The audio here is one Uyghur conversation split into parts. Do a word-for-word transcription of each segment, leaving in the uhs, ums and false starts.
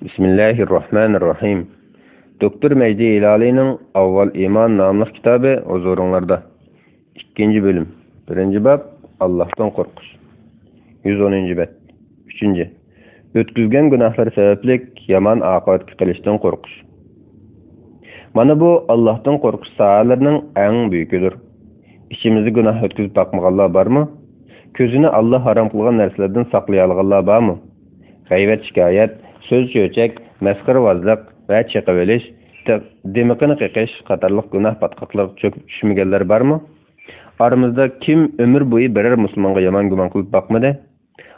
بىسمىللاھىررەھمانىررەھىم. دوكتور مەجدى ھىلالىينىڭ ئاۋۋال ئىمان ناملىق كىتابى ھۇزۇرۇڭلاردا. ئىككىنچى بۆلۈم. بىرىنچى باب، ئاللاھتىن قورقۇش. يۈز ئونىنچى بەت. ئۈچىنچى. ئۆتكۈزگەن گۇناھلىرى سەۋەبلىك يامان ئاقىۋەتكە قېلىشتىن قورقۇش. مانا بۇ ئاللاھتىن قورقۇش ساھەلىرىنىڭ ئەڭ بۈيۈكىدۇر. ئىچىمىزدە گۇناھ ئۆتكۈزۈپ باقمىغانلار بارمۇ؟ كۆزىنى ئاللا ھارام قىلغان نەرسىلەردىن ساقلىيالىغانلار بارمۇ؟ غەيۋەت-شىكايەت، سۆز-چۆچەك، مەسخىرىۋازلىق ۋە چېقىۋېلىش، دىمىقىنى قېقىش قاتارلىق گۇناھ پاتقاقلىرىغا چۆكۈپ چۈشمىگەنلەر بارمۇ؟ ئارىمىزدا كىم ئۆمۈر بويى بىرەر مۇسۇلمانغا يامان گۇمان قىلىپ باقمىدى؟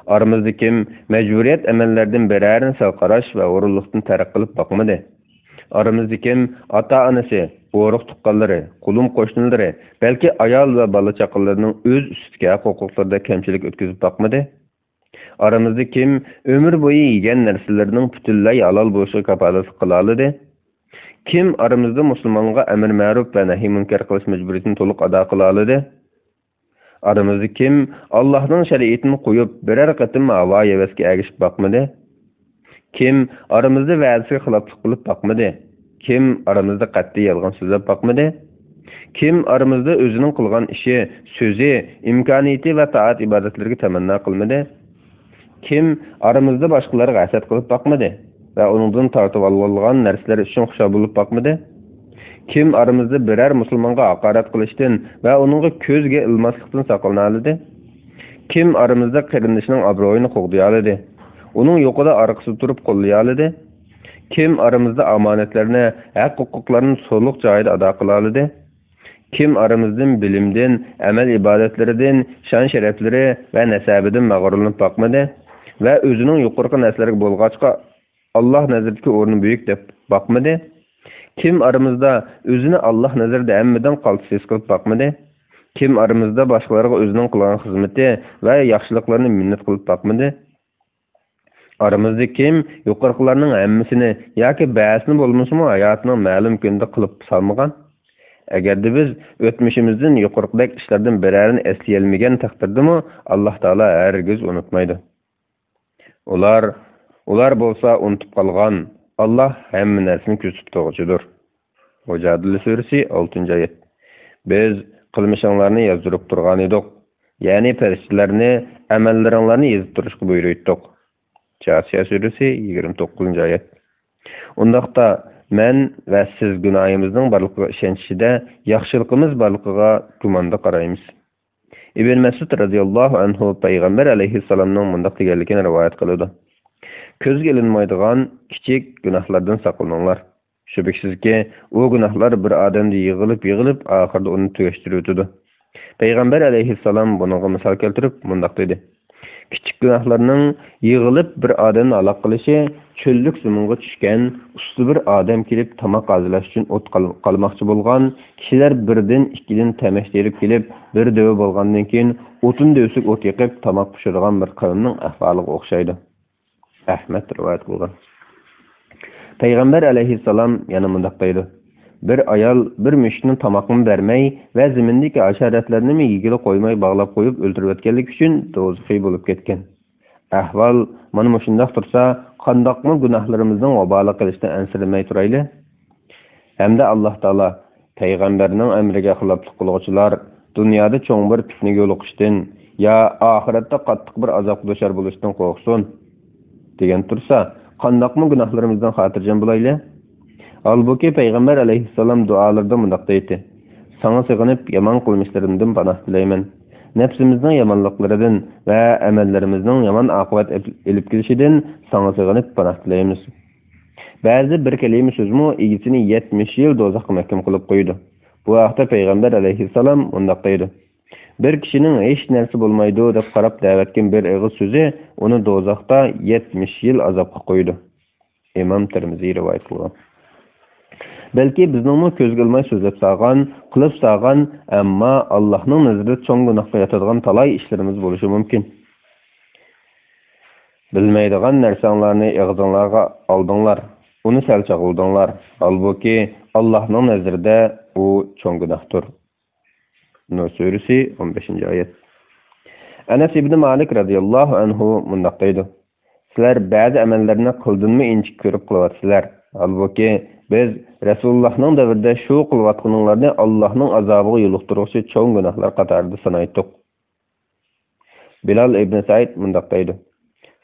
ئارىمىزدا كىم مەجبۇرىيەت ئەمەللەردىن بىرەرىنى سەل قاراش ۋە ھۇرۇنلۇقتىن تەرك قىلىپ باقمىدى؟ ئارىمىزدا كىم ئاتا-ئانىسى، ئۇرۇق-تۇغقانلىرى، قولۇم-قوشنىلىرى، بەلكى ئايال ۋە بالا-چاقىلىرىنىڭ ئۆز ئۈستىدىكى ھەق-ھوقۇقلىرىدا كەمچىلىك ئۆتكۈزۈپ باقمىدى؟ ئارىمىزدا كىم ئۆمۈر بويى يېگەن نەرسىلىرىنىڭ پۈتۈنلەي ھالال بولۇشىغا كاپالەتلىك قىلالىدى؟ كىم ئارىمىزدا مۇسۇلمانغا ئەمر مەرۇپ ۋە نەھيى مۇنكەر قىلىش مەجبۇرىيىتىنى تولۇق ئادا قىلالىدى؟ ئارىمىزدا كىم ئاللاھنىڭ شەرىئىتىنى قويۇپ، بىرەر قېتىم ھاۋا-ھەۋەسكە ئەگىشىپ باقمىدى؟ كىم ئارىمىزدا ۋەدىسىگە خىلاپلىق قىلىپ باقمىدى؟ كىم ئارىمىزدا قەتئىي يالغان سۆزلەپ باقمىدى؟ كىم ئارىمىزدا ئۆزىنىڭ قىلغان ئىشى، سۆزى، ئىمكانىيىتى ۋە تائەت-ئىبادەتلىرىگە تەمەننا قىلمىدى؟ كىم ئارىمىزدا باشقىلارغا ھەسەت قىلىپ باقمىدى ۋە ئۇنىڭدىن تارتىۋالغان نەرسىلەر ئۈچۈن خۇشال بولۇپ باقمىدى؟ كىم ئارىمىزدا بىرەر مۇسۇلمانغا ھاقارەت قىلىشتىن ۋە ئۇنىڭغا كۆزگە ئىلماسلىقتىن ساقلىنالىدى؟ كىم ئارىمىزدا قېرىندىشىنىڭ ئابرۇيىنى قوغدىيالىدى؟ ئۇنىڭ يوقىدا ئارقىسىدا تۇرۇپ قوللىيالىدى؟ كىم ئارىمىزدا ئامانەتلەرنى، ھەق-ھوقۇقلارنى سولۇق جايىدا ئادا قىلالىدى؟ كىم ئارىمىزدىن بىلىمدىن، ئەمەل-ئىبادەتلىرىدىن، شان-شەرەپلىرى ۋە نەسەبىدىن مەغرۇرلىنىپ باقمىدى ۋە ئۆزىنىڭ يۇقىرىقى نەرسىلەرگە بولغاچقا، ئاللاھ نەزىرىدىكى ئورنى بۈيۈك دەپ باقمىدى؟ كىم ئارىمىزدا ئۆزىنى ئاللاھ نەزىرىدە ھەممىدىن قالتىس ھېس قىلىپ باقمىدى؟ كىم ئارىمىزدا باشقىلارغا ئۆزىنىڭ قىلغان خىزمىتى ۋە ياخشىلىقلىرىنى مىننەت قىلىپ باقمىدى؟ ئارىمىزدا كىم يۇقىرىقىلارنىڭ ھەممىسىنى ياكى بەزىسىنى بولمىسىمۇ ھاياتىنىڭ مەلۇم كۈنىدە قىلىپ سالمىغان؟ ئەگەردە بىز ئۆتمۈشىمىزدىن يۇقىرىقىدەك ئىشلاردىن بىرەرىنى ئەسلىيەلمىگەن تەقدىردىمۇ، ئاللاھ تائالا ھەرگىز ئۇنتۇمايدۇ. ئۇلار، ئۇلار بولسا ئۇنتۇپ قالغان، ئاللاھ ھەممە نەرسىنى كۆزىتىپ تۇرغۇچىدۇر. مۇجادىلە سۈرىسى، ئالتىنچى ئايەت. بىز قىلمىشىڭلارنى يازدۇرۇپ تۇرغان ئىدۇق، يەنى پەرىشتىلەرنى ئەمەللىرىڭلارنى يېزىپ تۇرۇشقا بۇيرۇيتتۇق. جاسىيە سۈرىسى، يىگىرمە توققۇزىنچى ئايەت. ئۇنداقتا مەن ۋە سىز گۇناھىمىزنىڭ بارلىقىغا ئىشەنچ ئىچىدە ياخشىلىقىمىز بارلىقىغا گۇماندا قارايمىز. ئىبن مەسئۇد رەزىياللاھۇ ئەنھۇ پەيغەمبەر ئەلەيھىسسالامنىڭ مۇنداق دېگەنلىكىنى رىۋايەت قىلىدۇ: كۆزگە ئىلىنمايدىغان كىچىك گۇناھلاردىن ساقلىنىڭلار. شۈبھىسىزكى، ئۇ گۇناھلار بىر ئادەمدە يىغىلىپ-يىغىلىپ، ئاخىرىدا ئۇنى تۈگەشتۈرۈۋېتىدۇ. پەيغەمبەر ئەلەيھىسسالام بۇنىڭغا مىسال كەلتۈرۈپ مۇنداق دېدى: كىچىك گۇناھلارنىڭ يىغىلىپ بىر ئادەمنى ھالاك قىلىشى چۆللۈك زېمىنغا چۈشكەن ئۇستا بىر ئادەم كېلىپ تاماق ھازىرلاش ئۈچۈن ئوت قال-، قالىماقچى بولغان كىشىلەر بىردىن، ئىككىدىن تەمەچ تېرىپ كېلىپ، بىر دۆۋە بولغاندىن كېيىن ئوتۇن دۆۋىسىگە ئوت يېقىپ تاماق پىشۇرىدىغان بىر قەۋمنىڭ ئەھۋالىغا ئوخشايدۇ. ئەھمەد رىۋايەت قىلغان. پەيغەمبەر ئەلەيھىسسالام يەنە مۇنداق دەيدۇ: بىر ئايال بىر مۈشۈكنى تاماقمۇ بەرمەي ۋە زېمىندىكى ھاشاراتلارنىمۇ يېگىلى قويماي باغلاپ قويۇپ ئۆلتۈرۈۋەتكەنلىكى ئۈچۈن دوزىخىي بولۇپ كەتكەن. ئەھۋال مانا مۇشۇنداق تۇرسا، قانداقمۇ گۇناھلىرىمىزنىڭ ۋابالىغا قېلىشتىن ئەنسىرىمەي تۇرايلى؟ ھەمدە ئاللاھ تائالا پەيغەمبەرنىڭ ئەمرىگە خىلاپلىق قىلغۇچىلار دۇنيادا چوڭ بىر پىتنىگە يولۇقۇشتىن يا ئاخىرەتتە قاتتىق بىر ئازابقا دۇچار بولۇشتىن قورقسۇن، دېگەن تۇرسا، قانداقمۇ گۇناھلىرىمىزدىن خاتىرجەم بولايلى؟ ھالبۇكى، پەيغەمبەر ئەلەيھىسسالام دۇئالىرىدا مۇنداق دەيتتى: ساڭا سېغىنىپ، يامان قىلمىشلىرىمدىن پاناھ تىلەيمەن. نەپسىمىزنىڭ يامانلىقلىرىدىن ۋە ئەمەللىرىمىزنىڭ يامان ئاقىۋەت ئېلىپ كېلىشىدىن ساڭا سېغىنىپ پاناھ تىلەيمىز. بەزىدە بىر كەلىمە سۆزمۇ ئىگىسىنى يەتمىش يىل دوزاخقا مەھكۇم قىلىپ قويىدۇ. بۇ ھەقتە پەيغەمبەر ئەلەيھىسسالام مۇنداق دەيدۇ: بىر كىشىنىڭ ھېچ نەرسە بولمايدۇ دەپ قاراپ دەۋەتكەن بىر ئېغىز سۆزى ئۇنى دوزاختا يەتمىش يىل ئازابقا قويىدۇ. ئىمام تىرمىزى رىۋايەت قىلغان. بەلكى بىزنىڭمۇ كۆزگە ئىلماي سۆزلەپ سالغان، قىلىپ سالغان، ئەمما ئاللاھنىڭ نەزىرىدە چوڭ گۇناھقا ياتىدىغان تالاي ئىشلىرىمىز بولۇشى مۇمكىن. بىلمەيدىغان نەرسەڭلارنى ئېغىزىڭلارغا ئالدىڭلار، ئۇنى سەل چاغلىدىڭلار. ھالبۇكى، ئاللاھنىڭ نەزىرىدە ئۇ چوڭ گۇناھتۇر. نۇر سۈرىسى، ئون بەشىنچى ئايەت. ئەنەس ئىبنى مالىك رەزىياللاھۇ ئەنھۇ مۇنداق دەيدۇ: سىلەر بەزى ئەمەللەرنى قىلدىنمۇ ئىنچىكە كۆرۈپ قىلىۋاتىسىلەر. ھالبۇكى، بىز رەسۇلۇللاھنىڭ دەۋرىدە شۇ قىلىۋاتقىنىڭلارنى ئاللاھنىڭ ئازابىغا يولۇقتۇرغۇچى چوڭ گۇناھلار قاتارىدا سانايتتۇق. بىلال ئىبن سەئىد مۇنداق دەيدۇ: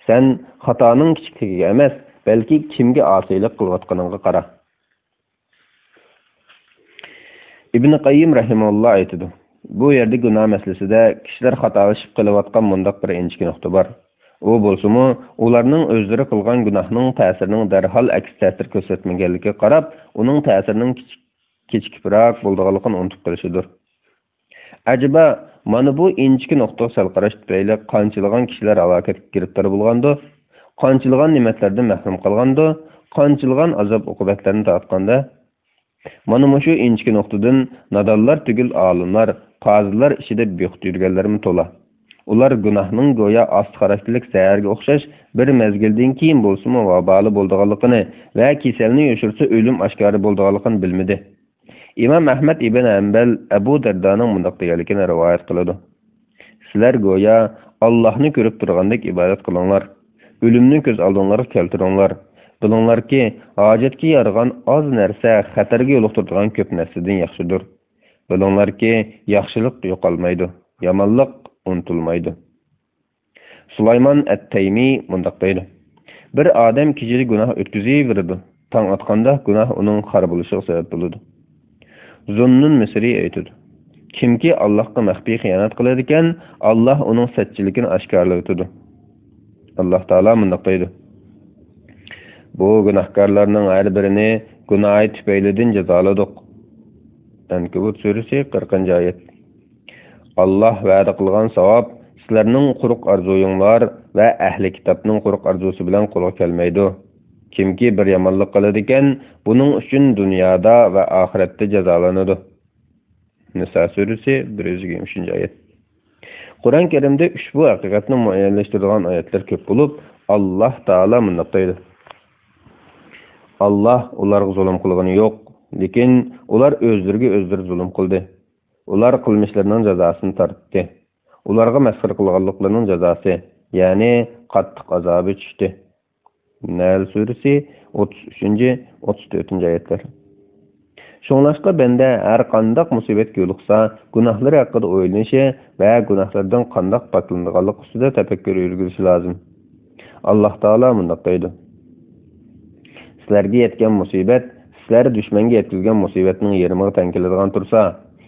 سەن خاتانىڭ كىچىكلىكىگە ئەمەس، بەلكى كىمگە ئاسىيلىق قىلىۋاتقىنىڭغا قارا. ئىبن قەييىم رەھىمەھۇللا ئېيتىدۇ: بۇ يەردە گۇناھ مەسىلىسىدە كىشىلەر خاتالىشىپ قېلىۋاتقان مۇنداق بىر ئىنچىكە نۇقتا بار. ئۇ بولسىمۇ، ئۇلارنىڭ ئۆزلىرى قىلغان گۇناھنىڭ تەسىرىنىڭ دەرھال ئەكس تەسىر كۆرسەتمىگەنلىكىگە قاراپ، ئۇنىڭ تەسىرىنىڭ كىچىك-، كېچىكىپراق بولىدىغانلىقىنى ئۇنتۇپ قېلىشىدۇر. ئەجەبا، مانا بۇ ئىنچىكە نۇقتىغا سەل قاراش تۈپەيلى قانچىلىغان كىشىلەر ھالاكەتكە گىرىپتار بولغاندۇ؟ قانچىلىغان نېمەتلەردىن مەھرۇم قالغاندۇ؟ قانچىلىغان ئازاب-ئوقۇبەتلەرنى تارتقاندۇ؟ مانا مۇشۇ ئىنچىكە نۇقتىدىن نادانلار تۈگۈل ئالىملار، قازىلار ئىچىدە بىخۇد يۈرگەنلەرمۇ تولا. ئۇلار گۇناھنىڭ گويا ئاستا خاراكتېرلىك زەھەرگە ئوخشاش بىر مەزگىلدىن كېيىن بولسىمۇ ۋابالى بولىدىغانلىقىنى ۋە كېسەلنى يوشۇرسا ئۆلۈم ئاشكارا بولىدىغانلىقىنى بىلمىدى. ئىمام ئەھمەد ئىبن ھەمبەل ئەبۇ دەردانىڭ مۇنداق دېگەنلىكىنى رىۋايەت قىلىدۇ: سىلەر گويا ئاللاھنى كۆرۈپ تۇرغاندەك ئىبادەت قىلىڭلار. ئۆلۈمنى كۆز ئالدىڭلارغا كەلتۈرۈڭلار. بىلىڭلاركى، ھاجەتكە يارىغان ئاز نەرسە خەتەرگە يولۇقتۇرىدىغان كۆپ نەرسىدىن ياخشىدۇر. بىلىڭلاركى، ياخشىلىق يوقالمايدۇ، يامانلىق ئۇنتۇلمايدۇ. سۇلايمان ئەت-تەيمى مۇنداق دەيدۇ: بىر ئادەم كېچىدە گۇناھ ئۆتكۈزۈۋېرىدۇ، تاڭ ئاتقاندا گۇناھ ئۇنىڭ خار بولۇشىغا سەۋەب بولىدۇ. زۇننۇن مىسرى ئېيتىدۇ: كىمكى ئاللاھقا مەخپىي خىيانەت قىلىدىكەن، ئاللاھ ئۇنىڭ سەتچىلىكىنى ئاشكارىلاۋېتىدۇ. ئاللاھ تائالا مۇنداق دەيدۇ: بۇ گۇناھكارلارنىڭ ھەر بىرىنى گۇناھى تۈپەيلىدىن جازالىدۇق. ئەنكەبۇت سۈرىسى، قىرىقىنچى ئايەت. ئاللاھ ۋەدە قىلغان ساۋاب سىلەرنىڭ قۇرۇق ئارزۇيۇڭلار ۋە ئەھلى كىتابنىڭ قۇرۇق ئارزۇسى بىلەن قولغا كەلمەيدۇ. كىمكى بىر يامانلىق قىلىدىكەن، بۇنىڭ ئۈچۈن دۇنيادا ۋە ئاخىرەتتە جازالىنىدۇ. نىسا سۈرىسى، بىر يۈز يىگىرمە ئۈچىنچى ئايەت. قۇرئان كەرىمدە ئۇشبۇ ھەقىقەتنى مۇئەييەنلەشتۈرىدىغان ئايەتلەر كۆپ بولۇپ، ئاللاھ تائالا مۇنداق دەيدۇ: ئاللاھ ئۇلارغا زۇلۇم قىلغىنى يوق، لېكىن ئۇلار ئۆزلىرىگە ئۆزلىرى زۇلۇم قىلدى. ئۇلار قىلمىشلىرىنىڭ جازاسىنى تارتتى. ئۇلارغا مەسخىرە قىلغانلىقلىرىنىڭ جازاسى، يەنى قاتتىق ئازابى چۈشتى. نەھل سۈرىسى، ئوتتۇز ئۈچىنچى، ئوتتۇز تۆتىنچى ئايەتلەر. شۇڭلاشقا بەندە ھەر قانداق مۇسىبەتكە يولۇقسا، گۇناھلىرى ھەققىدە ئويلىنىشى ۋە گۇناھلىرىدىن قانداق پاكلىنىدىغانلىقى ئۈستىدە تەپەككۇر يۈرگۈزۈشى لازىم. ئاللاھ تائالا مۇنداق دەيدۇ: سىلەرگە يەتكەن مۇسىبەت سىلەر دۈشمەنگە يەتكۈزگەن مۇسىبەتنىڭ يېرىمىغا تەڭ كېلىدىغان تۇرسا،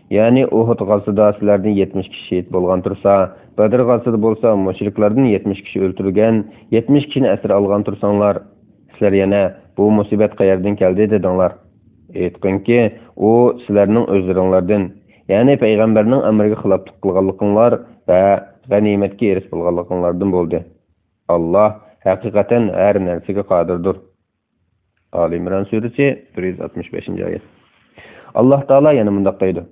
يەنى ئۇھۇد غازىتىدا سىلەردىن يەتمىش كىشى شېھىت بولغان تۇرسا، بەدر غازىتىدا بولسا مۇشرىكلاردىن يەتمىش كىشى ئۆلتۈرۈلگەن، يەتمىش كىشىنى ئەسىر ئالغان تۇرساڭلار، سىلەر يەنە، بۇ مۇسىبەت قەيەردىن كەلدى؟ دېدىڭلار. ئېيتقىنكى، ئۇ سىلەرنىڭ ئۆزلىرىڭلاردىن، يەنى پەيغەمبەرنىڭ ئەمرىگە خىلاپلىق قىلغانلىقىڭلار ۋە غەنىيمەتكە ھېرىس بولغانلىقىڭلاردىن بولدى. ئاللاھ ھەقىقەتەن ھەر نەرسىگە قادىردۇر. ئالى ئىمران سۈرىسى، بىر يۈز ئاتمىش بەشىنچى ئايەت. ئاللاھ تائالا يەنە مۇنداق دەيدۇ: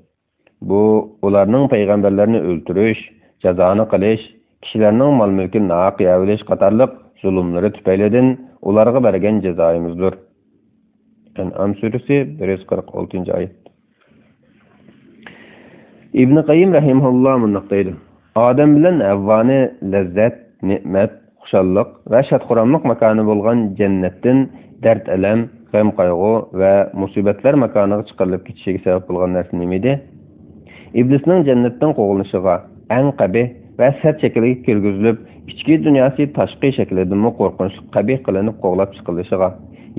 بۇ ئۇلارنىڭ پەيغەمبەرلەرنى ئۆلتۈرۈش، جازانى قىلىش، كىشىلەرنىڭ مال-مۈلكىنى ناھەق يەۋېلىش قاتارلىق زۇلۇملىرى تۈپەيلىدىن ئۇلارغا بەرگەن جازايىمىزدۇر. ئەنئام سۈرىسى، بىر يۈز قىرىق ئالتىنچى ئايەت. ئىبنى قەييىم رەھىمەھۇللا مۇنداق دەيدۇ: ئادەم بىلەن ھەۋۋانى لەززەت، نېمەت، خۇشاللىق ۋە شاد-خۇراملىق ماكانى بولغان جەننەتتىن دەرد-ئەلەم، غەم-قايغۇ ۋە مۇسىبەتلەر ماكانىغا چىقىرىلىپ كېتىشىگە سەۋەب بولغان نەرسە نېمىدى؟ ئىبلىسنىڭ جەننەتتىن قوغلىنىشىغا، ئەڭ قەبىھ ۋە سەت شەكلىگە كىرگۈزۈلۈپ، ئىچكى دۇنياسى تاشقى شەكلىدىنمۇ قورقۇنچلۇق قەبىھ قىلىنىپ قوغلاپ چىقىرىلىشىغا،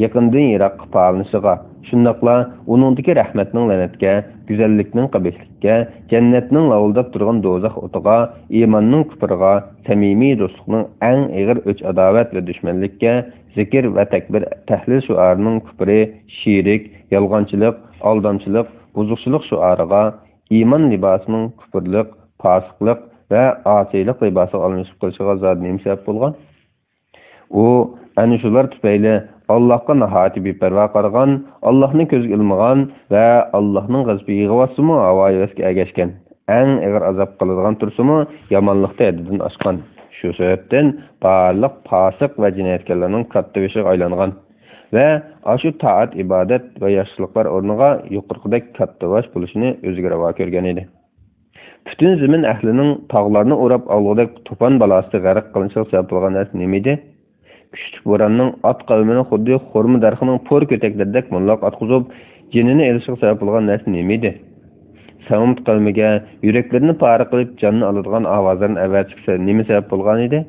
يېقىندىن يىراققا پالىنىشىغا، شۇنداقلا ئۇنىڭدىكى رەھمەتنىڭ لەنەتكە، گۈزەللىكنىڭ قەبىھلىككە، جەننەتنىڭ لاۋۇلداپ تۇرغان دوزاخ ئوتىغا، ئىماننىڭ كۇپرىغا، سەمىمىي دوستلۇقنىڭ ئەڭ ئېغىر ئۆچ-ئاداۋەت ۋە دۈشمەنلىككە، زىكىر ۋە تەكبىر، تەھلىل شوئارىنىڭ كۇپرى، شېرىك، يالغانچىلىق، ئالدامچىلىق، بۇزۇقچىلىق شوئارىغا، ئىمان لىباسىنىڭ كۇپۇرلۇق، پاسىقلىق ۋە ئاسىيلىق لىباسىغا ئالمىشىپ قېلىشىغا زادى نېمە سەۋەب بولغان؟ ئۇ ئەنە شۇلار تۈپەيلى ئاللاھقا ناھايىتى بىپەرۋا قارىغان، ئاللاھنى كۆزگە ئىلمىغان ۋە ئاللاھنىڭ غەزىپى يېغىۋاتسىمۇ ھاۋا-ھەۋەسكە ئەگەشكەن، ئەڭ ئېغىر ئازاب قىلىدىغان تۇرسىمۇ يامانلىقتا ھەددىدىن ئاشقان. شۇ سەۋەبتىن بارلىق پاسىق ۋە جىنايەتكارلارنىڭ كاتتىبېشىغا ئايلانغان ۋە ئاشۇ تائەت-ئىبادەت ۋە ياخشىلىقلار ئورنىغا يۇقىرىقىدەك كاتتىباش بولۇشىنى ئۆزىگە راۋا كۆرگەن ئىدى. پۈتۈن زېمىن ئەھلىنىڭ تاغلارنى ئوراپ ئالغۇدەك توپان بالاسىدا غەرق قىلىنىشىغا سەۋەب بولغان نەرسە نېمىدى؟ كۈچلۈك بوراننىڭ ئاد قەۋمىنى خۇددى خورما دەرىخىنىڭ پور كۆتەكلىرىدەك موللاق ئاتقۇزۇپ، جېنىنى ئېلىشىغا سەۋەب بولغان نەرسە نېمە ئىدى؟ سەمۇد قەۋمىگە يۈرەكلىرىنى پارە قىلىپ جاننى ئالىدىغان ئاۋازلارنى ئەۋەتىشكە سە-، نېمە سەۋەب بولغان ئىدى؟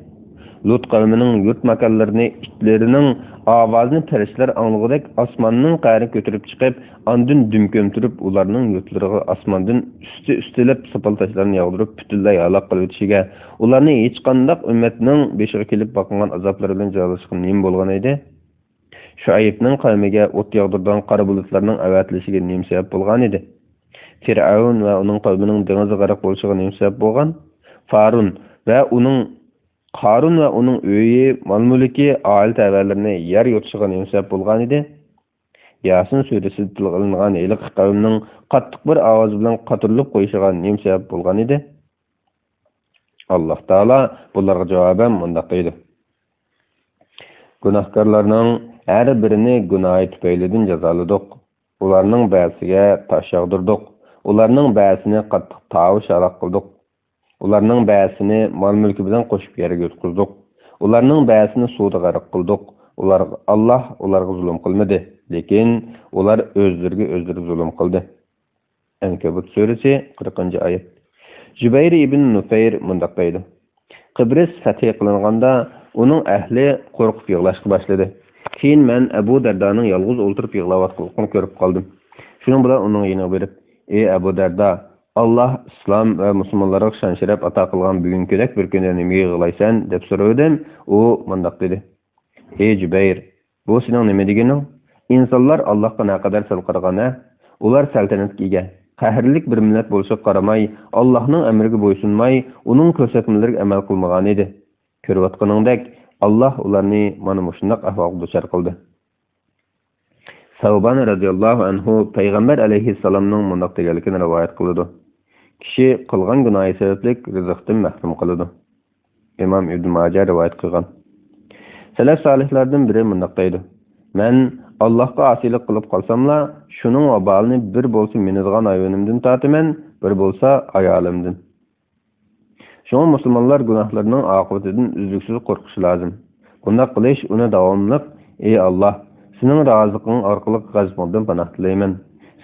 لۇت قەۋمىنىڭ يۇرت ماكانلىرىنى ئىتلىرىنىڭ ئاۋازىنى پەرىشتىلەر ئاڭلىغۇدەك ئاسماننىڭ قەرىگە كۆتۈرۈپ چىقىپ، ئاندىن دۈم كۆمتۈرۈپ، ئۇلارنىڭ يۇرتلىرىغا ئاسماندىن ئۈستى ئۈستىلەپ ساپال تاشلارنى ياغدۇرۇپ، پۈتۈنلەي ھالاك قىلىۋېتىشىگە، ئۇلارنى ھېچقانداق ئۈممەتنىڭ بېشىغا كېلىپ باقمىغان ئازابلىرى بىلەن جازالىشىغا نېمە بولغان ئىدى؟ شۇئەيبنىڭ قەۋمىگە ئوت ياغدۇرىدىغان قارا بۇلۇتلارنىڭ ئەۋەتىلىشىگە نېمە سەۋەب بولغان ئىدى؟ پىرئەۋن ۋە ئۇنىڭ قەۋمىنىڭ دېڭىزدا غەرق بولۇشىغا نېمە سەۋەب بولغان؟ فارۇن ۋە ئۇنىڭ، قارۇن ۋە ئۇنىڭ ئۆيى، مال-مۈلكى، ئائىلە تەۋەلىرىنى يەر يۇتۇشىغا نېمە سەۋەب بولغان ئىدى؟ ياسىن سۈرىسىدە تىلغا ئېلىنغان ھېلىقى قەۋمنىڭ قاتتىق بىر ئاۋاز بىلەن قاتۇرۇلۇپ قويۇشىغا نېمە سەۋەب بولغان ئىدى؟ ئاللاھ تائالا بۇلارغا جاۋابەن مۇنداق دەيدۇ: گۇناھكارلارنىڭ ھەر بىرىنى گۇناھى تۈپەيلىدىن جازالىدۇق. ئۇلارنىڭ بەزىسىگە تاش ياغدۇردۇق. ئۇلارنىڭ بەزىسىنى قاتتىق تاۋۇش ھالاك قىلدۇق. ئۇلارنىڭ بەزىسىنى مال-مۈلكى بىلەن قوشۇپ يەرگە يۇتقۇزدۇق. ئۇلارنىڭ بەزىسىنى سۇدا غەرق قىلدۇق. ئۇلار، ئاللاھ ئۇلارغا زۇلۇم قىلمىدى، لېكىن ئۇلار ئۆزلىرىگە ئۆزلىرى زۇلۇم قىلدى. ئەنكەبۇت سۈرىسى، قىرىقىنچى ئايەت. جۇبەير ئىبن نۇفەير مۇنداق دەيدۇ: قىبرىس فەتھى قىلىنغاندا، ئۇنىڭ ئەھلى قورقۇپ يىغلاشقا باشلىدى. كېيىن مەن ئەبۇ دەردانىڭ يالغۇز ئولتۇرۇپ يىغلاۋاتقانلىقىنى كۆرۈپ قالدىم. شۇنىڭ بىلەن ئۇنىڭ يېنىغا بېرىپ، ئى ئەبۇ دەردا، ئاللاھ ئىسلام ۋە مۇسۇلمانلارغا شان-شەرەپ ئاتا قىلغان بۈگۈنكىدەك بىر كۈندە نېمىگە يىغلايسەن؟ دەپ سورىۋىدىم. ئۇ مۇنداق دېدى: ئى جۇبەير، بۇ سېنىڭ نېمە دېگىنىڭ؟ ئىنسانلار ئاللاھقا نەقەدەر سەل قارىغان ھە؟ ئۇلار سەلتەنەتكە ئىگە، قەھرلىك بىر مىللەت بولۇشىغا قارىماي، ئاللاھنىڭ ئەمرىگە بويسۇنماي، ئۇنىڭ كۆرسەتمىلىرىگە ئەمەل قىلمىغانىدى. كۆرۈۋاتقىنىڭدەك، ئاللاھ ئۇلارنى مانا مۇشۇنداق ئەھۋالغا دۇچار قىلدى. سەۋبان رەزىياللاھۇ ئەنھۇ پەيغەمبەر ئەلەيھىسسالامنىڭ مۇنداق دېگەنلىكىنى رىۋايەت قىلىدۇ: كىشى قىلغان گۇناھى سەۋەبلىك رىزىقتىن مەھرۇم قالىدۇ. ئىمام ئىبن ماجە رىۋايەت قىلغان. سەلەف سالىھلاردىن بىرى مۇنداق دەيدۇ: مەن ئاللاھقا ئاسىيلىق قىلىپ قالساملا، شۇنىڭ ۋابالىنى بىر بولسا مىنىدىغان ھايۋىنىمدىن تارتىمەن، بىر بولسا ئايالىمدىن. شۇڭا مۇسۇلمانلار گۇناھلىرىنىڭ ئاقىۋىتىدىن ئۈزلۈكسىز قورقۇشى لازىم. بۇنداق قىلىش ئۇنى داۋاملىق، ئى ئاللاھ، سېنىڭ رازىلىقىڭ ئارقىلىق غەزىپىڭدىن پاناھ تىلەيمەن.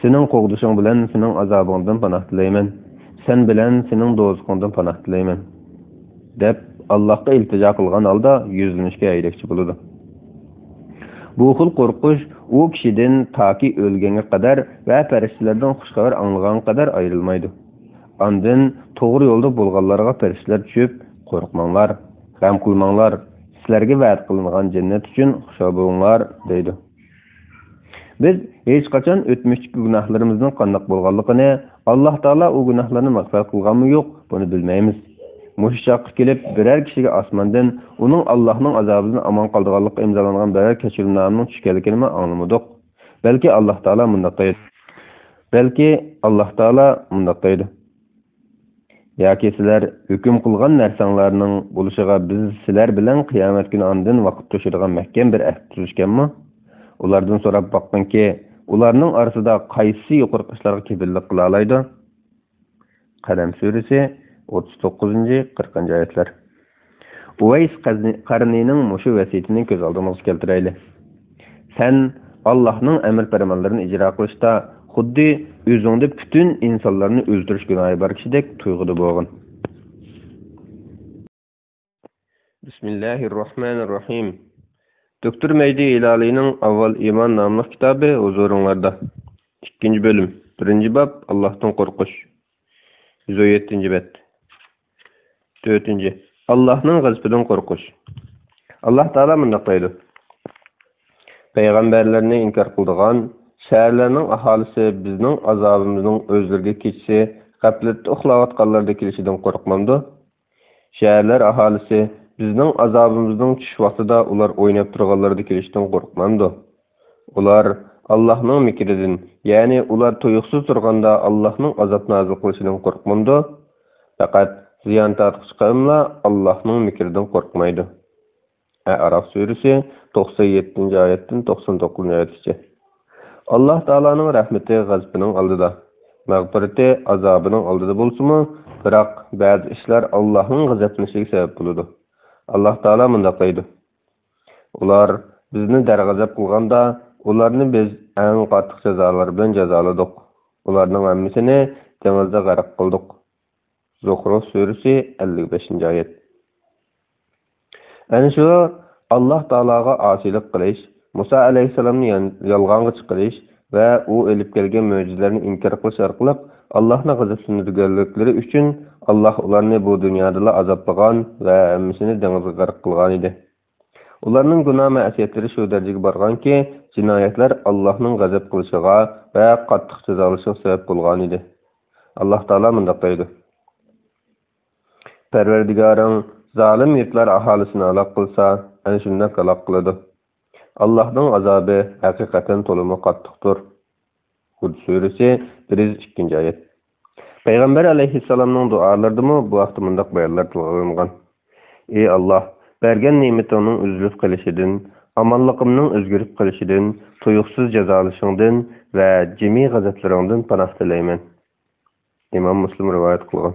سېنىڭ قوغدىشىڭ بىلەن سېنىڭ ئازابىڭدىن پاناھ تىلەيمەن. سەن بىلەن سېنىڭ دوزىخىڭدىن پاناھ تىلەيمەن، دەپ ئاللاھقا ئىلتىجا قىلغان ھالدا يۈزلىنىشكە ھەيدەكچى بولىدۇ. بۇ خىل قورقۇش ئۇ كىشىدىن تاكى ئۆلگەنگە قەدەر ۋە پەرىشتىلەردىن خۇش خەۋەر ئاڭلىغانغا قەدەر ئايرىلمايدۇ. ئاندىن توغرا يولدا بولغانلارغا پەرىشتىلەر چۈشۈپ، قورقماڭلار، غەم قىلماڭلار، سىلەرگە ۋەدە قىلىنغان جەننەت ئۈچۈن خۇشال بولۇڭلار، دەيدۇ. بىز ھېچقاچان ئۆتمۈشتىكى گۇناھلىرىمىزنىڭ قانداق بولغانلىقىنى، ئاللاھ تائالا ئۇ گۇناھلارنى مەغپىرەت قىلغانمۇ يوق، بۇنى بىلمەيمىز. مۇشۇ چاغقا كېلىپ بىرەر كىشىگە ئاسماندىن ئۇنىڭ ئاللاھنىڭ ئازابىدىن ئامان قالىدىغانلىققا ئىمزالانغان بىرەر كەچۈرۈمنامىنىڭ چۈشكەنلىكىنىمۇ ئاڭلىمىدۇق. بەلكى ئاللاھ تائالا مۇنداق دەيدۇ. بەلكى ئاللاھ تائالا مۇنداق دەيدۇ: ياكى سىلەر ھۆكۈم قىلغان نەرسەڭلارنىڭ بولۇشىغا بىز سىلەر بىلەن قىيامەت كۈنى ئاندىن ۋاقىت توشىدىغان مەھكەم بىر ئەھدى تۈزۈشكەنمۇ؟ ئۇلاردىن سوراپ باققىنكى، ئۇلارنىڭ ئارىسىدا قايسىسى يۇقىرىقى ئىشلارغا كېپىللىك قىلالايدۇ؟ قەلەم سۈرىسى، ئوتتۇز توققۇزىنچى، قىرىقىنچى ئايەتلەر. ئۇۋەيس قەزنى-، قەرنىنىڭ مۇشۇ ۋەسىيىتىنى كۆز ئالدىمىزغا كەلتۈرەيلى. سەن ئاللاھنىڭ ئەمر پەرمانلىرىنى ئىجرا قىلىشتا خۇددى ئۆزۈڭدە پۈتۈن ئىنسانلارنى ئۆلتۈرۈش گۇناھى بار كىشىدەك تۇيغۇدا بولغىن. بىسمىللاھىررەھمانىررەھىم. دوكتور مەھدى ھىلالىينىڭ ئاۋۋال ئىمان ناملىق كىتابى ھۇزۇرۇڭلاردا. ئىككىنچى بۆلۈم، بىرىنچى باب، ئاللاھتىن قورقۇش. يۈز ئون يەتتىنچى بەت. تۆتىنچى، ئاللاھنىڭ غەزىپىدىن قورقۇش. ئاللاھ تائالا مۇنداق دەيدۇ: پەيغەمبەرلەرنى ئىنكار قىلىدىغان شەھەرلەرنىڭ ئاھالىسى بىزنىڭ ئازابىمىزنىڭ ئۆزلىرىگە كېچىسى غەپلەتتە ئۇخلاۋاتقانلاردا كېلىشىدىن قورقمامدۇ؟ شەھەرلەر ئاھالىسى بىزنىڭ ئازابىمىزنىڭ چۈش ۋاقتىدا ئۇلار ئويناپ تۇرغانلىرىدا كېلىشىدىن قورقمامدۇ؟ ئۇلار ئاللاھنىڭ مىكرىدىن، يەنى ئۇلار تۇيۇقسىز تۇرغاندا ئاللاھنىڭ ئازاب نازىل قىلىشىدىن قورقمامدۇ؟ پەقەت زىيان تارتقۇچى قەۋملا ئاللاھنىڭ مىكرىدىن قورقمايدۇ. ئەئراف سۈرىسى، توقسان يەتتىنچى ئايەتتىن توقسان توققۇزىنچى ئايەتكىچە. ئاللاھ تائالانىڭ رەھمىتى غەزىپىنىڭ ئالدىدا، مەغپىرىتى ئازابىنىڭ ئالدىدا بولسىمۇ، بىراق بەزى ئىشلار ئاللاھنىڭ غەزەپلىنىشىگە سەۋەب بولىدۇ. ئاللاھ تائالا مۇنداق دەيدۇ: ئۇلار بىزنى دەرغەزەپ قىلغاندا، ئۇلارنى بىز ئەڭ قاتتىق جازالار بىلەن جازالىدۇق. ئۇلارنىڭ ھەممىسىنى دېڭىزدا غەرق قىلدۇق. زۇخرۇف سۈرىسى، ئەللىك بەشىنچى ئايەت. ئەنە شۇ ئاللاھ تائالاغا ئاسىيلىق قىلىش، مۇسا ئەلەيھىسسالامنى يان-، يالغانغا چىقىرىش ۋە ئۇ ئېلىپ كەلگەن مۆجىزىلەرنى ئىنكار قىلىش ئارقىلىق ئاللاھنى غەزەپلەندۈرگەنلىكلىرى ئۈچۈن، ئاللاھ ئۇلارنى بۇ دۇنيادىلا ئازابلىغان ۋە ھەممىسىنى دېڭىزغا غەرق قىلغانىدى. ئۇلارنىڭ گۇناھ-مەئسىيەتلىرى شۇ دەرىجىگە بارغانكى، جىنايەتلەر ئاللاھنىڭ غەزەپ قىلىشىغا ۋە قاتتىق جازالىشىغا سەۋەب بولغانىدى. ئاللاھ تائالا مۇنداق دەيدۇ: پەرۋەردىگارىڭ زالىم يۇرتلار ئاھالىسىنى ھالاك قىلسا، ئەنە شۇنداق ھالاك قىلىدۇ. ئاللاھنىڭ ئازابى ھەقىقەتەن تولىمۇ قاتتىقتۇر. ھۇد سۈرىسى، بىر يۈز ئىككىنچى ئايەت. پەيغەمبەر ئەلەيھىسسالامنىڭ دۇئالىرىدىمۇ بۇ ھەقتە مۇنداق بايانلار تىلغا ئېلىنغان: ئى ئاللاھ، بەرگەن نېمىتىڭنىڭ ئۈزۈلۈپ قېلىشىدىن، ئامانلىقىمنىڭ ئۆزگىرىپ قېلىشىدىن، تۇيۇقسىز جازالىشىڭدىن ۋە جىمى غەزەپلىرىڭدىن پاناھ تىلەيمەن. ئىمام مۇسلىم رىۋايەت قىلغان.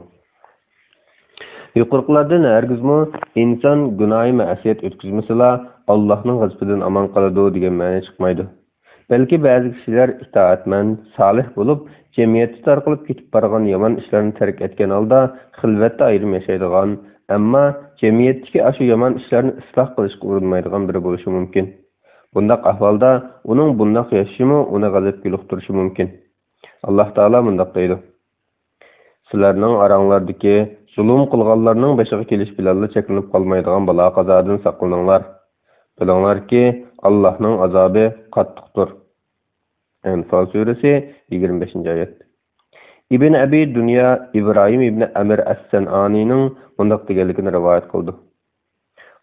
يۇقىرىقىلاردىن ھەرگىزمۇ ئىنسان گۇناھى مەسىيەت ئۆتكۈزمىسىلا، ئاللاھنىڭ غەزىپىدىن ئامان قالىدۇ دېگەن مەنە چىقمايدۇ. بەلكى بەزى كىشىلەر ئىتائەتمەن، سالىھ بولۇپ، جەمئىيەتتە تارقىلىپ كېتىپ بارغان يامان ئىشلارنى تەرك ئەتكەن ھالدا خىلۋەتتە ئايرىم ياشايدىغان، ئەمما جەمئىيەتتىكى ئاشۇ يامان ئىشلارنى ئىسلاھ قىلىشقا ئۇرۇنمايدىغان بىرى بولۇشى مۇمكىن. بۇنداق ئەھۋالدا ئۇنىڭ بۇنداق ياشىشىمۇ ئۇنى غەزەپكە يولۇقتۇرۇشى مۇمكىن. ئاللاھ تائالا مۇنداق دەيدۇ: سىلەرنىڭ ئاراڭلاردىكى زۇلۇم قىلغانلارنىڭ بېشىغا كېلىش بىلەنلا چەكلىنىپ قالمايدىغان بالا-قازادىن ساقلىنىڭلار. بىلىڭلاركى، ئاللاھنىڭ ئازابى قاتتىقتۇر. ئەنفال سۈرىسى، يىگىرمە بەشىنچى ئايەت. ئىبن ئەبى دۇنيا ئىبراھىم ئىبن ئەمىر ئەس-سەنئانىنىڭ مۇنداق دېگەنلىكىنى رىۋايەت قىلىدۇ: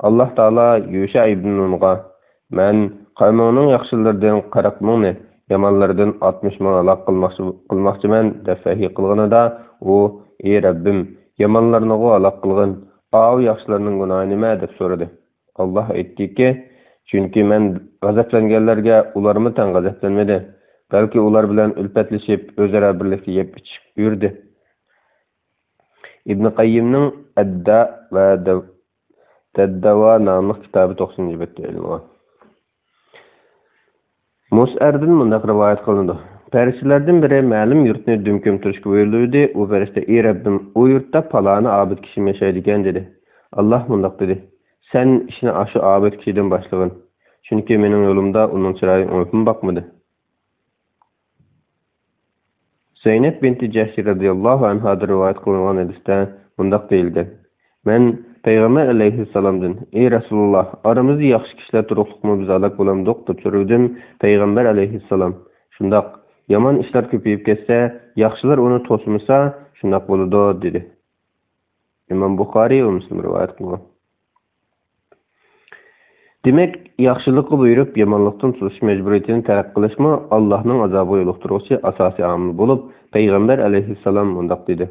ئاللاھ تائالا يۇشە ئىبن نۇنغا، مەن قەۋمىڭنىڭ ياخشىلىرىدىن قىرىق مىڭنى، يامانلىرىدىن ئاتمىش مىڭ ھالاك قىلماقچى، قىلماقچىمەن، دەپ ۋەھىي قىلغىنىدا، ئۇ، ئى رەببىم، يامانلارنىغۇ ھالاك قىلغىن، ئاۋۇ ياخشىلارنىڭ گۇناھى نېمە؟ دەپ سورىدى. ئاللاھ ئېيتتىكى، چۈنكى مەن غەزەپلەنگەنلەرگە ئۇلارمۇ تەڭ غەزەپلەنمىدى، بەلكى ئۇلار بىلەن ئۈلپەتلىشىپ، ئۆزئارا بىرلىكتە يەپ ئىچىشىپ يۈردى. ئىبن قەييىمنىڭ ئەددا ۋە دەۋ-، دەدداۋا ناملىق كىتابى توقسىنىنچى بەتتە ئېلىنغان. مۇسئەردىن مۇنداق رىۋايەت قىلىنىدۇ: پەرىشتىلەردىن بىرى مەلۇم يۇرتنى دۈم كۆمتۈرۈشكە بۇيرۇلۇۋىدى. ئۇ پەرىشتە، ئى رەببىم، ئۇ يۇرتتا پالانى ئابىد كىشىم ياشايدىكەن، دېدى. ئاللاھ مۇنداق دېدى: سەن ئىشنى ئاشۇ ئابىد كىشىدىن باشلىغىن، چۈنكى مېنىڭ يولۇمدا ئۇنىڭ چىرايى ئوڭۇپمۇ باقمىدى. زەينەپ بىنتى جەھشى رەزىياللاھۇ ئەنھادىن رىۋايەت قىلىنغان ھەدىستە مۇنداق دېيىلگەن: مەن پەيغەمبەر ئەلەيھىسسالامدىن، ئى رەسۇلۇللاھ، ئارىمىزدا ياخشى كىشىلەر تۇرۇقلۇقمۇ بىز ھالاك بولامدۇق؟ دەپ سورىدىم. پەيغەمبەر ئەلەيھىسسالام، شۇنداق، يامان ئىشلار كۆپىيىپ كەتسە، ياخشىلار ئۇنى توسمىسا، شۇنداق بولىدۇ، دېدى. ئىمام بۇخارىي ۋە مۇسلىم رىۋايەت قىلغان. دېمەك، ياخشىلىققا بۇيرۇپ، يامانلىقتىن توسۇش مەجبۇرىيىتىنى تەرك قىلىشمۇ ئاللاھنىڭ ئازابىغا يولۇقتۇرغۇچى ئاساسىي ئامىل بولۇپ، پەيغەمبەر ئەلەيھىسسالام مۇنداق دېدى: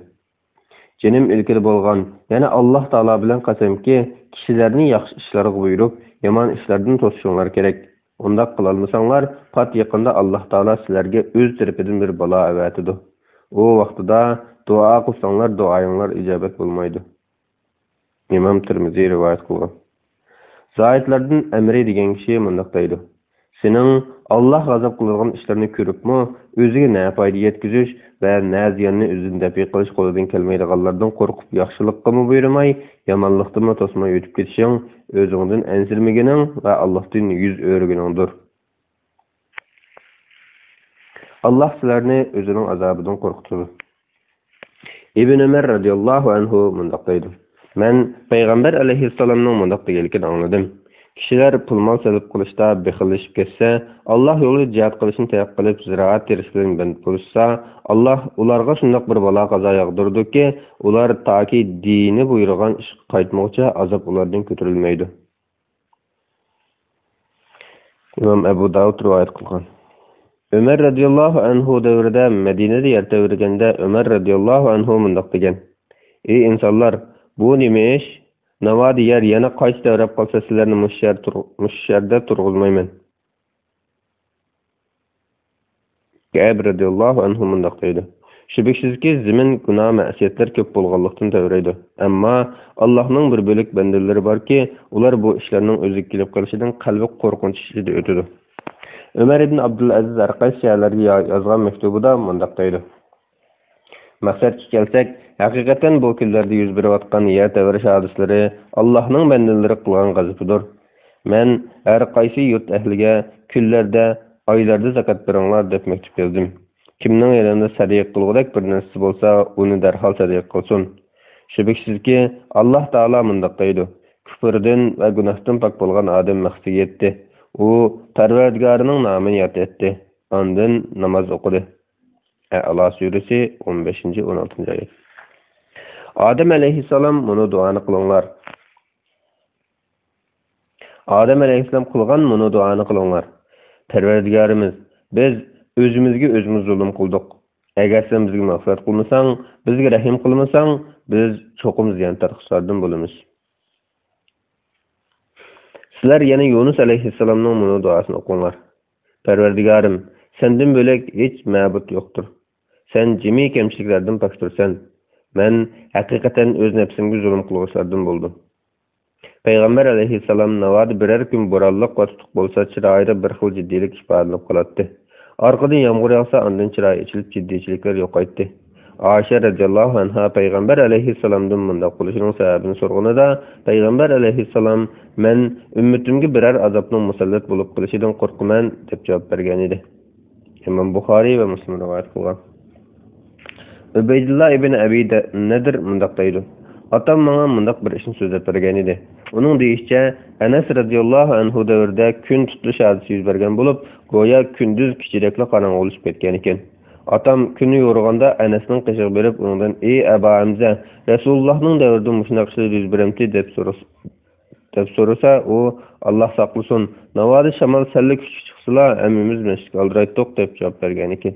جېنىم ئىلكىدە بولغان، يەنى ئاللاھ تائالا بىلەن قەسەمكى، كىشىلەرنى ياخشى ئىشلارغا بۇيرۇپ، يامان ئىشلاردىن توسۇشۇڭلار كېرەك. ئۇنداق قىلالمىساڭلار، پات يېقىندا ئاللاھ تائالا سىلەرگە ئۆز تەرىپىدىن بىر بالا ئەۋەتىدۇ. ئۇ ۋاقتىدا دۇئا قىلساڭلار، دۇئايىڭلار ئىجابەت بولمايدۇ. ئىمام تىرمىزى رىۋايەت قىلغان. زاھىدلاردىن ئەمرى دېگەن كىشى مۇنداق دەيدۇ: سېنىڭ ئاللاھ غەزەپ قىلىدىغان ئىشلارنى كۆرۈپمۇ، ئۆزىگە نە پايدا يەتكۈزۈش ۋە نە زىياننى ئۆزىدىن دەپئى قىلىش قولىدىن كەلمەيدىغانلاردىن قورقۇپ، ياخشىلىققىمۇ بۇيرۇماي، يامانلىقتىنمۇ توسماي ئۆتۈپ كېتىشىڭ ئۆزۈڭدىن ئەنسىرىمىگىنىڭ ۋە ئاللاھتىن يۈز ئۆرۈگىنىڭدۇر. ئاللاھ سىلەرنى ئۆزىنىڭ ئازابىدىن قورقۇتىدۇ. ئىبن ئۆمەر رەزىياللاھۇ ئەنھۇ مۇنداق دەيدۇ: مەن پەيغەمبەر ئەلەيھىسسالامنىڭ مۇنداق دېگەنلىكىنى ئاڭلىدىم: كىشىلەر پۇل-مال سەرپ قىلىشتا بېخىللىشىپ كەتسە، ئاللاھ يولىدا جىھاد قىلىشنى تەرك قىلىپ، زىرائەت تېرىش بىلەن بەند بولۇشسا، ئاللاھ ئۇلارغا شۇنداق بىر بالا-قازا ياغدۇرىدۇكى، ئۇلار تاكى دىنى بۇيرۇغان ئىشقا قايتمىغۇچە ئازاب ئۇلاردىن كۆتۈرۈلمەيدۇ. ئىمام ئەبۇ داۋۇد رىۋايەت قىلغان. ئۆمەر رەزىياللاھۇ ئەنھۇ دەۋرىدە مەدىنىدە يەر تەۋرىگەندە، ئۆمەر رەزىياللاھۇ ئەنھۇ مۇنداق دېگەن: ئى ئىنسانلار، بۇ نېمە ئىش؟ ناۋادا يەر يەنە قايتا تەۋرەپ قالسا، سىلەرنى مۇشۇ يەر تۇر-، مۇشۇ يەردە تۇرغۇزمايمەن. كەئب رەزىياللاھۇ ئەنھۇ مۇنداق دەيدۇ: شۈبھىسىزكى، زېمىن گۇناھ-مەسىيەتلەر كۆپ بولغانلىقتىن تەۋرەيدۇ. ئەمما ئاللاھنىڭ بىر بۆلەك بەندىلىرى باركى، ئۇلار بۇ ئىشلارنىڭ ئۆزىگە كېلىپ قېلىشىدىن قەلبى قورقۇنچ ئىچىدە ئۆتىدۇ. ئۆمەر ئىبن ئابدۇلئەزىز ھەر قايسى شەھەرلەرگە يا-، يازغان مەكتۇبىدا مۇنداق دەيدۇ: مەقسەتكە كەلسەك، ھەقىقەتەن بۇ كۈنلەردە يۈز بېرىۋاتقان يەر تەۋرىشىش ھادىسىلىرى ئاللاھنىڭ بەندىلىرى قىلغان غەزىپىدۇر. مەن ھەر قايسى يۇرت ئەھلىگە كۈنلەردە، ئايلاردا زاكات بېرىڭلار دەپ مەكتۇپ يازدىم. كىمنىڭ يېنىدا سەدىقە قىلغۇدەك بىر نەرسىسى بولسا، ئۇنى دەرھال سەدىقە قىلسۇن. شۈبھىسىزكى، ئاللاھ تائالا مۇنداق دەيدۇ: كۈپۈردىن ۋە گۇناھتىن پاك بولغان ئادەم مەقسىتىگە يەتتى. ئۇ پەرۋەردىگارىنىڭ نامىنى ياد ئەتتى. ئاندىن ناماز ئوقۇدى. ئەئلا سۈرىسى، ئون بەشىنچى، ئون ئالتىنچى ئايەت. ئادەم ئەلەيھىسسالام مۇنۇ دۇئانى قىلىڭلار. ئادەم ئەلەيھىسسالام قىلغان مۇنۇ دۇئانى قىلىڭلار: پەرۋەردىگارىمىز، بىز ئۆزىمىزگە ئۆزىمىز زۇلۇم قىلدۇق. ئەگەر سەن بىزگە مەغپىرەت قىلمىساڭ، بىزگە رەھىم قىلمىساڭ، بىز چوقۇم زىيان تارتقۇچىلاردىن بولىمىز. سىلەر يەنە يۇنۇس ئەلەيھىسسالامنىڭ مۇنۇ دۇئاسىنى ئوقۇڭلار: پەرۋەردىگارىم، سەندىن بۆلەك ھېچ مەبۇد يوقتۇر. سەن جىمى كەمچىلىكلەردىن پاكتۇرسەن. مەن ھەقىقەتەن ئۆز نەپسىمگە زۇلۇم قىلغۇچىلاردىن بولدۇم. پەيغەمبەر ئەلەيھىسسالام ناۋادا بىرەر كۈن بورانلىق ۋە تۇتۇق بولسا، چىرايىدا بىر خىل جىددىيلىك ئىپادىلىنىپ قالاتتى. ئارقىدىن يامغۇر ياغسا، ئاندىن چىرايى ئېچىلىپ، جىددىيچىلىكلەر يوقايتتى. ئائىشە رەزىياللاھۇ ئەنھا پەيغەمبەر ئەلەيھىسسالامدىن مۇنداق بولۇشىنىڭ سەۋەبىنى سورىغىنىدا، پەيغەمبەر ئەلەيھىسسالام: مەن ئۈممىتىمگە بىرەر ئازابنىڭ مۇسەللەت بولۇپ قېلىشىدىن قورقىمەن، دەپ جاۋاب بەرگەنىدى. ئىمام بۇخارىي ۋە مۇسلىم رىۋايەت قىلغان. ئۇبەيدۇللا ئىبن ئەبى دە-، نەدىر مۇنداق دەيدۇ: ئاتام ماڭا مۇنداق بىر ئىشنى سۆزلەپ بەرگەنىدى. ئۇنىڭ دېيىشىچە، ئەنەس رەزىياللاھۇ ئەنھۇ دەۋرىدە كۈن تۇتۇلۇش ھادىسىسى يۈز بەرگەن بولۇپ، گويا كۈندۈز كېچىدەكلا قاراڭغۇلىشىپ كەتكەنىكەن. ئاتام كۈنى يورۇغاندا ئەنەسنىڭ قېشىغا بېرىپ، ئۇنىڭدىن: ئى ئەبا ھەمزە، رەسۇلۇللاھنىڭ دەۋرىدە مۇشۇنداق ئىشلار يۈز بېرەمتى؟ دەپ سورىسا، دەپ سورىسا، ئۇ: ئاللاھ ساقلىسۇن، ناۋادا شامال سەللا كۈچلۈك چىقسىلا، ھەممىمىز مەسچىتكە ئالدىرايتتۇق، دەپ جاۋاب بەرگەنىكەن.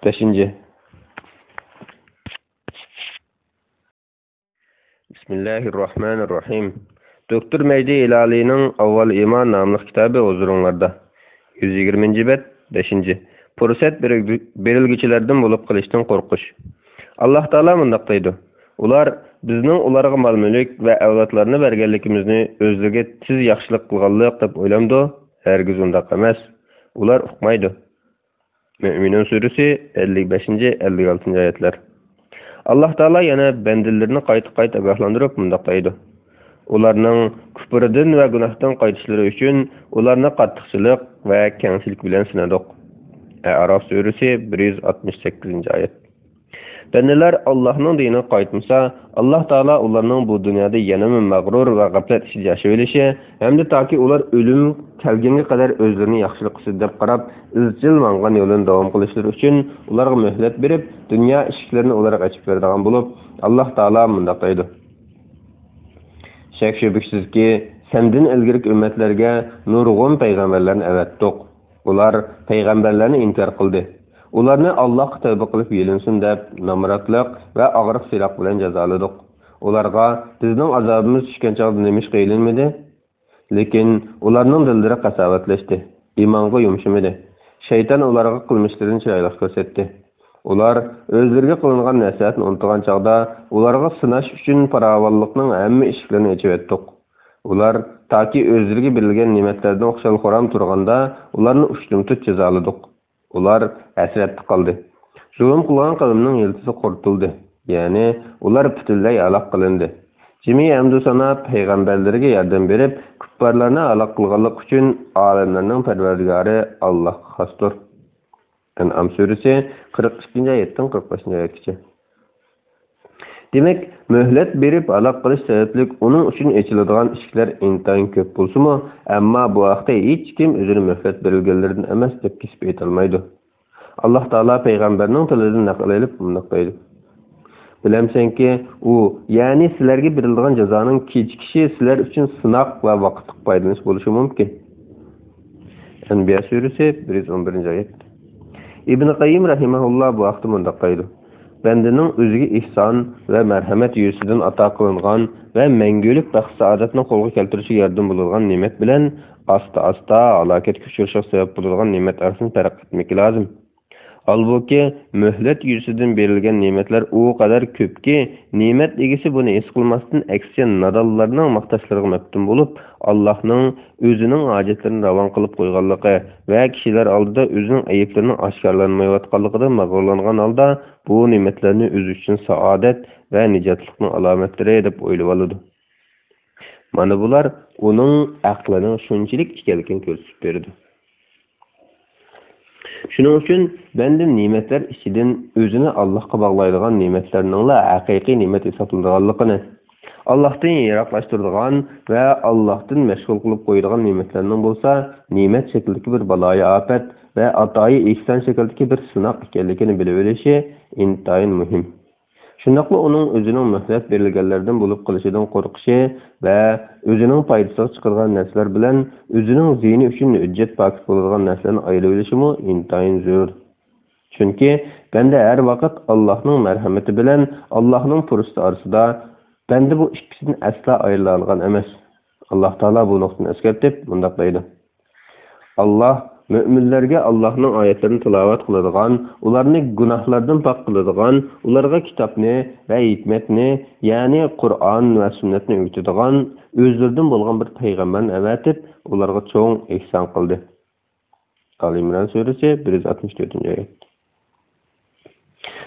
بەشىنچى. بىسمىللاھىررەھمانىررەھىم. دوكتور مەھدى ھىلالىينىڭ ئاۋۋال ئىمان ناملىق كىتابى ھۇزۇرۇڭلاردا. يۈز يىگىرمىنچى بەت، بەشىنچى. پۇرسەت بېرىلگۈ-، بېرىلگۈچىلەردىن بولۇپ قېلىشتىن قورقۇش. ئاللاھ تائالا مۇنداق دەيدۇ: ئۇلار بىزنىڭ ئۇلارغا مال-مۈلۈك ۋە ئەۋلادلارنى بەرگەنلىكىمىزنى ئۆزلىرىگە تېز ياخشىلىق قىلغانلىق دەپ ئويلامدۇ؟ ھەرگىز ئۇنداق ئەمەس. ئۇلار ئۇقمايدۇ. مۆمىنۇن سۈرىسى، ئەللىك بەشىنچى، ئەللىك ئالتىنچى ئايەتلەر. ئاللاھ تائالا يەنە بەندىلىرىنى قايتا-قايتا ئاگاھلاندۇرۇپ مۇنداق دەيدۇ: ئۇلارنىڭ كۇپرىدىن ۋە گۇناھتىن قايتىشلىرى ئۈچۈن ئۇلارنى قاتتىقچىلىق ۋە كەڭچىلىك بىلەن سىنىدۇق. ئەئراف سۈرىسى، بىر يۈز ئاتمىش سەككىزىنچى ئايەت. بەندىلەر ئاللاھنىڭ دىنىغا قايتمىسا، ئاللاھ تائالا ئۇلارنىڭ بۇ دۇنيادا يەنىمۇ مەغرۇر ۋە غەپلەت ئىچىدە ياشىۋېلىشى ھەمدە تاكى ئۇلار ئۆلۈم كەلگەنگە قەدەر ئۆزلىرىنى ياخشىلىق ئۈستىدە دەپ قاراپ، ئىزچىل ماڭغان يولىنى داۋام قىلىشلىرى ئۈچۈن ئۇلارغا مۆھلەت بېرىپ، دۇنيا ئىشىكلىرىنى ئۇلارغا ئېچىپ بېرىدىغان بولۇپ، ئاللاھ تائالا مۇنداق دەيدۇ: شەك-شۈبھىسىزكى، سەندىن ئىلگىرىكى ئۈممەتلەرگە نۇرغۇن پەيغەمبەرلەرنى ئەۋەتتۇق. ئۇلار پەيغەمبەرلەرنى ئىنكار قىلدى. ئۇلارنى ئاللاھقا تەۋبە قىلىپ يېلىنسۇن دەپ نامراتلىق ۋە ئاغرىق-سىراق بىلەن جازالىدۇق. ئۇلارغا بىزنىڭ ئازابىمىز چۈشكەن چاغدا نېمىشقا يېلىنمىدى؟ لېكىن ئۇلارنىڭ دىللىرى قاساۋەتلەشتى، ئىمانغا يۇمشىمىدى. شەيتان ئۇلارغا قىلمىشلىرىنى چىرايلىق كۆرسەتتى. ئۇلار ئۆزلىرىگە قىلىنغان نەسىھەتنى ئۇنتۇغان چاغدا، ئۇلارغا سىناش ئۈچۈن پاراۋانلىقنىڭ ھەممە ئىشىكلىرىنى ئېچىۋەتتۇق. ئۇلار تاكى ئۆزلىرىگە بېرىلگەن نېمەتلەردىن خۇشال-خۇرام تۇرغاندا، ئۇلارنى ئۇشتۇمتۇت جازالىدۇق. ئۇلار ھەسرەتتە قالدى. زۇلۇم قىلغان قەۋمنىڭ يىلتىزى قۇرۇتۇلدى. يەنى ئۇلار پۈتۈنلەي ھالاك قىلىندى. جىمى ھەمدۇ سانا پەيغەمبەرلىرىگە ياردەم بېرىپ، كۇپپارلارنى ھالاك قىلغانلىقى ئۈچۈن ئالەملەرنىڭ پەرۋەردىگارى ئاللاھقا خاستۇر. ئەنئام سۈرىسى، قىرىق ئىككىنچى ئايەتتىن قىرىق بەشىنچى ئايەتكىچە. دېمەك، مۆھلەت بېرىپ ھالاك قىلىش سەۋەبلىك ئۇنىڭ ئۈچۈن ئېچىلىدىغان ئىشىكلەر ئىنتايىن كۆپ بولسىمۇ، ئەمما بۇ ھەقتە ھېچكىم ئۆزىنى مۆھلەت بېرىلگەنلىرىدىن ئەمەس دەپ كېسىپ ئېيتالمايدۇ. ئاللاھ تائالا پەيغەمبەرنىڭ تىلىدىن نەقىل ئېلىپ مۇنداق دەيدۇ: بىلەمسەنكى، ئۇ، يەنى سىلەرگە بېرىلىدىغان جازانىڭ كېچىكىشى سىلەر ئۈچۈن سىناق ۋە ۋاقىتلىق پايدىلىنىش بولۇشى مۇمكىن. ئەنبىيا سۈرىسى، بىر يۈز ئون بىرىنچى ئايەت. ئىبن قەييىم رەھىمەھۇللا بۇ ھەقتە مۇنداق دەيدۇ: بەندىنىڭ ئۆزىگە ئېھسان ۋە مەرھەمەت يۈزىسىدىن ئاتا قىلىنغان ۋە مەڭگۈلۈك بەخت-سائادەتنى قولغا كەلتۈرۈشىگە ياردىمى بولىدىغان نېمەت بىلەن ئاستا-ئاستا ھالاكەتكە ئۇچرىشىغا سەۋەب بولىدىغان نېمەت ئارىسىنى پەرق ئەتمىكى لازىم. ھالبۇكى، مۆھلەت يۈزىسىدىن بېرىلگەن نېمەتلەر ئۇ قەدەر كۆپكى، نېمەت ئىگىسى بۇنى ھېس قىلماستىن، ئەكسىچە نادانلارنىڭ ماختاشلىرىغا مەپتۇن بولۇپ، ئاللاھنىڭ ئۆزىنىڭ ھاجەتلىرىنى راۋان قىلىپ قويغانلىقى ۋە كىشىلەر ئالدىدا ئۆزىنىڭ ئەيىبلىرىنىڭ ئاشكارىلانمايۋاتقانلىقىدىن مەغرۇرلانغان ھالدا، بۇ نېمەتلەرنى ئۆزى ئۈچۈن سائادەت ۋە نىجاتلىقنىڭ ئالامەتلىرى دەپ ئويلىۋالىدۇ. مانا بۇلار ئۇنىڭ ئەقلىنىڭ شۇنچىلىك ئىكەنلىكىنى كۆرسىتىپ بېرىدۇ. شۇنىڭ ئۈچۈن بەندە نېمەتلەر ئىچىدىن ئۆزىنى ئاللاھقا باغلايدىغان نېمەتلەرنىڭلا ھەقىقىي نېمەت ھېسابلىنىدىغانلىقىنى، ئاللاھتىن يىراقلاشتۇرىدىغان ۋە ئاللاھتىن مەشغۇل قىلىپ قويىدىغان نېمەتلەرنىڭ بولسا نېمەت شەكلىدىكى بىر بالايىئاپەت ۋە ئاتايى ئېھسان شەكلىدىكى بىر سىناق ئىكەنلىكىنى بىلىۋېلىشى ئىنتايىن مۇھىم. شۇنداقلا ئۇنىڭ ئۆزىنىڭ مۆھلەت بېرىلگەنلەردىن بولۇپ قېلىشىدىن قورقۇشى ۋە ئۆزىنىڭ پايدىسىغا چىقىدىغان نەرسىلەر بىلەن ئۆزىنىڭ زىيىنى ئۈچۈن ھۆججەت پاكىت بولىدىغان نەرسىلەرنى ئايرىۋېلىشىمۇ ئىنتايىن زۆرۈر. چۈنكى بەندە ھەر ۋاقىت ئاللاھنىڭ مەرھەمىتى بىلەن ئاللاھنىڭ پۇرسىتى ئارىسىدا، بەندە بۇ ئىككىسىدىن ئەسلا ئايرىلالىغان ئەمەس. ئاللاھ تائالا بۇ نۇقتىنى ئەسكەرتىپ مۇنداق دەيدۇ: ئاللاھ مۆمىنلەرگە ئاللاھنىڭ ئايەتلىرىنى تىلاۋەت قىلىدىغان، ئۇلارنى گۇناھلاردىن پاك قىلىدىغان، ئۇلارغا كىتابنى ۋە ھېكمەتنى، يەنى قۇرئان ۋە سۈننەتنى ئۆگىتىدىغان، ئۆزلىرىدىن بولغان بىر پەيغەمبەرنى ئەۋەتىپ، ئۇلارغا چوڭ ئېھسان قىلدى. ئال ئىمران سۈرىسى، بىر يۈز ئاتمىش تۆتىنچى ئايەت.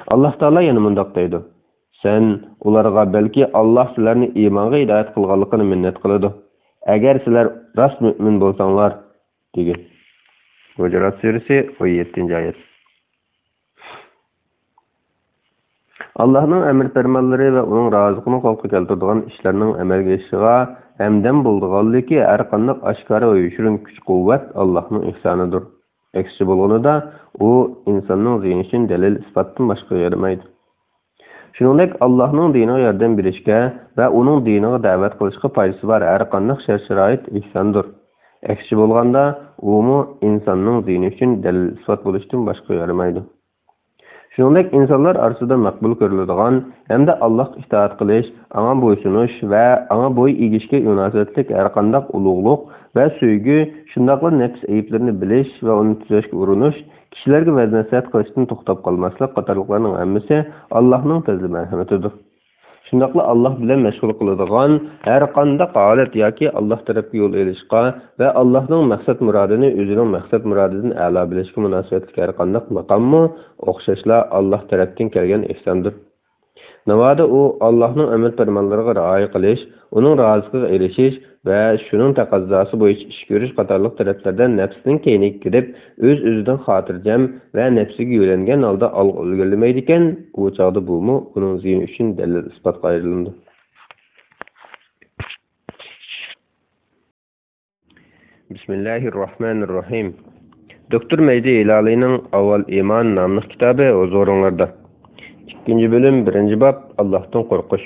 ئاللاھ تائالا يەنە مۇنداق دەيدۇ: سەن ئۇلارغا، بەلكى ئاللاھ سىلەرنى ئىمانغا ھىدايەت قىلغانلىقىنى مىننەت قىلىدۇ، ئەگەر سىلەر راست مۆمىن بولساڭلار، دېگىن. ھۇجۇرات سۈرىسى، ئون يەتتىنچى ئايەت. ئاللاھنىڭ ئەمر پەرمانلىرى ۋە ئۇنىڭ رازىلىقىنى قولغا كەلتۈرىدىغان ئىشلارنىڭ ئەمەلگە ئېشىشىغا ھەمدەم بولىدىغانلىكى ھەر قانداق ئاشكارا ۋە يوشۇرۇن كۈچ-قۇۋۋەت ئاللاھنىڭ ئېھسانىدۇر. ئەكسىچە بولغىنىدا، ئۇ ئىنساننىڭ زىيىنى ئۈچۈن دەلىل-ئىسپاتتىن باشقىغا يارىمايدۇ. شۇنىڭدەك، ئاللاھنىڭ دىنىغا ياردەم بېرىشكە ۋە ئۇنىڭ دىنىغا دەۋەت قىلىشقا پايدىسى بار ھەر قانداق شەرت-شارائىت ئېھساندۇر. ئەكسىچە بولغاندا، ئۇمۇ ئىنساننىڭ زىيىنى ئۈچۈن دەلىل-ئىسپات بولۇشتىن باشقىغا يارىمايدۇ. شۇنىڭدەك ئىنسانلار ئارىسىدا مەقبۇل كۆرۈلىدىغان ھەمدە ئاللاھقا ئىتائەت قىلىش، ئاڭا بويسۇنۇش ۋە ئاڭا بويۇن ئېگىشكە مۇناسىۋەتلىك ھەرقانداق ئۇلۇغلۇق ۋە سۆيگۈ، شۇنداقلا نەپس ئەيىبلىرىنى بىلىش ۋە ئۇنى تۈزەشكە ئۇرۇنۇش، كىشىلەرگە ۋەز-نەسىھەت قىلىشتىن توختاپ قالماسلىق قاتارلىقلارنىڭ ھەممىسى ئاللاھنىڭ پەزلى-مەرھىمىتىدۇر. شۇنداقلا ئاللاھ بىلەن مەشغۇل قىلىدىغان ھەر قانداق ھالەت ياكى ئاللاھ تەرەپكە يول ئېلىشقا ۋە ئاللاھنىڭ مەقسەت-مۇرادىنى ئۆزىنىڭ مەقسەت-مۇرادىدىن ئەلا بىلىشكە مۇناسىۋەتلىك ھەر قانداق ماقاممۇ ئوخشاشلا ئاللاھ تەرەپتىن كەلگەن ئېھساندۇر. ناۋادا ئۇ ئاللاھنىڭ ئەمر-پەرمانلىرىغا رىئايە قىلىش، ئۇنىڭ رازىلىقىغا ئېرىشىش ۋە شۇنىڭ تەقەززاسى بويىچە ئىش كۆرۈش قاتارلىق تەرەپلەردە نەپسىنىڭ كەينىگە كىرىپ، ئۆز-ئۆزىدىن خاتىرجەم ۋە نەپسىگە يۆلەنگەن ھالدا ئالغا ئىلگىرىلىمەيدىكەن، ئۇ چاغدا بۇمۇ ئۇنىڭ زىيىنى ئۈچۈن دەلىل-ئىسپاتقا ئايرىلىدۇ. بىسمىللاھىررەھمانىررەھىم. دوكتور مەھدى ھىلالىينىڭ ئاۋۋال ئىمان ناملىق كىتابى ھۇزۇرۇڭلاردا. ئىككىنچى بۆلۈم، بىرىنچى باب، ئاللاھتىن قورقۇش.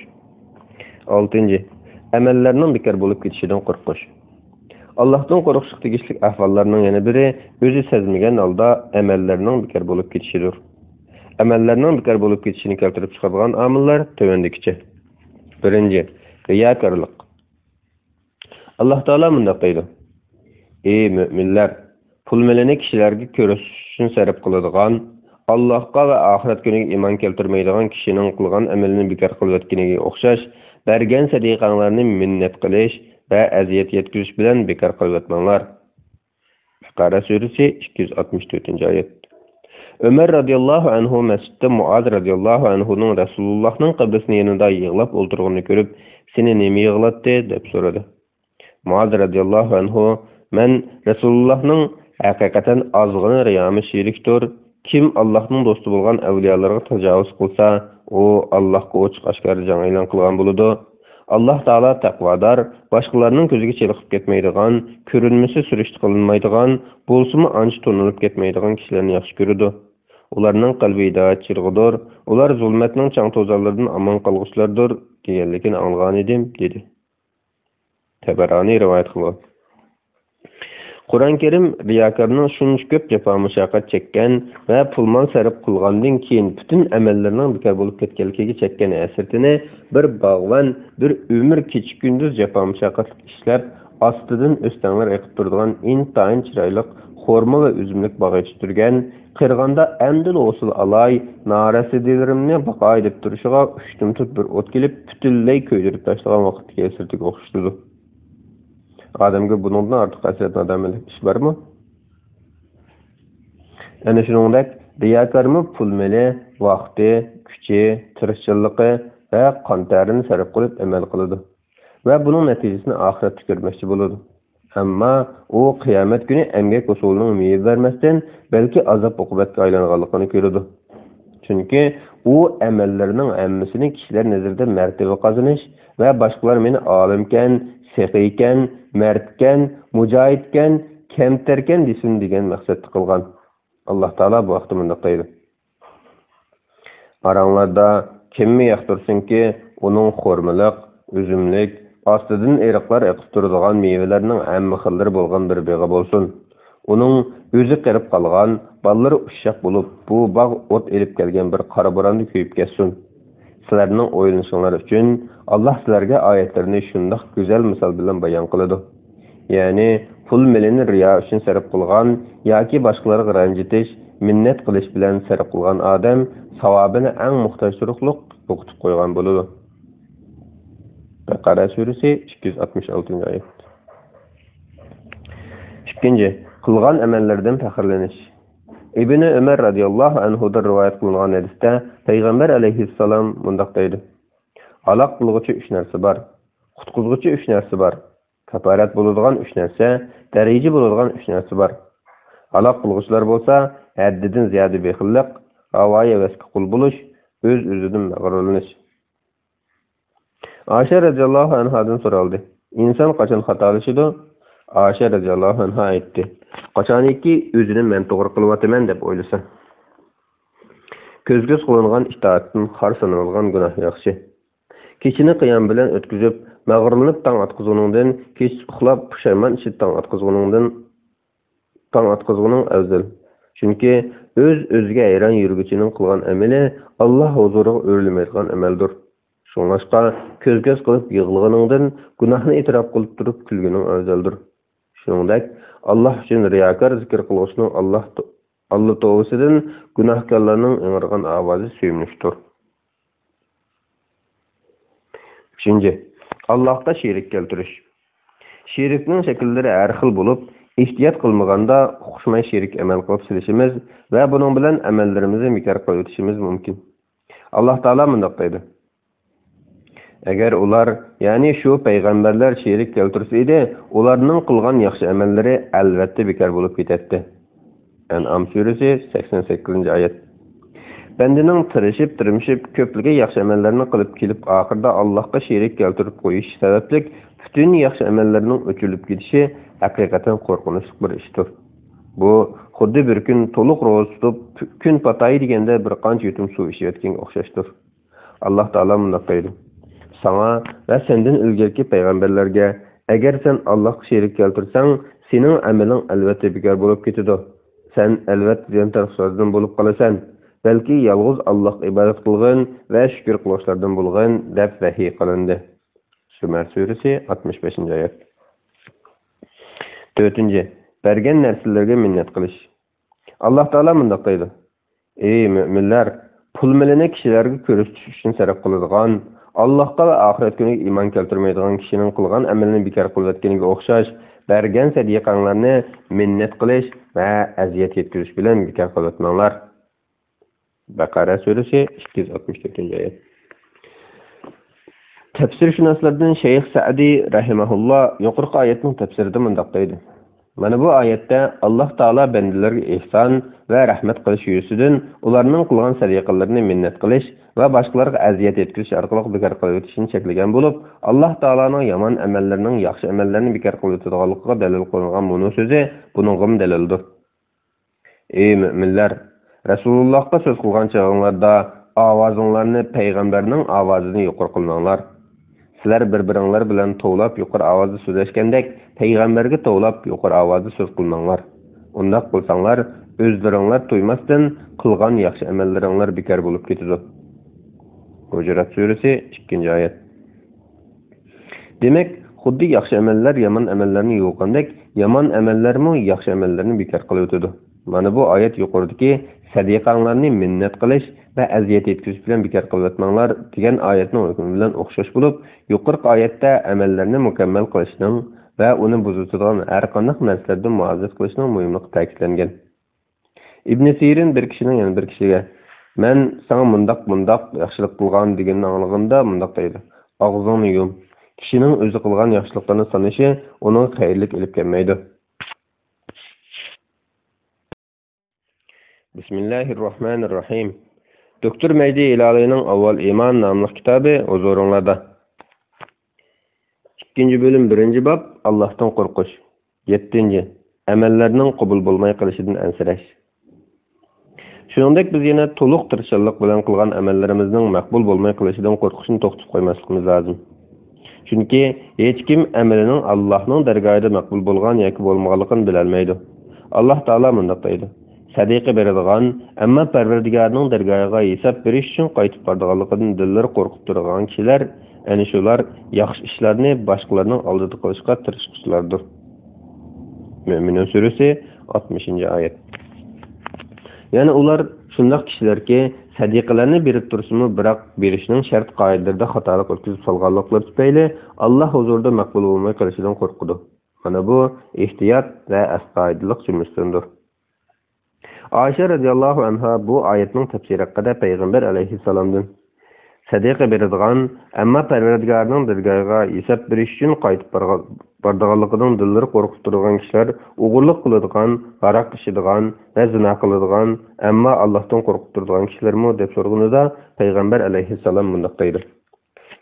ئالتىنچى، ئەمەللەرنىڭ بىكار بولۇپ كېتىشىدىن قورقۇش. ئاللاھتىن قورقۇشقا تېگىشلىك ئەھۋاللارنىڭ يەنە بىرى، ئۆزى سەزمىگەن ھالدا ئەمەللەرنىڭ بىكار بولۇپ كېتىشىدۇر. ئەمەللەرنىڭ بىكار بولۇپ كېتىشىنى كەلتۈرۈپ چىقىدىغان ئامىللار تۆۋەندىكىچە. بىرىنچى، رىياكارلىق. ئاللاھ تائالا مۇنداق دەيدۇ: ئى مۆمىنلەر! پۇل-مېلىنى كىشىلەرگە كۆرسىتىش ئۈچۈن سەرپ قىلىدىغان، ئاللاھقا ۋە ئاخىرەت كۈنىگە ئىمان كەلتۈرمەيدىغان كىشىنىڭ قىلغان ئەمىلىنى بىكار قىلىۋەتكىنىگە ئوخشاش، بەرگەن سەدىقەڭلارنى مىننەت قىلىش ۋە ئەزىيەت يەتكۈزۈش بىلەن بىكار قىلىۋەتمەڭلار. بەقەرە سۈرىسى، ئىككى يۈز ئاتمىش تۆتىنچى ئايەت. ئۆمەر رەزىياللاھۇ ئەنھۇ مەسچىتتە مۇئاز رەزىياللاھۇ ئەنھۇنىڭ رەسۇلۇللاھنىڭ قەبرىسىنىڭ يېنىدا يىغلاپ ئولتۇرغىنىنى كۆرۈپ، سېنى نېمە يىغلاتتى؟ دەپ سورىدى. مۇئاز رەزىياللاھۇ ئەنھۇ، مەن رەسۇلۇللاھنىڭ ھەقىقەتەن ئازغىنە رىيامۇ شېرىكتۇر، كىم ئاللاھنىڭ دوستى بولغان ئەۋلىيالىرىغا تاجاۋۇز قىلسا، ئۇ ئاللاھقا ئوچۇق-ئاشكارا جەڭ ئېلان قىلغان بولىدۇ. ئاللاھ تائالا تەقۋادار، باشقىلارنىڭ كۆزىگە چېلىقىپ كەتمەيدىغان، كۆرۈنمىسە سۈرۈشتە قىلىنمايدىغان، بولسىمۇ ئانچە تونۇلۇپ كەتمەيدىغان كىشىلەرنى ياخشى كۆرىدۇ. ئۇلارنىڭ قەلبى ھىدايەت چىرىغىدۇر، ئۇلار زۇلمەتنىڭ چاڭ-توزانلىرىدىن ئامان قالغۇچىلاردۇر، دېگەنلىكىنى ئاڭلىغانىدىم، دېدى. تەبەرانى رىۋايەت قىلغان. قۇرئان كەرىم رىياكارنىڭ شۇنچە كۆپ جاپا-مۇشەققەت چەككەن ۋە پۇل-مال سەرپ قىلغاندىن كېيىن پۈتۈن ئەمەللىرىنىڭ بىكار بولۇپ كەتكەنلىكىگە چەككەن ھەسرىتىنى بىر باغۋەن بىر ئۆمۈر كېچە-كۈندۈز جاپا-مۇشەققەتلىك ئىشلەپ، ئاستىدىن ئۆستەڭلەر ئېقىپ تۇرىدىغان ئىنتايىن چىرايلىق خورما ۋە ئۈزۈملۈك باغ يېتىشتۈرگەن، قېرىغاندا ئەمدىلا ھوسۇل ئالاي، نارەسىدىلىرىمنى باقاي دەپ تۇرۇشىغا ئۇشتۇمتۇت بىر ئوت كېلىپ، پۈتۈنلەي كۆيدۈرۈپ تاشلىغان ۋاقىتتىكى ھەسرىتىگە ئوخشىتىدۇ. ئادەمگە بۇنىڭدىن ئارتۇق ھەسرەت-نادامەتلىك ئىش بارمۇ؟ ئەنە شۇنىڭدەك، رىياكارمۇ پۇل-مېلى، ۋاقتى، كۈچى، تىرىشچانلىقى ۋە قان-تەرىنى سەرپ قىلىپ ئەمەل قىلىدۇ ۋە بۇنىڭ نەتىجىسىنى ئاخىرەتتە كۆرمەكچى بولىدۇ. ئەمما ئۇ قىيامەت كۈنى ئەمگەك ھوسۇلىنىڭ مېۋە بەرمەستىن، بەلكى ئازاب-ئوقۇبەتكە ئايلانغانلىقىنى كۆرىدۇ. چۈنكى ئۇ ئەمەللىرىنىڭ ھەممىسىنى كىشىلەر نەزىرىدە مەرتىۋە قازىنىش ۋە باشقىلار مېنى ئالىمكەن، سېخىيكەن، مەردكەن، مۇجاھىدكەن، كەمتەركەن دېسۇن دېگەن مەقسەتتە قىلغان. ئاللاھ تائالا بۇ ھەقتە مۇنداق دەيدۇ: ئاراڭلاردا كىممۇ ياقتۇرسۇنكى، ئۇنىڭ خورمىلىق، ئۈزۈملۈك، ئاستىدىن ئېرىقلار ئېقىپ تۇرىدىغان مېۋىلەرنىڭ ھەممە خىللىرى بولغان بىر بېغى بولسۇن. ئۇنىڭ ئۆزى قېرىپ قالغان، بالىلىرى ئۇششاق بولۇپ، بۇ باغ ئوت ئېلىپ كەلگەن بىر قارا بوراندا كۆيۈپ كەتسۇن. سىلەرنىڭ ئويلىنىشىڭلار ئۈچۈن، ئاللاھ سىلەرگە ئايەتلىرىنى شۇنداق گۈزەل مىسال بىلەن بايان قىلىدۇ. يەنى پۇل-مېلىنى رىيا ئۈچۈن سەرپ قىلغان ياكى باشقىلارغا رەنجىتىش، مىننەت قىلىش بىلەن سەرپ قىلغان ئادەم ساۋابىنى ئەڭ موھتاج تۇرۇقلۇق يوقىتىپ قويغان بولىدۇ. بەقەرە سۈرىسى، ئىككى يۈز ئاتمىش ئالتىنچى ئايەت. ئىككىنچى، قىلغان ئەمەللىرىدىن پەخىرلىنىش. ئىبنى ئۆمەر رەزىياللاھۇ ئەنھۇدىن رىۋايەت قىلىنغان ھەدىستە پەيغەمبەر ئەلەيھىسسالام مۇنداق دەيدۇ: ھالاك قىلغۇچى ئۈچ نەرسە بار، قۇتقۇزغۇچى ئۈچ نەرسە بار، كاپالەت بولىدىغان ئۈچ نەرسە، دەرىجە بولىدىغان ئۈچ نەرسە بار. ھالاك قىلغۇچىلار بولسا ھەددىدىن زىيادە بېخىللىق، ھاۋايى ھەۋەسكە قۇل بولۇش، ئۆز-ئۆزىدىن مەغرۇرلىنىش. ئائىشە رەزىياللاھۇ ئەنھادىن سورالدى: ئىنسان قاچان خاتالىشىدۇ؟ ئائىشە رەزىياللاھۇ ئەنھا ئېيتتى: قاچانكى ئۆزىنى مەن توغرا قىلىۋاتىمەن دەپ ئويلىسا. كۆز-كۆز قىلىنغان ئىتائەتتىن خار سانىلغان گۇناھ ياخشى. كېچىنى قىيام بىلەن ئۆتكۈزۈپ، مەغرۇرلىنىپ تاڭ ئاتقۇزغىنىڭدىن، كېچە ئۇخلاپ پۇشايمان ئىچىدە تاڭ ئاتقۇزغىنىڭدىن، تاڭ ئاتقۇزغىنىڭ ئەۋزەل. چۈنكى ئۆز-ئۆزىگە ھەيران يۈرگۈچىنىڭ قىلغان ئەمىلى ئاللاھ ھۇزۇرىغا ئۆرۈلمەيدىغان ئەمەلدۇر. شۇڭلاشقا كۆز-كۆز قىلىپ يىغلىغىنىڭدىن، گۇناھنى ئېتىراپ قىلىپ تۇرۇپ كۈلگىنىڭ ئەۋزەلدۇر. شۇنىڭدەك، ئاللاھ ئۈچۈن رىياكار زىكىر قىلغۇچىنىڭ ئاللاھ تو-، ئاللا توۋىسىدىن گۇناھكارلارنىڭ ئىڭرىغان ئاۋازى سۆيۈملۈكتۇر. ئۈچىنچى، ئاللاھقا شېرىك كەلتۈرۈش. شېرىكنىڭ شەكىللىرى ھەر خىل بولۇپ، ئېھتىيات قىلمىغاندا ئۇقۇشماي شېرىك ئەمەل قىلىپ سېلىشىمىز ۋە بۇنىڭ بىلەن ئەمەللىرىمىزنى بىكار قىلىۋېتىشىمىز مۇمكىن. ئاللاھ تائالا مۇنداق دەيدۇ: ئەگەر ئۇلار، يەنى شۇ پەيغەمبەرلەر شېرىك كەلتۈرسە ئىدى، ئۇلارنىڭ قىلغان ياخشى ئەمەللىرى ئەلۋەتتە بىكار بولۇپ كېتەتتى. ئەنئام سۈرىسى، سەكسەن سەككىزىنچى ئايەت. بەندىنىڭ تىرىشىپ-تىرمىشىپ كۆپلىگەن ياخشى ئەمەللەرنى قىلىپ كېلىپ، ئاخىرىدا ئاللاھقا شېرىك كەلتۈرۈپ قويۇش سەۋەبلىك پۈتۈن ياخشى ئەمەللىرىنىڭ ئۆچۈرۈلۈپ كېتىشى ھەقىقەتەن قورقۇنچلۇق بىر ئىشتۇر. بۇ خۇددى بىر كۈن تولۇق روزا تۇتۇپ، كۈن پاتاي دېگەندە بىر قانچە يۇتۇم سۇ ئىچىۋەتكەنگە ئوخشاشتۇر. ئاللاھ تائالا مۇنداق دەيدۇ: ساڭا ۋە سەندىن ئىلگىرىكى پەيغەمبەرلەرگە، ئەگەر سەن ئاللاھقا شېرىك كەلتۈرسەڭ، سېنىڭ ئەمىلىڭ ئەلۋەتتە بىكار بولۇپ كېتىدۇ. سەن ئەلۋەتتە زىيان تارتقۇچىلاردىن بولۇپ قالىسەن، بەلكى يالغۇز ئاللاھقا ئىبادەت قىلغىن ۋە شۈكۈر قىلغۇچىلاردىن بولغىن، دەپ ۋەھىي قىلىندى. زۇمەر سۈرىسى، ئاتمىش بەشىنچى ئايەت. تۆتىنچى، بەرگەن نەرسىلىرىگە مىننەت قىلىش. ئاللاھ تائالا مۇنداق دەيدۇ: ئەي مۆمىنلەر، پۇل-مېلىنى كىشىلەرگە كۆرسىتىش ئۈچۈن سەرپ قىلىدىغان، ئاللاھقا ۋە ئاخىرەت كۈنىگە ئىمان كەلتۈرمەيدىغان كىشىنىڭ قىلغان ئەمىلىنى بىكار قىلىۋەتكىنىگە ئوخشاش، بەرگەن سەدىقەڭلارنى مىننەت قىلىش ۋە ئەزىيەت يەتكۈزۈش بىلەن بىكار قىلىۋەتمەڭلار. بەقەرە سۈرىسى، ئىككى يۈز ئاتمىش تۆتىنچى ئايەت. تەپسىرشۇناسلاردىن شەيخ سەئدى رەھىمەھۇللا يۇقىرىقى ئايەتنىڭ تەپسىرىدە مۇنداق دەيدۇ: مانا بۇ ئايەتتە ئاللاھ تائالا بەندىلەرگە ئېھسان ۋە رەھمەت قىلىش يۈزىسىدىن ئۇلارنىڭ قىلغان سەدىقىلىرىنى مىننەت قىلىش ۋە باشقىلارغا ئەزىيەت يەتكۈزۈش ئارقىلىق بىكار قىلىۋېتىشنى چەكلىگەن بولۇپ، ئاللاھ تائالانىڭ يامان ئەمەللىرىنىڭ ياخشى ئەمەللەرنى بىكار قىلىۋېتىدىغانلىقىغا دەلىل قىلىنغان مۇنۇ سۆزى بۇنىڭغىمۇ دەلىلدۇر. ئەي مۆمىنلەر! رەسۇلۇللاھقا سۆز قىلغان چېغىڭلاردا ئاۋازىڭلارنى پەيغەمبەرنىڭ ئاۋازىدىن يۇقىرى قىلماڭلار. سىلەر بىر-بىرىڭلار بىلەن توۋلاپ يۇقىرى ئاۋازدا سۆزلەشكەندەك، پەيغەمبەرگە توۋلاپ يۇقىرى ئاۋازدا سۆز قىلماڭلار. ئۇنداق قىلساڭلار، ئۆزلىرىڭلار تۇيماستىن قىلغان ياخشى ئەمەللىرىڭلار بىكار بولۇپ كېتىدۇ. ھۇجرات سۈرىسى، ئىككىنچى ئايەت. دېمەك، خۇددى ياخشى ئەمەللەر يامان ئەمەللەرنى يۇغاندەك، يامان ئەمەللەرمۇ ياخشى ئەمەللەرنى بىكار قىلىۋېتىدۇ. مانا بۇ ئايەت يۇقىرىدىكى سەدىقەڭلارنى مىننەت قىلىش ۋە ئەزىيەت يەتكۈزۈش بىلەن بىكار قىلىۋەتمەڭلار دېگەن ئايەتنىڭ ھۆكمى بىلەن ئوخشاش بولۇپ، يۇقىرىقى ئايەتتە ئەمەللەرنى مۇكەممەل قىلىشنىڭ ۋە ئۇنى بۇزۇۋېتىدىغان ھەر قانداق نەرسىلەردىن مۇھافىزەت قىلىشنىڭ مۇھىملىقى تەكىتلەنگەن. ئىبنى سىرىن بىر كىشىنىڭ يەنە بىر كىشىگە، «مەن ساڭا مۇنداق، مۇنداق ياخشىلىق قىلغان» دېگىنىنى ئاڭلىغىنىدا مۇنداق دەيدۇ، «ئاغزىڭنى يۇم. كىشىنىڭ ئۆزى قىلغان ياخشىلىقلىرىنى سانىشى ئۇنىڭغا خەيرلىك ئېلىپ كەلمەيدۇ.» بىسمىللاھىررەھمانىررەھىم. دوكتور مەھدى ھىلالىنىڭ ئاۋۋال ئىمان ناملىق كىتابى ھۇزۇرۇڭلاردا. ئىككىنچى بۆلۈم، بىرىنچى باب، ئاللاھتىن قورقۇش. يەتتىنچى، ئەمەللەرنىڭ قوبۇل بولماي قېلىشىدىن ئەنسىرەش. شۇنىڭدەك بىز يەنە تولۇق تىرىشچانلىق بىلەن قىلغان ئەمەللىرىمىزنىڭ مەقبۇل بولماي قېلىشىدىن قورقۇشنى توختىتىپ قويماسلىقىمىز لازىم. چۈنكى ھېچكىم ئەمىلىنىڭ ئاللاھنىڭ دەرگاھىدا مەقبۇل بولغان ياكى بولمىغانلىقىنى بىلەلمەيدۇ. ئاللاھ تائالا مۇنداق دەيدۇ، سەدىقە بېرىدىغان، ئەمما پەرۋەردىگارىنىڭ دەرگاھىغا ھېساب بېرىش ئۈچۈن قايتىپ بارىدىغانلىقىدىن دىللىرى قورقۇپ تۇرىدىغان كىشىلەر، ئەنە شۇلار ياخشى ئىشلارنى باشقىلارنىڭ ئالدىدا قىلىشقا تىرىشقۇچىلاردۇر. مۆمىنۇن سۈرىسى، ئاتمىشىنچى ئايەت. يەنى ئۇلار شۇنداق كىشىلەركى، سەدىقىلەرنى بېرىپ تۇرسىمۇ، بىراق بېرىشنىڭ شەرت-قائىدىلىرىدە خاتالىق ئۆتكۈزۈپ سالغانلىقلىرى تۈپەيلى، ئاللاھ ھۇزۇرىدا مەقبۇل بولماي قېلىشىدىن قورقىدۇ. مانا بۇ ئېھتىيات ۋە ئەستايىدىللىق جۈملىسىدىندۇر. ئائىشە رەزىياللاھۇ ئەنھا بۇ ئايەتنىڭ تەپسىرى ھەققىدە پەيغەمبەر ئەلەيھىسسالامدىن، سەدىقە بېرىدىغان، ئەمما پەرۋەردىگارىنىڭ دەرگاھىغا ھېساب بېرىش ئۈچۈن قايتىپ بارغا-، بارىدىغانلىقىدىن دىللىرى قورقۇپ تۇرىدىغان كىشىلەر ئوغرىلىق قىلىدىغان، ھاراق ئىچىدىغان ۋە زىنا قىلىدىغان، ئەمما ئاللاھتىن قورقۇپ تۇرىدىغان كىشىلەرمۇ؟ دەپ سورىغىنىدا پەيغەمبەر ئەلەيھىسسالام مۇنداق دەيدۇ.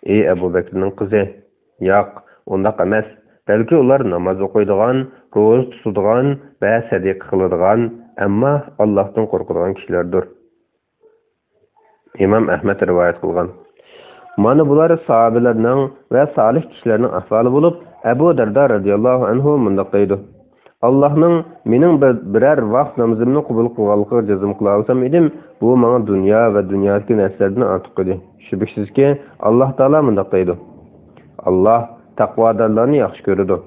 ئى ئەبۇ بەكرىنىڭ قىزى، ياق، ئۇنداق ئەمەس. بەلكى ئۇلار ناماز ئوقۇيدىغان، روزا تۇتىدىغان ۋە سەدىقە قىلىدىغان، ئەمما ئاللاھتىن قورقىدىغان كىشىلەردۇر. ئىمام ئەھمەد رىۋايەت قىلغان. مانا بۇلار ساھابىلەرنىڭ ۋە سالىھ كىشىلەرنىڭ ئەھۋالى بولۇپ، ئەبۇ دەردا رەزىياللاھۇ ئەنھۇ مۇنداق دەيدۇ. ئاللاھنىڭ مېنىڭ بىر، بىرەر ۋاقىت نامىزىمنى قوبۇل قىلغانلىقىغا جەزم قىلالىسام ئىدىم، بۇ ماڭا دۇنيا ۋە دۇنيادىكى نەرسىلەردىن ئارتۇق ئىدى. شۈبھىسىزكى، ئاللاھ تائالا مۇنداق دەيدۇ، ئاللاھ تەقۋادارلارنى ياخشى كۆرىدۇ.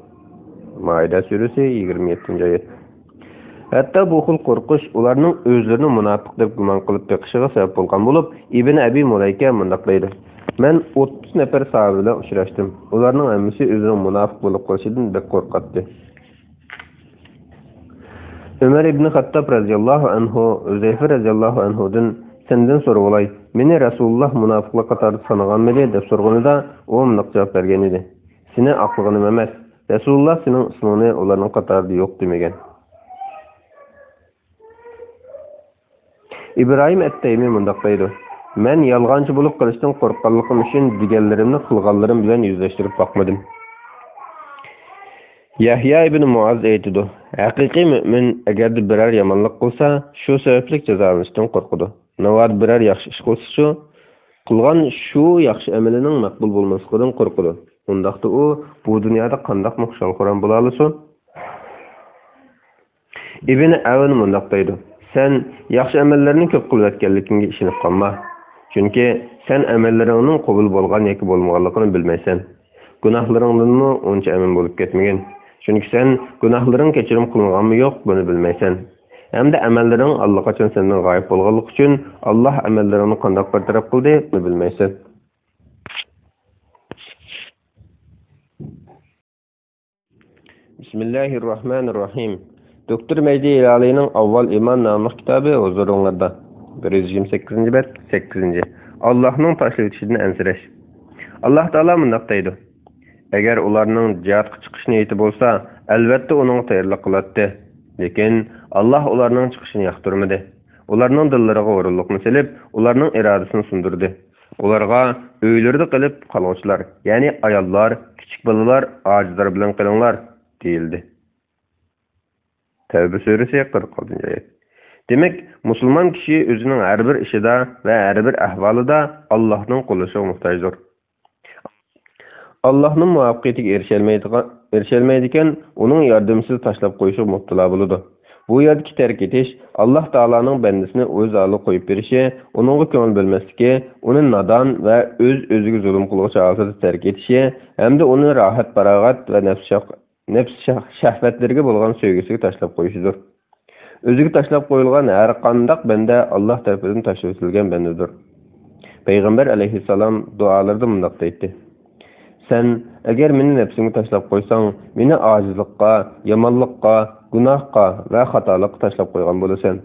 مائىدە سۈرىسى، يىگىرمە يەتتىنچى ئايەت. ھەتتا بۇ خىل قورقۇش ئۇلارنىڭ ئۆزلىرىنى مۇناپىق دەپ گۇمان قىلىپ بېقىشىغا سەۋەب بولغان بولۇپ، ئىبن ئەبى مۇلەيكە مۇنداق دەيدۇ، مەن ئوتتۇز نەپەر ساھابە بىلەن ئۇچراشتىم. ئۇلارنىڭ ھەممىسى ئۆزىنىڭ مۇناپىق بولۇپ قېلىشىدىن بەك قورقاتتى. ئۆمەر ئىبنى خەتتاب رەزىياللاھۇ ئەنھۇ ھۈزەيفە رەزىياللاھۇ ئەنھۇدىن، سەندىن سورىۋالاي، مېنى رەسۇلۇللاھ مۇناپىقلار قاتارىدا سانىغانمىدى؟ دەپ سورىغىنىدا، ئۇ مۇنداق جاۋاب بەرگەن ئىدى، سېنى ئاقلىغىنىم ئەمەس، رەسۇلۇللاھ سېنىڭ ئىسمىڭنى ئۇلارنىڭ قاتارىدا يوق دېمىگەن. ئىبراھىم ئەتتەيمى مۇنداق دەيدۇ، مەن يالغانچى بولۇپ قېلىشتىن قورققانلىقىم ئۈچۈن دېگەنلىرىمنى قىلغانلىرىم بىلەن يۈزلەشتۈرۈپ باقمىدىم. يەھيا ئىبنى مۇئاز ئېيتىدۇ، ھەقىقىي مۆمىن ئەگەردە بىرەر يامانلىق قىلسا، شۇ سەۋەبلىك جازالىنىشتىن قورقىدۇ. ناۋادا بىرەر ياخشى ئىش قىلسىچۇ، قىلغان شۇ ياخشى ئەمىلىنىڭ مەقبۇل بولماسلىقىدىن قورقىدۇ. ئۇنداقتا ئۇ بۇ دۇنيادا قانداقمۇ خۇشال-خۇرام بولالىسۇن؟ ئىبن ئەۋن مۇنداق دەيدۇ، سەن ياخشى ئەمەللەرنى كۆپ قىلىۋەتكەنلىكىڭگە ئىشىنىپ قالما. چۈنكى سەن ئەمەللىرىڭنىڭ قوبۇل بولغان ياكى بولمىغانلىقىنى بىلمەيسەن. گۇناھلىرىڭدىنمۇ ئۇنچە ئەمىن بولۇپ كەتمىگىن. چۈنكى سەن گۇناھلىرىڭ كەچۈرۈم قىلىنغانمۇ يوق، بۇنى بىلمەيسەن. ھەمدە ئەمەللىرىڭ ئاللىقاچان سەندىن غايىب بولغانلىقى ئۈچۈن، ئاللاھ ئەمەللىرىڭنى قانداق بىر تەرەپ قىلدى، بۇنى بىلمەيسەن. بىسمىللاھىررەھمانىررەھىم. دوكتور مەھدى ھىلالىنىڭ ئاۋۋال ئىمان ناملىق كىتابى ھۇزۇرۇڭلاردا. بىر يۈز يىگىرمە سەككىزىنچى بەت، سەككىزىنچى. ئاللاھنىڭ تاشلىۋېتىشىدىن ئەنسىرەش. ئاللاھ تائالا مۇنداق دەيدۇ، ئەگەر ئۇلارنىڭ جىھادقا چىقىش نىيىتى بولسا، ئەلۋەتتە ئۇنىڭغا تەييارلىق قىلاتتى. لېكىن ئاللاھ ئۇلارنىڭ چىقىشىنى ياقتۇرمىدى. ئۇلارنىڭ دىللىرىغا ھورۇنلۇقنى سېلىپ، ئۇلارنىڭ ئىرادىسىنى سۇندۇردى. ئۇلارغا ئۆيلىرىدە قېلىپ قالغۇچىلار، يەنى ئاياللار، كىچىك بالىلار، ئاجىزلار بىلەن قېلىڭلار، دېيىلدى. تەۋبە سۈرىسى، قىرىق ئالتىنچى ئايەت. دېمەك، مۇسۇلمان كىشى ئۆزىنىڭ ھەر بىر ئىشىدا ۋە ھەر بىر ئەھۋالىدا ئاللاھنىڭ قوللىشىغا موھتاجدۇر. ئاللاھنىڭ مۇۋەپپەقىيىتىگە ئېرىشەلمەيدىغان، ئېرىشەلمەيدىكەن، ئۇنىڭ ياردىمىسىز تاشلاپ قويۇشىغا مۇپتىلا بولىدۇ. بۇ يەردىكى تەرك ئېتىش ئاللاھ تائالانىڭ بەندىسىنى ئۆز ھالىغا قويۇپ بېرىشى، ئۇنىڭغا كۆڭۈل بۆلمەسلىكى، ئۇنى نادان ۋە ئۆز-ئۆزىگە زۇلۇم قىلغۇچى ھالىتىدە تەرك ئېتىشى ھەمدە ئۇنى راھەت-پاراغەت ۋە نەپس شەھ-، نەپس شەھ-، شەھۋەتلىرىگە بولغان سۆيگۈسىگە تاشلاپ قويۇشىدۇر. ئۆزىگە تاشلاپ قويۇلغان ھەر قانداق بەندە ئاللاھ تەرىپىدىن تاشلىۋېتىلگەن بەندىدۇر. پەيغەمبەر ئەلەيھىسسالام دۇئالىرىدا مۇنداق دەيتتى: سەن ئەگەر مېنى نەپسىڭگە تاشلاپ قويساڭ، مېنى ئاجىزلىققا، يامانلىققا، گۇناھقا ۋە خاتالىققا تاشلاپ قويغان بولىسەن.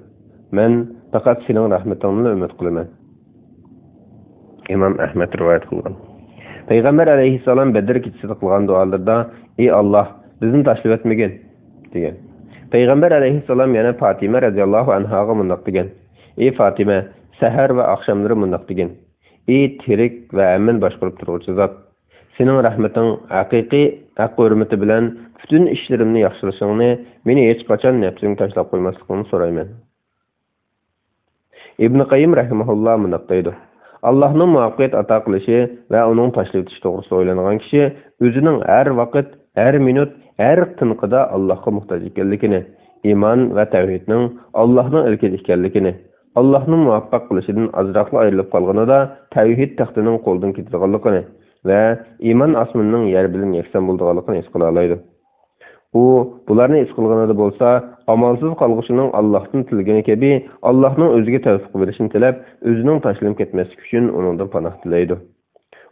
مەن پەقەت سېنىڭ رەھمىتىڭنىلا ئۈمىد قىلىمەن. ئىمام ئەھمەد رىۋايەت قىلغان. پەيغەمبەر ئەلەيھىسسالام بەدر كېچىسىدە قىلغان دۇئالىرىدا، ئى ئاللاھ، بىزنى تاشلىۋەتمىگىن، دېگەن. پەيغەمبەر ئەلەيھىسسالام يەنە پاتىمە رەزىياللاھۇ ئەنھاغا مۇنداق دېگەن: ئى فاتىمە، سەھەر ۋە ئاخشاملىرى مۇنداق دېگىن: ئى تىرىك ۋە ھەممىنى باشقۇرۇپ تۇرغۇچى زات! سېنىڭ رەھمىتىڭ ھەقىقىي ھەق ھۆرمىتى بىلەن پۈتۈن ئىشلىرىمنى ياخشىلىشىڭنى، مېنى ھېچقاچان نەپسىڭگە تاشلاپ قويماسلىقىڭنى سورايمەن. ئىبن قەييىم رەھىمەھۇللا مۇنداق دەيدۇ: ئاللاھنىڭ مۇۋەپپەقىيەت ئاتا قىلىشى ۋە ئۇنىڭ تاشلىۋېتىشى توغرىسىدا ئويلانغان كىشى ئۆزىنىڭ ھەر ۋاقىت، ھەر مىنۇت، ھەر تىنىقىدا ئاللاھقا موھتاج ئىكەنلىكىنى، ئىمان ۋە تەۋھىدنىڭ ئاللاھنىڭ ئىلكىدە ئىكەنلىكىنى، ئاللاھنىڭ مۇۋەپپەق قىلىشىدىن ئازراقلا ئايرىلىپ قالغىنىدا تەۋھىد تەختىنىڭ قولدىن كېتىدىغانلىقىنى ۋە ئىمان ئاسمىنىنىڭ يەر بىلەن يەكسان بولىدىغانلىقىنى ھېس قىلالايدۇ. ئۇ بۇلارنى ھېس قىلغىنىدا بولسا، ئامالسىز قالغۇچىنىڭ ئاللاھتىن تىلىگىنى كەبى، ئاللاھنىڭ ئۆزىگە تەۋپىق بېرىشىنى تىلەپ، ئۆزىنىڭ تاشلىنىپ كەتمەسلىكى ئۈچۈن ئۇنىڭدىن پاناھ تىلەيدۇ.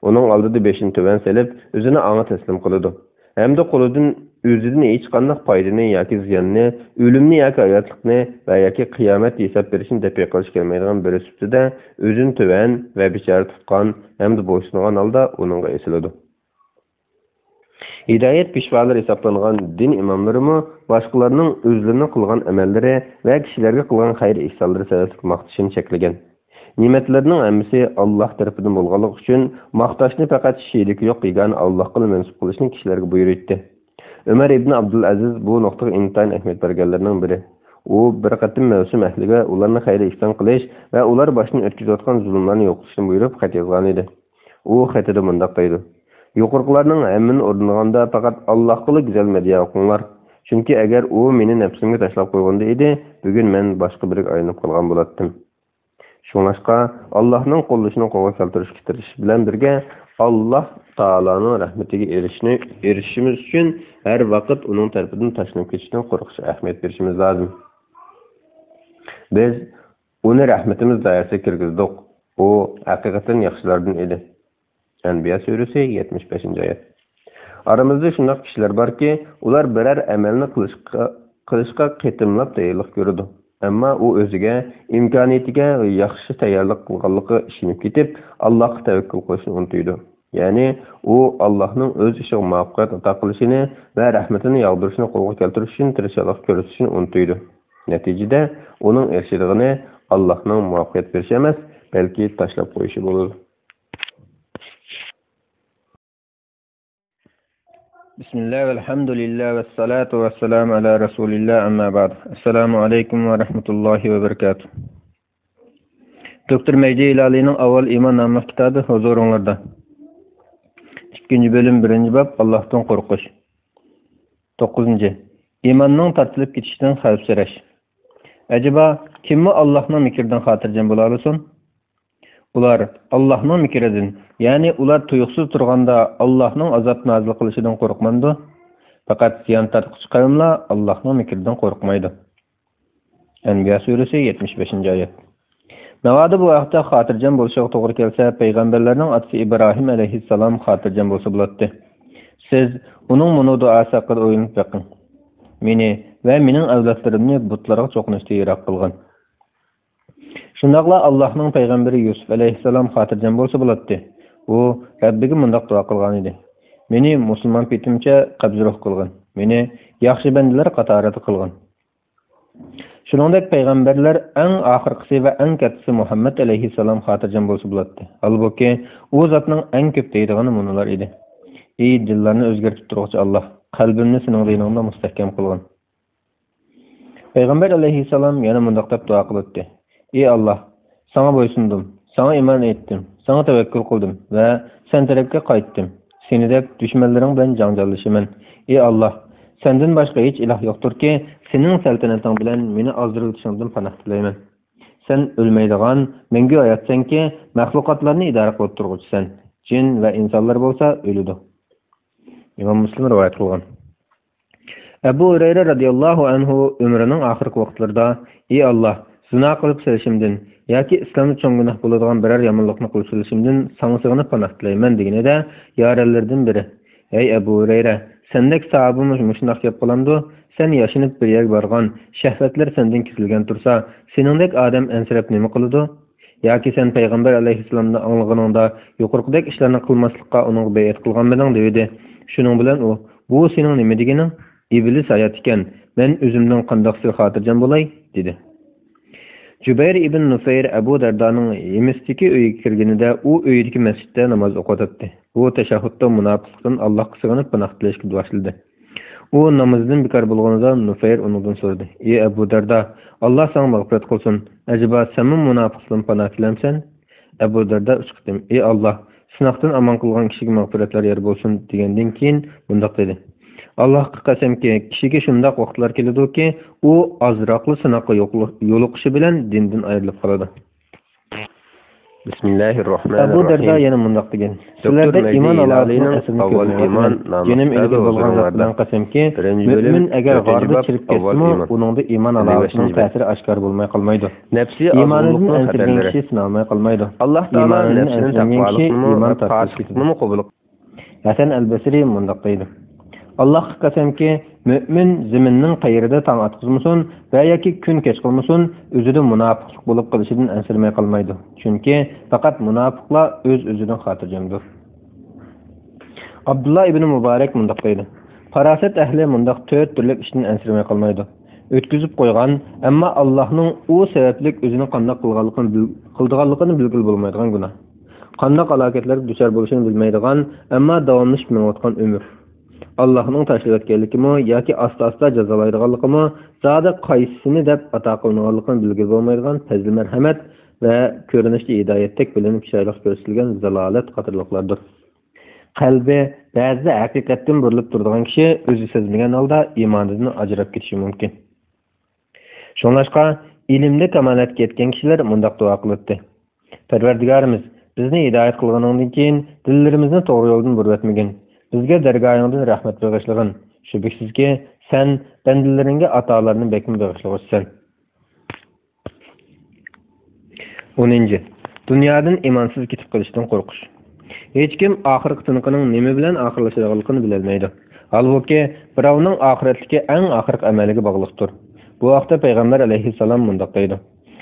ئۇنىڭ ئالدىدا بېشىنى تۆۋەن سېلىپ، ئۆزىنى ئاڭا تەسلىم قىلىدۇ. ھەمدە قولىدىن ئۆزىدىن ھېچقانداق پايدىنى ياكى زىياننى، ئۆلۈمنى ياكى ھاياتلىقنى ۋە ياكى قىيامەت ھېساب بېرىشىنى دەپئى قىلىش كەلمەيدىغان بىرى سۈپىتىدە ئۆزىنى تۆۋەن ۋە بىچارە تۇتقان ھەمدە بويسۇنغان ھالدا ئۇنىڭغا ئېسىلىدۇ. ھىدايەت پېشۋالىرى ھېسابلانغان دىن ئىماملىرىمۇ باشقىلارنىڭ ئۆزلىرىنىڭ قىلغان ئەمەللىرى ۋە كىشىلەرگە قىلغان خەير-ئېھسانلىرى سەۋەبلىك ماختىشىنى چەكلىگەن. نېمەتلەرنىڭ ھەممىسى ئاللاھ تەرىپىدىن بولغانلىقى ئۈچۈن، ماختاشنى پەقەت شېرىكى يوق يېگانە ئاللاھقىلا مەنسۇپ قىلىشنى كىشىلەرگە بۇيرۇيتتى. ئۆمەر ئىبن ئابدۇلئەزىز بۇ نۇقتىغا ئىنتايىن ئەھمىيەت بەرگەنلەرنىڭ بىرى. ئۇ بىر قېتىم مەۋسۇم ئەھلىگە ئۇلارنى خەير-ئېھسان قىلىش ۋە ئۇلار باشتىن ئۆتكۈزۈۋاتقان زۇلۇملارنى يوقىتىشنى بۇيرۇپ خەت يازغانىدى. ئۇ خېتىدە مۇنداق دەيدۇ: يۇقىرىقىلارنىڭ ھەممىنى ئورۇنلىغاندا پەقەت ئاللاھقىلا گۈزەل مەدھىيە ئوقۇڭلار. چۈنكى ئەگەر ئۇ مېنى نەپسىمگە تاشلاپ قويغىنىدا ئىدى، بۈگۈن مەن باشقا بىرىگە ئايلىنىپ قالغان بولاتتىم. شۇڭلاشقا، ئاللاھنىڭ قوللىشىنى قولغا كەلتۈرۈشكە تىرىشىش بىلەن بىرگە، ئاللاھ تائالانىڭ رەھمىتىگە ئېرىشىشنى، ئېرىشىشىمىز ئۈچۈن ھەر ۋاقىت ئۇنىڭ تەرىپىدىن تاشلىنىپ كېتىشتىن قورقۇشقا ئەھمىيەت بېرىشىمىز لازىم. بىز ئۇنى رەھمىتىمىز دائىرىسىگە كىرگۈزدۇق. ئۇ ھەقىقەتەن ياخشىلاردىن ئىدى. ئەنبىيا سۈرىسى، يەتمىش بەشىنچى ئايەت. ئارىمىزدا شۇنداق كىشىلەر باركى، ئۇلار بىرەر ئەمەلنى قىلىشقا، قىلىشقا قېتىملاپ تەييارلىق كۆرىدۇ. ئەمما ئۇ ئۆزىگە، ئىمكانىيىتىگە ياخشى تەييارلىق قىلغانلىقىغا ئىشىنىپ كېتىپ، ئاللاھقا تەۋەككۈل قىلىشنى ئۇنتۇيدۇ. يەنى ئۇ ئاللاھنىڭ ئۆز ئىشىغا مۇۋەپپەقىيەت ئاتا قىلىشىنى ۋە رەھمىتىنى ياغدۇرۇشنى قولغا كەلتۈرۈش ئۈچۈن تىرىشچانلىق كۆرسىتىشنى ئۇنتۇيدۇ. نەتىجىدە، ئۇنىڭ ئېرىشىدىغىنى ئاللاھنىڭ مۇۋەپپەقىيەت بېرىشى ئەمەس، بەلكى تاشلاپ قويۇشى بولىدۇ. بىسمىللا، ۋەلھەمدۇلىللا، ۋەسسالاتۇ ۋەسسالامۇ ئەلا رەسۇلىللا، ئەمما بەئد. ئەسسالامۇ ئەلەيكۇم ۋە رەھمەتۇللاھى ۋە بەرىكاتۇھ. دوكتور مەھدى ھىلالىنىڭ ئاۋۋال ئىمان ناملىق كىتابى ھۇزۇرۇڭلاردا. ئىككىنچى بۆلۈم، بىرىنچى باب، ئاللاھتىن قورقۇش. توققۇزىنچى، ئىماننىڭ تارتىلىپ كېتىشىدىن خەۋپسىرەش. ئەجەبا، كىممۇ ئاللاھنىڭ مىكرىدىن خاتىرجەم بولالىسۇن؟ ئۇلار ئاللاھنىڭ مىكرىدىن، يەنى ئۇلار تۇيۇقسىز تۇرغاندا ئاللاھنىڭ ئازاب نازىل قىلىشىدىن قورقمامدۇ؟ پەقەت زىيان تارتقۇچى قەۋملا ئاللاھنىڭ مىكرىدىن قورقمايدۇ. ئەنبىيا سۈرىسى، يەتمىش بەشىنچى ئايەت. ناۋادا بۇ ھەقتە خاتىرجەم بولۇشىغا توغرا كەلسە، پەيغەمبەرلەرنىڭ ئاتىسى ئىبراھىم ئەلەيھىسسالام خاتىرجەم بولسا بولاتتى. سىز ئۇنىڭ مۇنۇ دۇئاسى ھەققىدە ئويلىنىپ بېقىڭ: مېنى ۋە مېنىڭ ئەۋلادلىرىمنى بۇتلارغا چوقۇنۇشتىن يىراق قىلغىن. شۇنداقلا ئاللاھنىڭ پەيغەمبىرى يۈسۈپ ئەلەيھىسسالام خاتىرجەم بولسا بولاتتى. ئۇ رەببىگە مۇنداق دۇئا قىلغانىدى: مېنى مۇسۇلمان پېتىمچە قەبزى روھ قىلغىن، مېنى ياخشى بەندىلەر قاتارىدا قىلغىن. شۇنىڭدەك پەيغەمبەرلەر ئەڭ ئاخىرقىسى ۋە ئەڭ كاتتىسى مۇھەممەد ئەلەيھىسسالام خاتىرجەم بولسا بولاتتى. ھالبۇكى، ئۇ زاتنىڭ ئەڭ كۆپ دەيدىغىنى مۇنۇلار ئىدى: ئى دىللارنى ئۆزگەرتىپ تۇرغۇچى ئاللاھ، قەلبىمنى سېنىڭ دىنىڭدا مۇستەھكەم قىلغىن. پەيغەمبەر ئەلەيھىسسالام يەنە مۇنداق دەپ دۇئا قىلاتتى: ئى ئاللاھ، ساڭا بويسۇندۇم، ساڭا ئىمان ئېيتتىم، ساڭا تەۋەككۈل قىلدىم ۋە سەن تەرەپكە قايتتىم. سېنى دەپ دۈشمەنلىرىڭ بىلەن جاڭجاللىشىمەن. ئى ئاللاھ، سەندىن باشقا ھېچ ئىلاھ يوقتۇركى، سېنىڭ سەلتەنىتىڭ بىلەن مېنى ئازدۇرۇۋېتىشىڭدىن پاناھ تىلەيمەن. سەن ئۆلمەيدىغان، مەڭگۈ ھاياتسەنكى، مەخلۇقاتلارنى ئىدارە قىلىپ تۇرغۇچىسەن. جىن ۋە ئىنسانلار بولسا ئۆلىدۇ. ئىمام مۇسلىم رىۋايەت قىلغان. ئەبۇ ھۇرەيرە رەزىياللاھۇ ئەنھۇ ئۆمرىنىڭ ئاخىرقى ۋاقىتلىرىدا، ئى ئاللا، زىنا قىلىپ سېلىشىمدىن ياكى ئىسلامدا چوڭ گۇناھ بولىدىغان بىرەر يامانلىقنى قىلىپ سېلىشىمدىن ساڭا سېغىنىپ پاناھ تىلەيمەن دېگىنىدە، يارەنلىرىدىن بىرى، ئەي ئەبۇ ھۇرەيرە، سەندەك ساھابىمۇ مۇشۇنداق گەپ قىلامدۇ؟ سەن ياشىنىپ بىر يەرگە بارغان، شەھۋەتلەر سەندىن كېسىلگەن تۇرسا، سېنىڭدەك ئادەم ئەنسىرەپ نېمە قىلىدۇ؟ ياكى سەن پەيغەمبەر ئەلەيھىسسالامنى ئاڭلىغىنىڭدا يۇقىرىقىدەك ئىشلارنى قىلماسلىققا ئۇنىڭغا بەيئەت قىلغانمىدىڭ؟ دېۋىدى. شۇنىڭ بىلەن ئۇ، بۇ سېنىڭ نېمە دېگىنىڭ؟ ئىبلىس ھايات ئىكەن، مەن ئۆزۈمدىن قانداق سىلى خاتىرجەم بولاي؟ دېدى. جۇبەير ئىبن نۇفەير ئەبۇ دەردانىڭ ھىمىسىدىكى ئۆيىگە كىرگىنىدە ئۇ ئۆيىدىكى مەسچىتتە ناماز ئوقۇۋاتاتتى. ئۇ تەشەھھۇدتا مۇناپىقلىقتىن ئاللاھقا سىغىنىپ پاناھ تىلەشكە باشلىدى. ئۇ نامىزىدىن بىكار بولغىنىدا نۇفەير ئۇنىڭدىن سورىدى، ئى ئەبۇ دەردا، ئاللا ساڭا مەغپىرەت قىلسۇن، ئەجەبا سەنمۇ مۇناپىقلىقتىن پاناھ تىلەمسەن؟ ئەبۇ دەردا ئۈچ قېتىم، ئى ئاللا، سىناقتىن ئامان قىلغان كىشىگە مەغپىرەتلەر يار بولسۇن دېگەندىن كېيىن مۇنداق دېدى، ئاللاھقا قەسەمكى، كىشىگە شۇنداق ۋاقىتلار كېلىدۇكى، ئۇ ئازراقلا سىناققا يوقۇل-، يولۇقۇشى بىلەن دىندىن ئايرىلىپ قالىدۇ. بىسمىللاھىررەھمانىررەھىم. ئەبۇ دەردا يەنە مۇنداق دېگەن، سىلەردە ئىمان ئالاۋىتىنىڭ ئەسلىنى كۆرمەيۋاتىمەن. جېنىم ئىگىسى بولغان زات بىلەن قەسەمكى، مۆمىن ئەگەر غاردا چىرىپ كەتسىمۇ، ئۇنىڭدا ئىمان ئالاۋىتىنىڭ تەسىرى ئاشكارا بولماي قالمايدۇ. ئىمانىدىن ئەنسىرىگەن كىشى سىنالماي قالمايدۇ. ئىمانىدىن ئەنسىرىگەن كىشى ئىمان تارتىپ كېتىدۇ. ھەسەن ئەل بەسرى مۇنداق دەيدۇ، ئاللاھقا قەسەمكى، مۆمىن زېمىننىڭ قەيىرىدە تاڭ ئاتقۇزمىسۇن ۋە ياكى كۈن كەچ قىلمىسۇن، ئۆزىدە مۇناپىقلىق بولۇپ قېلىشىدىن ئەنسىرىمەي قالمايدۇ. چۈنكى پەقەت مۇناپىقلار ئۆز-ئۆزىدىن خاتىرجەمدۇر. ئابدۇللا ئىبنى مۇبارەك مۇنداق دەيدۇ، پاراسەت ئەھلى مۇنداق تۆت تۈرلۈك ئىشتىن ئەنسىرىمەي قالمايدۇ. ئۆتكۈزۈپ قويغان، ئەمما ئاللاھنىڭ ئۇ سەۋەبلىك ئۆزىنى قانداق قىلغانلىقىنى بىل-، قىلىدىغانلىقىنى بىلگىلى بولمايدىغان گۇناھ. قانداق ھالاكەتلەرگە دۇچار بولۇشىنى بىلمەيدىغان، ئەمما داۋاملىشىپ مېڭىۋاتقان ئۆمۈر. ئاللاھنىڭ تاشلىۋەتكەنلىكىمۇ ياكى ئاستا-ئاستا جازالايدىغانلىقىمۇ، زادى قايسىسىنى دەپ ئاتا قىلىنغانلىقىنى بىلگىلى بولمايدىغان پەزلى مەرھەمەت ۋە كۆرۈنۈشتە ھىدايەتتەك بىلىنىپ چىرايلىق كۆرسىتىلگەن زالالەت قاتارلىقلاردۇر. قەلبى بەزىدە ھەقىقەتتىن بۇرۇلۇپ تۇرىدىغان كىشى ئۆزى سەزمىگەن ھالدا ئىمانىدىن ئاجراپ كېتىشى مۇمكىن. شۇڭلاشقا، ئىلىمدە كامالەتكە يەتكەن كىشىلەر مۇنداق دۇئا قىلاتتى، پەرۋەردىگارىمىز، بىزنى ھىدايەت قىلغىنىڭدىن كېيىن، دىللىرىمىزنى توغرا يولدىن بۇرۇۋەتمىگىن. بىزگە دەرگاھىڭدىن رەھمەت بېغىشلىغىن. شۈبھىسىزكى، سەن بەندىلىرىڭگە ئاتالارنى بەكمۇ بېغىشلىغۇچىسەن. ئونىنچى، دۇنيادىن ئىمانسىز كېتىپ قېلىشتىن قورقۇش. ھېچكىم ئاخىرقى تىنىقىنىڭ نېمە بىلەن ئاخىرلىشىدىغانلىقىنى بىلەلمەيدۇ. ھالبۇكى، بىراۋنىڭ ئاخىرەتتىكى ئەڭ ئاخىرقى ئەمەلىگە باغلىقتۇر. بۇ ھەقتە پەيغەمبەر ئەلەيھىسسالام مۇنداق دەيدۇ،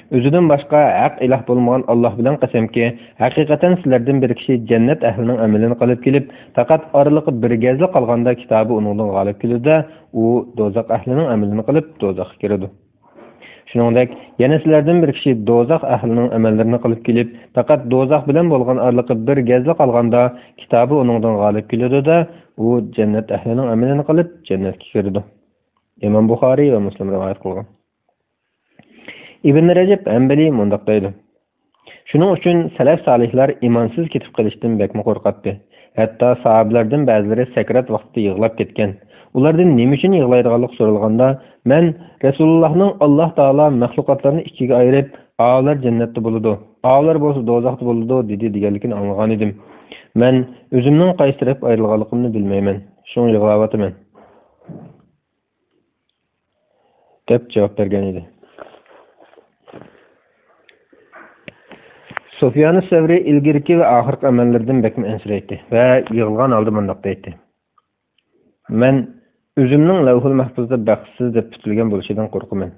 ئۆزىدىن باشقا ھەق ئىلاھ بولمىغان ئاللاھ بىلەن قەسەمكى، ھەقىقەتەن سىلەردىن بىر كىشى جەننەت ئەھلىنىڭ ئەمىلىنى قىلىپ كېلىپ، پەقەت ئارىلىقى بىر گەزلا قالغاندا كىتابى ئۇنىڭدىن غالىپ كېلىدۇ-دە، ئۇ دوزاخ ئەھلىنىڭ ئەمىلىنى قىلىپ دوزاخقا كىرىدۇ. شۇنىڭدەك، يەنە سىلەردىن بىر كىشى دوزاخ ئەھلىنىڭ ئەمەللىرىنى قىلىپ كېلىپ، پەقەت دوزاخ بىلەن بولغان ئارىلىقى بىر گەزلا قالغاندا، كىتابى ئۇنىڭدىن غالىپ كېلىدۇ-دە، ئۇ جەننەت ئەھلىنىڭ ئەمىلىنى قىلىپ جەننەتكە كىرىدۇ. ئىمام بۇخارىي ۋە مۇسلىم رىۋايەت قىلغان. ئىبن رەجەب ھەمبەلى مۇنداق دەيدۇ، شۇنىڭ ئۈچۈن سەلەف سالىھلار ئىمانسىز كېتىپ قېلىشتىن بەكمۇ قورقاتتى. ھەتتا ساھابىلەردىن بەزىلىرى سەكرات ۋاقتىدا يىغلاپ كەتكەن. ئۇلاردىن نېمە ئۈچۈن يىغلايدىغانلىقى سورالغاندا، مەن رەسۇلۇللاھنىڭ، ئاللاھ تائالا مەخلۇقاتلارنى ئىككىگە ئايرىپ، ئاۋۇلار جەننەتتە بولىدۇ، ئاۋۇلار بولسا دوزاختا بولىدۇ، دېدى دېگەنلىكىنى ئاڭلىغانىدىم. مەن ئۆزۈمنىڭ قايسى تەرەپكە ئايرىلغانلىقىمنى بىلمەيمەن. شۇڭا يىغلاۋاتىمەن. دەپ جاۋاب بەرگەن ئىدى. سۇفيانۇس سەۋرى ئىلگىرىكى ۋە ئاخىرقى ئەمەللىرىدىن بەكمۇ ئەنسىرەيتتى ۋە يىغلىغان ھالدا مۇنداق دەيتتى، مەن ئۆزۈمنىڭ لەۋھۇل مەھپۇزدا بەختسىز دەپ پۈتۈلگەن بولۇشىدىن قورقىمەن.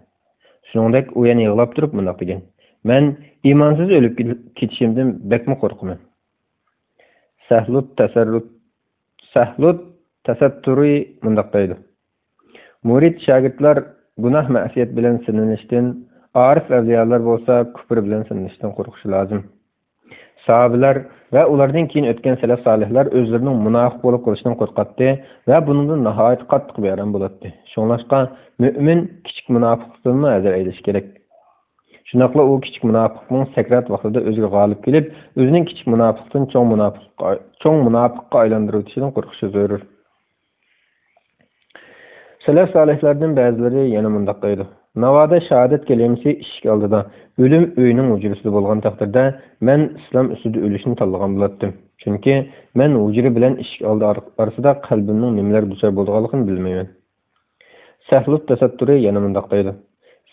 شۇنىڭدەك ئۇ يەنە يىغلاپ تۇرۇپ مۇنداق دېگەن، مەن ئىمانسىز ئۆلۈپ كېتىشىمدىن بەكمۇ قورقىمەن. سەھلۇت تەسەررۇت، سەھلۇت تەسەتتۇرى مۇنداق دەيدۇ، مۇرىت شاگىرتلار گۇناھ مەسىيەت بىلەن سىنىلىشتىن، ئارىف ئەۋلىيالار بولسا كۇپر بىلەن سىنىلىشتىن قورقۇشى لازىم. ساھابىلەر ۋە ئۇلاردىن كېيىن ئۆتكەن سەلەف سالىھلار ئۆزلىرىنىڭ مۇناپىق بولۇپ قېلىشىدىن قورقاتتى ۋە بۇنىڭدىن ناھايىتى قاتتىق بىئارام بولاتتى. شۇڭلاشقا مۆمىن كىچىك مۇناپىقلىقتىنمۇ ھەزەر ئەيلىشى كېرەك. شۇنداقلا ئۇ كىچىك مۇناپىقنىڭ سەكرات ۋاقتىدا ئۆزىگە غالىپ كېلىپ، ئۆزىنىڭ كىچىك مۇناپىقتىن چوڭ مۇناپىققا، چوڭ مۇناپىققا ئايلاندۇرۇۋېتىشىدىن قورقۇشى زۆرۈر. سەلەف سالىھلاردىن بەزىلىرى يەنە مۇنداق دەيدۇ: ناۋادا شاھادەت كەلىمىسى ئىشىك ئالدىدا، ئۆلۈم ئۆينىڭ ھۇجرىسىدا بولغان تەقدىردە، مەن ئىسلام ئۈستىدە ئۆلۈشنى تاللىغان بولاتتىم. چۈنكى مەن ھۇجرا بىلەن ئىشىك ئالدى ئار-، ئارىسىدا قەلبىمنىڭ نېمىلەرگە دۇچار بولىدىغانلىقىنى بىلمەيمەن. سەھلۇت تەسەتتۇرى يەنە مۇنداق دەيدۇ: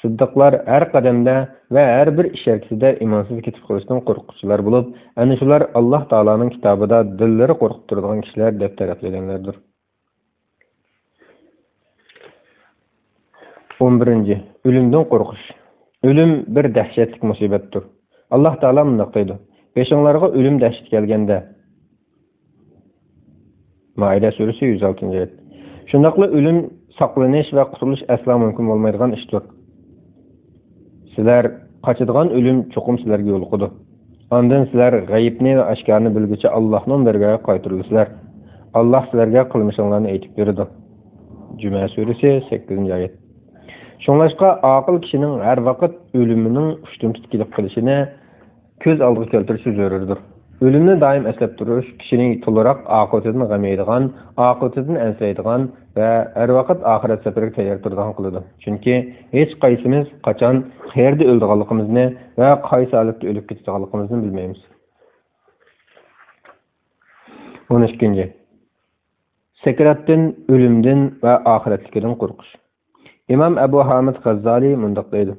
سىددىقلار ھەر قەدەمدە ۋە ھەر بىر ئىش ھەرىكىتىدە ئىمانسىز كېتىپ قېلىشتىن قورققۇچىلار بولۇپ، ئەنە شۇلار ئاللاھ تائالانىڭ كىتابىدا دىللىرى قورقۇپ تۇرىدىغان كىشىلەر دەپ تەرىپلىگەنلەردۇر. ئون بىرىنچى، ئۆلۈمدىن قورقۇش. ئۆلۈم بىر دەھشەتلىك مۇسىبەتتۇر. ئاللاھ تائالا مۇنداق دەيدۇ: بېشىڭلارغا ئۆلۈم دەھشىتى كەلگەندە. مائىدە سۈرىسى، يۈز ئالتىنچى ئايەت. شۇنداقلا ئۆلۈم، ساقلىنىش ۋە قۇتۇلۇش ئەسلا مۇمكىن بولمايدىغان ئىشتۇر. سىلەر قاچىدىغان ئۆلۈم چوقۇم سىلەرگە يولۇقىدۇ. ئاندىن سىلەر غەيىبنى ۋە ئاشكارىنى بىلگۈچە ئاللاھنىڭ دەرگاھىغا قايتۇرۇلىسىلەر. ئاللاھ سىلەرگە قىلمىشىڭلارنى ئېيتىپ بېرىدۇ. جۈمە سۈرىسى، سەككىزىنچى ئايەت. شۇڭلاشقا ئاقىل كىشىنىڭ ھەر ۋاقىت ئۆلۈمىنىڭ ئۇشتۇمتۇت كېلىپ قېلىشىنى كۆز ئالدىغا كەلتۈرۈشى زۆرۈردۇر. ئۆلۈمنى دائىم ئەسلەپ تۇرۇش كىشىنى تولىراق ئاقىۋىتىدىن غەم يەيدىغان، ئاقىۋىتىدىن ئەنسىرەيدىغان ۋە ھەر ۋاقىت ئاخىرەت سەپىرىگە تەييار تۇرىدىغان قىلىدۇ. چۈنكى ھېچقايسىمىز قاچان، قەيەردە ئۆلىدىغانلىقىمىزنى ۋە قايسى ھالەتتە ئۆلۈپ كېتىدىغانلىقىمىزنى بىلمەيمىز. ئون ئىككىنچى. سەكراتتىن، ئۆلۈمدىن ۋە ئاخىرەتتىكىدىن قورقۇش. ئىمام ئەبۇ ھامىد غەززالى مۇنداق دەيدۇ: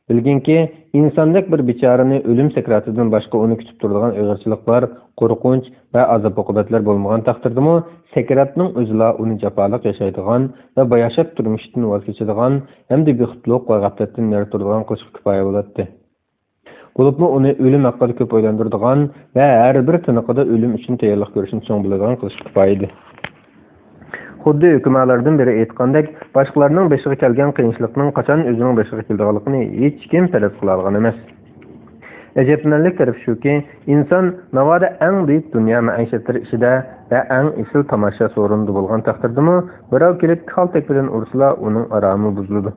بىلگىنكى، ئىنساندەك بىر بىچارىنى ئۆلۈم سەكراتىدىن باشقا ئۇنى كۈتۈپ تۇرىدىغان ئېغىرچىلىقلار، قورقۇنچ ۋە ئازاب-ئوقۇبەتلەر بولمىغان تەقدىردىمۇ، سەكراتنىڭ ئۆزىلا ئۇنى جاپالىق ياشايدىغان ۋە باياشات تۇرمۇشتىن ۋاز كېچىدىغان ھەمدە بىخۇدلۇق ۋە غەپلەتتىن نېرى تۇرىدىغان قىلىشقا كۇپايە بولاتتى. بولۇپمۇ ئۇنى ئۆلۈم ھەققىدە كۆپ ئويلاندۇرىدىغان ۋە ھەر بىر تىنىقىدا ئۆلۈم ئۈچۈن تەييارلىق كۆرۈشنى چوڭ بىلىدىغان قىلىشقا كۇپايە ئىدى. خۇددى ھۆكۈمالىرىدىن بىرى ئېيتقاندەك، باشقىلارنىڭ بېشىغا كەلگەن قىيىنچىلىقنىڭ قاچان ئۆزىنىڭ بېشىغا كېلىدىغانلىقىنى ھېچكىم پەرەز قىلالىغان ئەمەس. ئەجەبلىنەرلىك تەرىپى شۇكى، ئىنسان ناۋادا ئەڭ بۈيۈك دۇنيا مەئىشەتلىرى ئىچىدە ۋە ئەڭ ئېسىل تاماشا سورۇنىدا بولغان تەقدىردىمۇ، بىراۋ كېلىپ كالتەك بىلەن ئۇرسىلا، ئۇنىڭ ئارامى بۇزۇلىدۇ.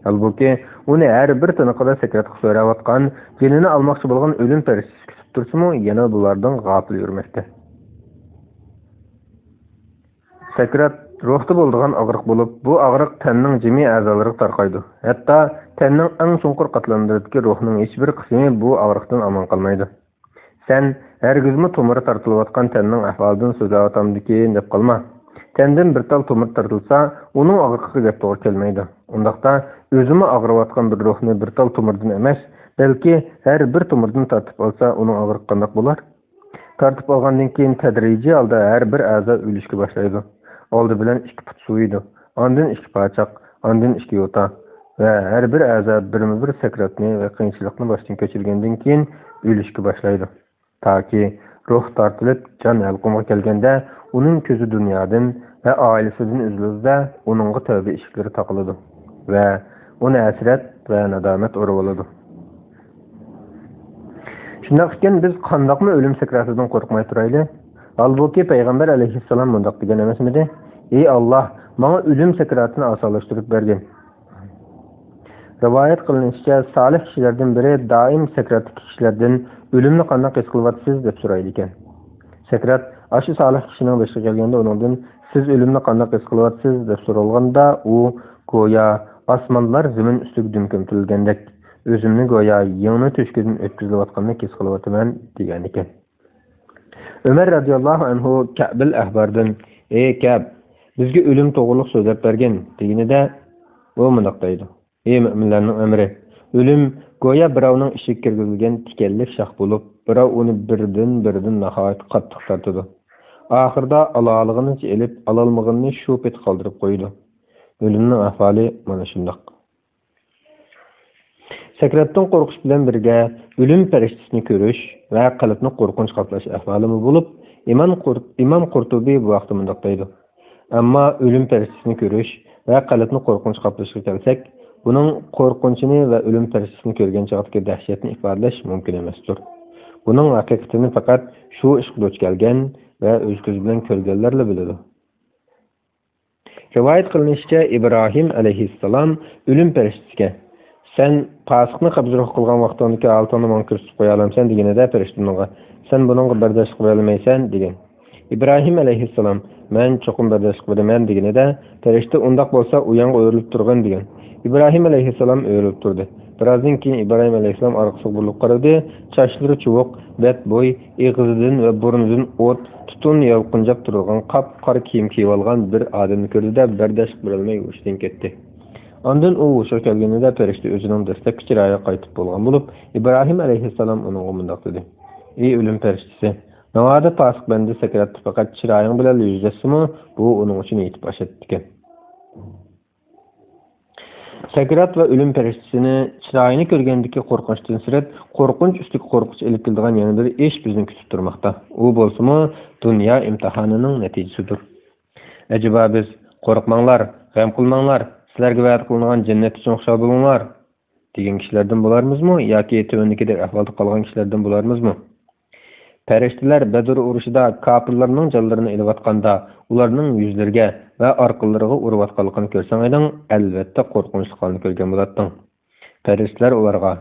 ھالبۇكى، ئۇنى ھەر بىر تىنىقىدا سەكراتقا سۆرەۋاتقان، جېنىنى ئالماقچى بولغان ئۆلۈم پەرىشتىسى كۈتۈپ تۇرسىمۇ، يەنە بۇلاردىن غاپىل يۈرمەكتە. سەكرات روھتا بولىدىغان ئاغرىق بولۇپ، بۇ ئاغرىق تەننىڭ جىمى ئەزالىرىغا تارقايدۇ. ھەتتا تەننىڭ ئەڭ چوڭقۇر قاتلاملىرىدىكى روھنىڭ ھېچبىر قىسمى بۇ ئاغرىقتىن ئامان قالمايدۇ. سەن ھەرگىزمۇ تومۇرى تارتىلىۋاتقان تەننىڭ ئەھۋالىدىن سۆزلەۋاتامدىكىن دەپ قالما. تەندىن بىر تال تومۇر تارتىلسا، ئۇنىڭ ئاغرىقىغا گەپ توغرا كەلمەيدۇ. ئۇنداقتا، ئۆزىمۇ ئاغرىۋاتقان بىر روھنى بىر تال تومۇردىن ئەمەس، بەلكى ھەر بىر تومۇردىن تارتىپ ئالسا، ئۇنىڭ ئاغرىقى قانداق بولار؟ تارتىپ ئالغاندىن كېيىن تەدرىجىي ھالدا ھەر بىر ئەزا ئۆلۈشكە باشلايدۇ. ئالدى بىلەن ئىككى پۇت سۇيىدۇ، ئاندىن ئىككى پاچاق، ئاندىن ئىككى يوتا ۋە ھەر بىر ئەزا بىرمۇ بىر سەكراتنى ۋە قىيىنچىلىقنى باشتىن كەچۈرگەندىن كېيىن ئۆلۈشكە باشلايدۇ. تاكى روھ تارتىلىپ، جان ھەلقۇمغا كەلگەندە، ئۇنىڭ كۆزى دۇنيادىن ۋە ئائىلىسىدىن ئۈزۈلىدۇ-دە، ئۇنىڭغا تەۋبە ئىشىكلىرى تاقىلىدۇ ۋە ئۇنى ھەسرەت ۋە نادامەت ئورىۋالىدۇ. شۇنداق ئىكەن، بىز قانداقمۇ ئۆلۈم سەكراتىدىن قورقماي تۇرايلى؟ ھالبۇكى، پەيغەمبەر ئەلەيھىسسالام مۇنداق دېگەن ئەمەسمىدى: «ئى ئاللاھ، ماڭا ئۆلۈم سەكراتىنى ئاسانلاشتۇرۇپ بەرگىن.» رىۋايەت قىلىنىشىچە، سالىھ كىشىلەردىن بىرى دائىم سەكراتتىكى كىشىلەردىن: «ئۆلۈمنى قانداق ھېس قىلىۋاتىسىز؟» دەپ سورايدىكەن. سەكرات ئاشۇ سالىھ كىشىنىڭ بېشىغا كەلگەندە ئۇنىڭدىن: «سىز ئۆلۈمنى قانداق ھېس قىلىۋاتىسىز؟» دەپ سورالغاندا، ئۇ: «گويا ئاسمانلار زېمىن ئۈستىگە دۈم كۆمتۈرۈلگەندەك، ئۆزۈمنى گويا يىڭنە تۆشۈكىدىن ئۆتكۈزۈلۈۋاتقاندەك ھېس قىلىۋاتىمەن» دېگەنىكەن. ئۆمەر رەزىياللاھۇ ئەنھۇ كەئبىل ئەھباردىن: «ئەي كەئب، بىزگە ئۆلۈم توغرۇلۇق سۆزلەپ بەرگىن» دېگىنىدە، ئۇ مۇنداق دەيدۇ: «ئەي مۆمىنلەرنىڭ ئەمىرى، ئۆلۈم گويا بىراۋنىڭ ئىشىگە كىرگۈزۈلگەن تىكەنلىك شاخ بولۇپ، بىراۋ ئۇنى بىردىن-بىردىن ناھايىتى قاتتىق تارتىدۇ. ئاخىرىدا ئالالىغىنىچە ئېلىپ، ئالالمىغىنىنى شۇ پېتى قالدۇرۇپ قويىدۇ. ئۆلۈمنىڭ ئەھۋالى مانا شۇنداق.» سەكراتتىن قورقۇش بىلەن بىرگە ئۆلۈم پەرىشتىسىنى كۆرۈش ۋە قەلبنى قورقۇنچ قاپلاش ئەھۋالىمۇ بولۇپ، ئىمام قۇر-، ئىمام قۇرتۇبى بۇ ھەقتە مۇنداق دەيدۇ: «ئەمما ئۆلۈم پەرىشتىسىنى كۆرۈش ۋە قەلبنى قورقۇنچ قاپلىشىغا كەلسەك، بۇنىڭ قورقۇنچىنى ۋە ئۆلۈم پەرىشتىسىنى كۆرگەن چاغدىكى دەھشەتنى ئىپادىلەش مۇمكىن ئەمەستۇر. بۇنىڭ ھەقىقىتىنى پەقەت شۇ ئىشقا دۇچ كەلگەن ۋە ئۆز كۆزى بىلەن كۆرگەنلەرلا بىلىدۇ.» رىۋايەت قىلىنىشىچە، ئىبراھىم ئەلەيھىسسالام ئۆلۈم پەرىشتىسىگە: «سەن پاسىقنى قەبزى روھ قىلغان ۋاقتىڭدىكى ھالىتىڭنى ماڭا كۆرسىتىپ قويالامسەن؟» دېگىنىدە، پەرىشتە ئۇنىڭغا: «سەن بۇنىڭغا بەرداشلىق بېرەلمەيسەن» دېگەن. ئىبراھىم ئەلەيھىسسالام: «مەن چوقۇم بەرداشلىق بېرىمەن» دېگىنىدە، پەرىشتە: «ئۇنداق بولسا، ئۇ يانغا ئۆرۈلۈپ تۇرغىن» دېگەن. ئىبراھىم ئەلەيھىسسالام ئۆرۈلۈپ تۇردى. بىرازدىن كېيىن ئىبراھىم ئەلەيھىسسالام ئارقىسىغا بۇرۇلۇپ قارىدى، چاچلىرى چۇۋۇق، بەت بوي، ئېغىزىدىن ۋە بۇرنىدىن ئوت، تۈتۈن يالقۇنجاپ تۇرىدىغان قاپقارا كىيىم كىيىۋالغان بىر ئادەمنى كۆردى-دە، بەرداشلىق بېرەلمەي ھوشىدىن كەتتى. ئاندىن ئۇ ھوشىغا كەلگىنىدە، پەرىشتە ئۆزىنىڭ دەسلەپكى چىرايىغا قايتىپ بولغان بولۇپ، ئىبراھىم ئەلەيھىسسالام ئۇنىڭغا مۇنداق دېدى: «ئەي ئۆلۈم پەرىشتىسى! ناۋادا پاسىق بەندە سەكراتتا پەقەت چىرايىڭ بىلەن يۈزلەشسىمۇ، بۇ ئۇنىڭ ئۈچۈن يېتىپ ئاشاتتىكەن.» سەكرات ۋە ئۆلۈم پەرىشتىسىنى چىرايىنى كۆرگەندىكى قورقۇنچتىن سىرت، قورقۇنچ ئۈستىگە قورقۇنچ ئېلىپ كېلىدىغان يەنە بىر ئىش بىزنى كۈتۈپ تۇرماقتا. ئۇ بولسىمۇ دۇنيا ئىمتىھانىنىڭ نەتىجىسىدۇر. ئەجەبا بىز: «قورقماڭلار، غەم قىلماڭلار، سىلەرگە ۋەدە قىلىنغان جەننەت ئۈچۈن خۇشال بولۇڭلار» دېگەن كىشىلەردىن بولارمىزمۇ ياكى تۆۋەندىكىدەك ئەھۋالدا قالغان كىشىلەردىن بولارمىزمۇ؟ پەرىشتىلەر بەدر ئۇرۇشىدا كاپىرلارنىڭ جانلىرىنى ئېلىۋاتقاندا، ئۇلارنىڭ يۈزلىرىگە ۋە ئارقىلىرىغا ئۇرۇۋاتقانلىقىنى كۆرسەڭ ئىدىڭ، ئەلۋەتتە قورقۇنچلۇق ھالنى كۆرگەن بولاتتىڭ. پەرىشتىلەر ئۇلارغا: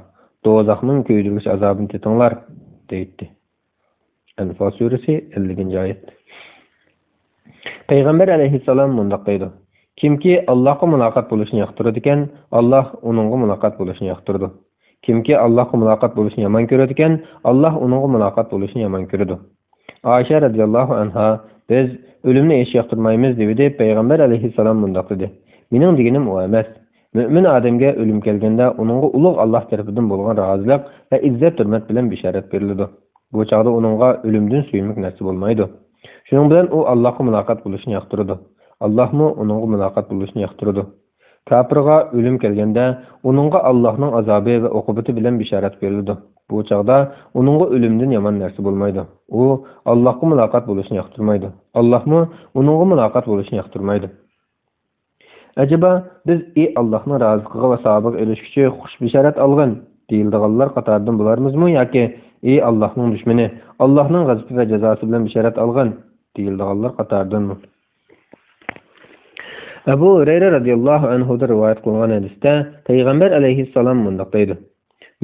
«دوزاخنىڭ كۆيدۈرگۈچ ئازابىنى تېتىڭلار» دەيتتى. ئەنفال سۈرىسى، ئەللىكىنچى ئايەت. پەيغەمبەر ئەلەيھىسسالام مۇنداق دەيدۇ: «كىمكى ئاللاھقا مۇلاقات بولۇشنى ياقتۇرىدىكەن، ئاللاھ ئۇنىڭغا مۇلاقات بولۇشنى ياقتۇرىدۇ. كىمكى ئاللاھقا مۇلاقات بولۇشنى يامان كۆرىدىكەن، ئاللاھ ئۇنىڭغا مۇلاقات بولۇشنى يامان كۆرىدۇ.» ئائىشە رەزىياللاھۇ ئەنھا: «بىز ئۆلۈمنى ھېچ ياقتۇرمايمىز» دېۋىدى، پەيغەمبەر ئەلەيھىسسالام مۇنداق دېدى: «مېنىڭ دېگىنىم ئۇ ئەمەس. مۆمىن ئادەمگە ئۆلۈم كەلگەندە ئۇنىڭغا ئۇلۇغ ئاللاھ تەرىپىدىن بولغان رازىلىق ۋە ئىززەت-ھۆرمەت بىلەن بېشارەت بېرىلىدۇ. بۇ چاغدا ئۇنىڭغا ئۆلۈمدىن سۆيۈملۈك نەرسە بولمايدۇ. شۇنىڭ بىلەن ئۇ ئاللاھقا مۇلاقات بولۇشنى ياقتۇرىدۇ. ئاللاھمۇ ئۇنىڭغا مۇلاقات بولۇشنى ياقتۇرىدۇ. كاپىرغا ئۆلۈم كەلگەندە، ئۇنىڭغا ئاللاھنىڭ ئازابى ۋە ئوقۇبىتى بىلەن بېشارەت بېرىلىدۇ. بۇ چاغدا ئۇنىڭغا ئۆلۈمدىن يامان نەرسە بولمايدۇ. ئۇ ئاللاھقا مۇلاقات بولۇشنى ياقتۇرمايدۇ. ئاللاھمۇ ئۇنىڭغا مۇلاقات بولۇشنى ياقتۇرمايدۇ.» ئەجەبا، بىز «ئى ئاللاھنىڭ رازىلىقىغا ۋە ساۋابىغا ئېرىشكۈچى، خۇش بېشارەت ئالغىن» دېيىلىدىغانلار قاتارىدىن بولارمىزمۇ ياكى «ئى ئاللاھنىڭ دۈشمىنى، ئاللاھنىڭ غەزىپى ۋە جازاسى بىلەن بېشارەت ئالغىن» دېيىلىدىغانلار قاتارىدىنمۇ؟ ئەبۇ ھۇرەيرە رەزىياللاھۇ ئەنھۇدىن رىۋايەت قىلىنغان ھەدىستە پەيغەمبەر ئەلەيھىسسالام مۇنداق دەيدۇ: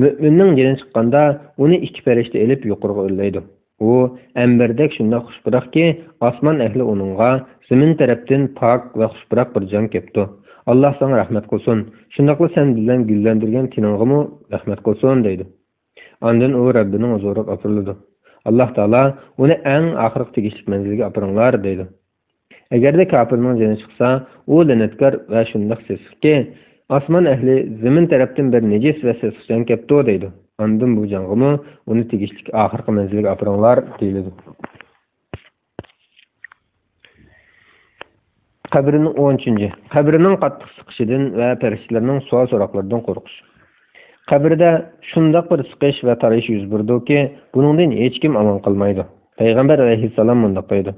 «مۆمىننىڭ جېنى چىققاندا، ئۇنى ئىككى پەرىشتە ئېلىپ يۇقىرىغا ئۆرلەيدۇ. ئۇ ئەمبەردەك شۇنداق خۇش پۇراقكى، ئاسمان ئەھلى ئۇنىڭغا زېمىن تەرەپتىن پاك ۋە خۇش پۇراق بىر جان كەپتۇ. ئاللاھ ساڭا رەھمەت قىلسۇن، شۇنداقلا سەن بىلەن گۈللەندۈرگەن تېنىڭغىمۇ رەھمەت قىلسۇن» دەيدۇ. ئاندىن ئۇ رەببىنىڭ ھۇزۇرىغا ئاپىرىلىدۇ. ئاللاھ تائالا ئۇنى ئەڭ ئاخىرقى تېگىشلىك مەنزىلگە ئاپىرىڭلار دەيدۇ. ئەگەردە كاپىرنىڭ جېنى چىقسا، ئۇ لەنەتكار ۋە شۇنداق سېسىقكى، ئاسمان ئەھلى زېمىن تەرەپتىن بىر نىجىس ۋە سېسىق جان كەپتۇ دەيدۇ. ئاندىن بۇ جانغىمۇ ئۇنى تېگىشلىك ئاخىرقى مەنزىلگە ئاپىرىڭلار دېيىلىدۇ. قەبرىنىڭ، ئون ئۈچىنچى، قەبرىنىڭ قاتتىق سىقىشىدىن ۋە پەرىشتىلەرنىڭ سوئال-سوراقلىرىدىن قورقۇش. قەبرىدە شۇنداق بىر سىقىش ۋە تارىيىش يۈز بېرىدۇكى، بۇنىڭدىن ھېچكىم ئامان قالمايدۇ. پەيغەمبەر ئەلەيھىسسالام مۇنداق دەيدۇ: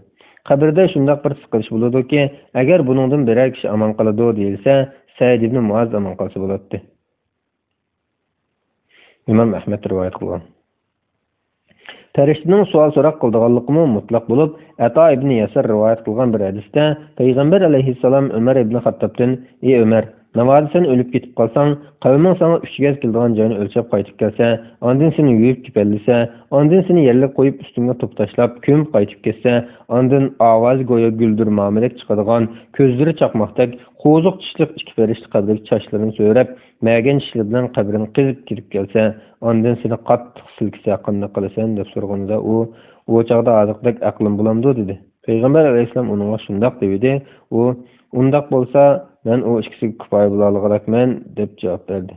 «قەبرىدە شۇنداق بىر سىقىلىش بولىدۇكى، ئەگەر بۇنىڭدىن بىرەر كىشى ئامان قالىدۇ دېيىلسە، سەئىد ئىبنى مۇئاز ئامان قالسا بولاتتى.» ئىمام ئەھمەد رىۋايەت قىلغان. پەرىشتىنىڭ سوئال-سوراق قىلىدىغانلىقىمۇ مۇتلەق بولۇپ، ئەتا ئىبنى يەسەر رىۋايەت قىلغان بىر ھەدىستە پەيغەمبەر ئەلەيھىسسالام ئۆمەر ئىبنى خەتتابتىن: «ئى ئۆمەر، ناۋادا سەن ئۆلۈپ كېتىپ قالساڭ، قەۋمىڭ ساڭا ئۈچ گەز كېلىدىغان جاينى ئۆلچەپ قايتىپ كەلسە، ئاندىن سېنى يۇيۇپ كېپەنلىسە، ئاندىن سېنى يەرلىك قويۇپ ئۈستۈڭگە توپا تاشلاپ كۆمۈپ قايتىپ كەتسە، ئاندىن ئاۋازى گويا گۈلدۈرمامىدەك چىقىدىغان، كۆزلىرى چاقماقتەك، قوزۇق چىشلىق ئىككى پەرىشتە قەبرىگە چاچلىرىنى سۆرەپ، مەگەن چىشلىرى بىلەن قەبرىنى قېزىپ كىرىپ كەلسە، ئاندىن سېنى قاتتىق سىلكىسە قانداق قىلىسەن؟» دەپ سورىغىنىدا ئۇ: «ئۇ چاغدا ھازىرقىدەك ئەقلىم بولامدۇ؟» دېدى. پەيغەمبەر ئەلەيھىسسالام ئۇنىڭغا شۇنداق دېۋىدى. ئۇ: «ئۇنداق بولسا، مەن ئۇ ئىككىسىگە كۇپايە بولالىغۇدەكمەن» دەپ جاۋاب بەردى.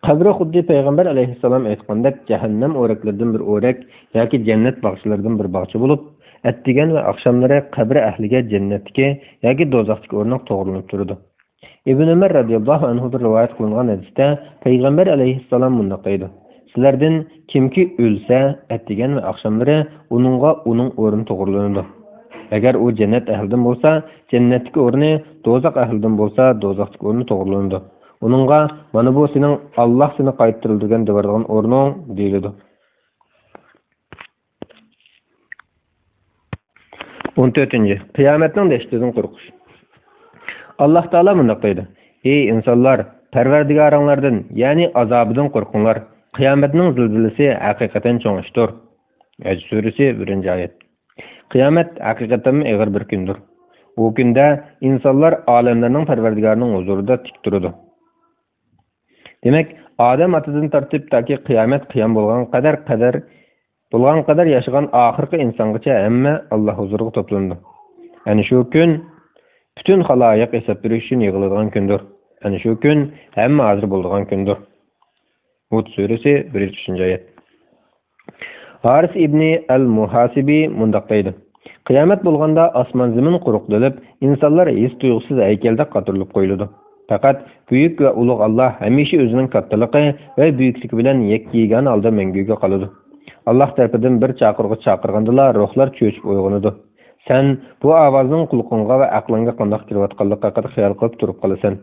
قەبرە خۇددى پەيغەمبەر ئەلەيھىسسالام ئېيتقاندەك جەھەننەم ئورەكلىرىدىن بىر ئورەك ياكى جەننەت باغچىلىرىدىن بىر باغچە بولۇپ، ئەتىگەن ۋە ئاخشاملىرى قەبرە ئەھلىگە جەننەتتىكى ياكى دوزاختىكى ئورنى توغرىلىنىپ تۇرىدۇ. ئىبن ئۆمەر رەزىياللاھۇ ئەنھۇدىن رىۋايەت قىلىنغان ھەدىستە پەيغەمبەر ئەلەيھىسسالام مۇنداق دەيدۇ: «سىلەردىن كىمكى ئۆلسە، ئەتىگەن ۋە ئاخشاملىرى ئۇنىڭغا ئۇنىڭ ئورنى توغرىلىنىدۇ. ئەگەر ئۇ جەننەت ئەھلىدىن بولسا، جەننەتتىكى ئورنى، دوزاخ ئەھلىدىن بولسا، دوزاختىكى ئورنى توغرىلىنىدۇ. ئۇنىڭغا، مانا بۇ سېنىڭ ئاللاھ سېنى قايتۇرۇلىدىغان دەۋرىدىغان ئورنۇڭ» دېيىلىدۇ. ئون تۆتىنچى، قىيامەتنىڭ دەھشىتىدىن قورقۇش. ئاللاھ تائالا مۇنداق دەيدۇ: «ئەي ئىنسانلار، پەرۋەردىگارىڭلاردىن، يەنى ئازابىدىن قورقۇڭلار. قىيامەتنىڭ زىلزىلىسى ھەقىقەتەن چوڭ ئىشتۇر. ھەج سۈرىسى، بىرىنچى ئايەت. قىيامەت ھەقىقەتەنمۇ ئېغىر بىر كۈندۇر. ئۇ كۈندە ئىنسانلار ئالەملەرنىڭ پەرۋەردىگارىنىڭ ھۇزۇرىدا تىك تۇرىدۇ. دېمەك، ئادەم ئاتىدىن تارتىپ تاكى قىيامەت قىيام بولغان قەدەر، قەدەر، بولغان قەدەر ياشىغان ئاخىرقى ئىنسانغىچە ھەممە ئاللا ھۇزۇرىغا توپلىنىدۇ. ئەنە شۇ كۈن پۈتۈن خالايىق ھېساب بېرىش ئۈچۈن يىغىلىدىغان كۈندۇر. ئەنە شۇ كۈن ھەممە ھازىر بولىدىغان كۈندۇر. ھۇد سۈرىسى، بىر يۈز ئۈچىنچى ئايەت. ھارىس ئىبنى ئەل مۇھاسىبى مۇنداق دەيدۇ: قىيامەت بولغاندا ئاسمان زېمىن قۇرۇقلىنىپ، ئىنسانلار ھېس تۇيغۇسىز ھەيكەلدەك قاتۇرۇلۇپ قويۇلىدۇ. پەقەت بۈيۈك ۋە ئۇلۇغ ئاللا ھەمىشە ئۆزىنىڭ كاتتىلىقى ۋە بۈيۈكلۈكى بىلەن يەككە يېگانە ھالدا مەڭگۈگە قالىدۇ. ئاللا تەرىپىدىن بىر چاقىرغۇ چاقىرغاندىلا روھلار چۆچۈپ ئويغىنىدۇ. سەن بۇ ئاۋازنىڭ قۇلىقىڭغا ۋە ئەقلىڭگە قانداق كىرىۋاتقانلىقى ھەققىدە خىيال قىلىپ تۇرۇپ قالىسەن.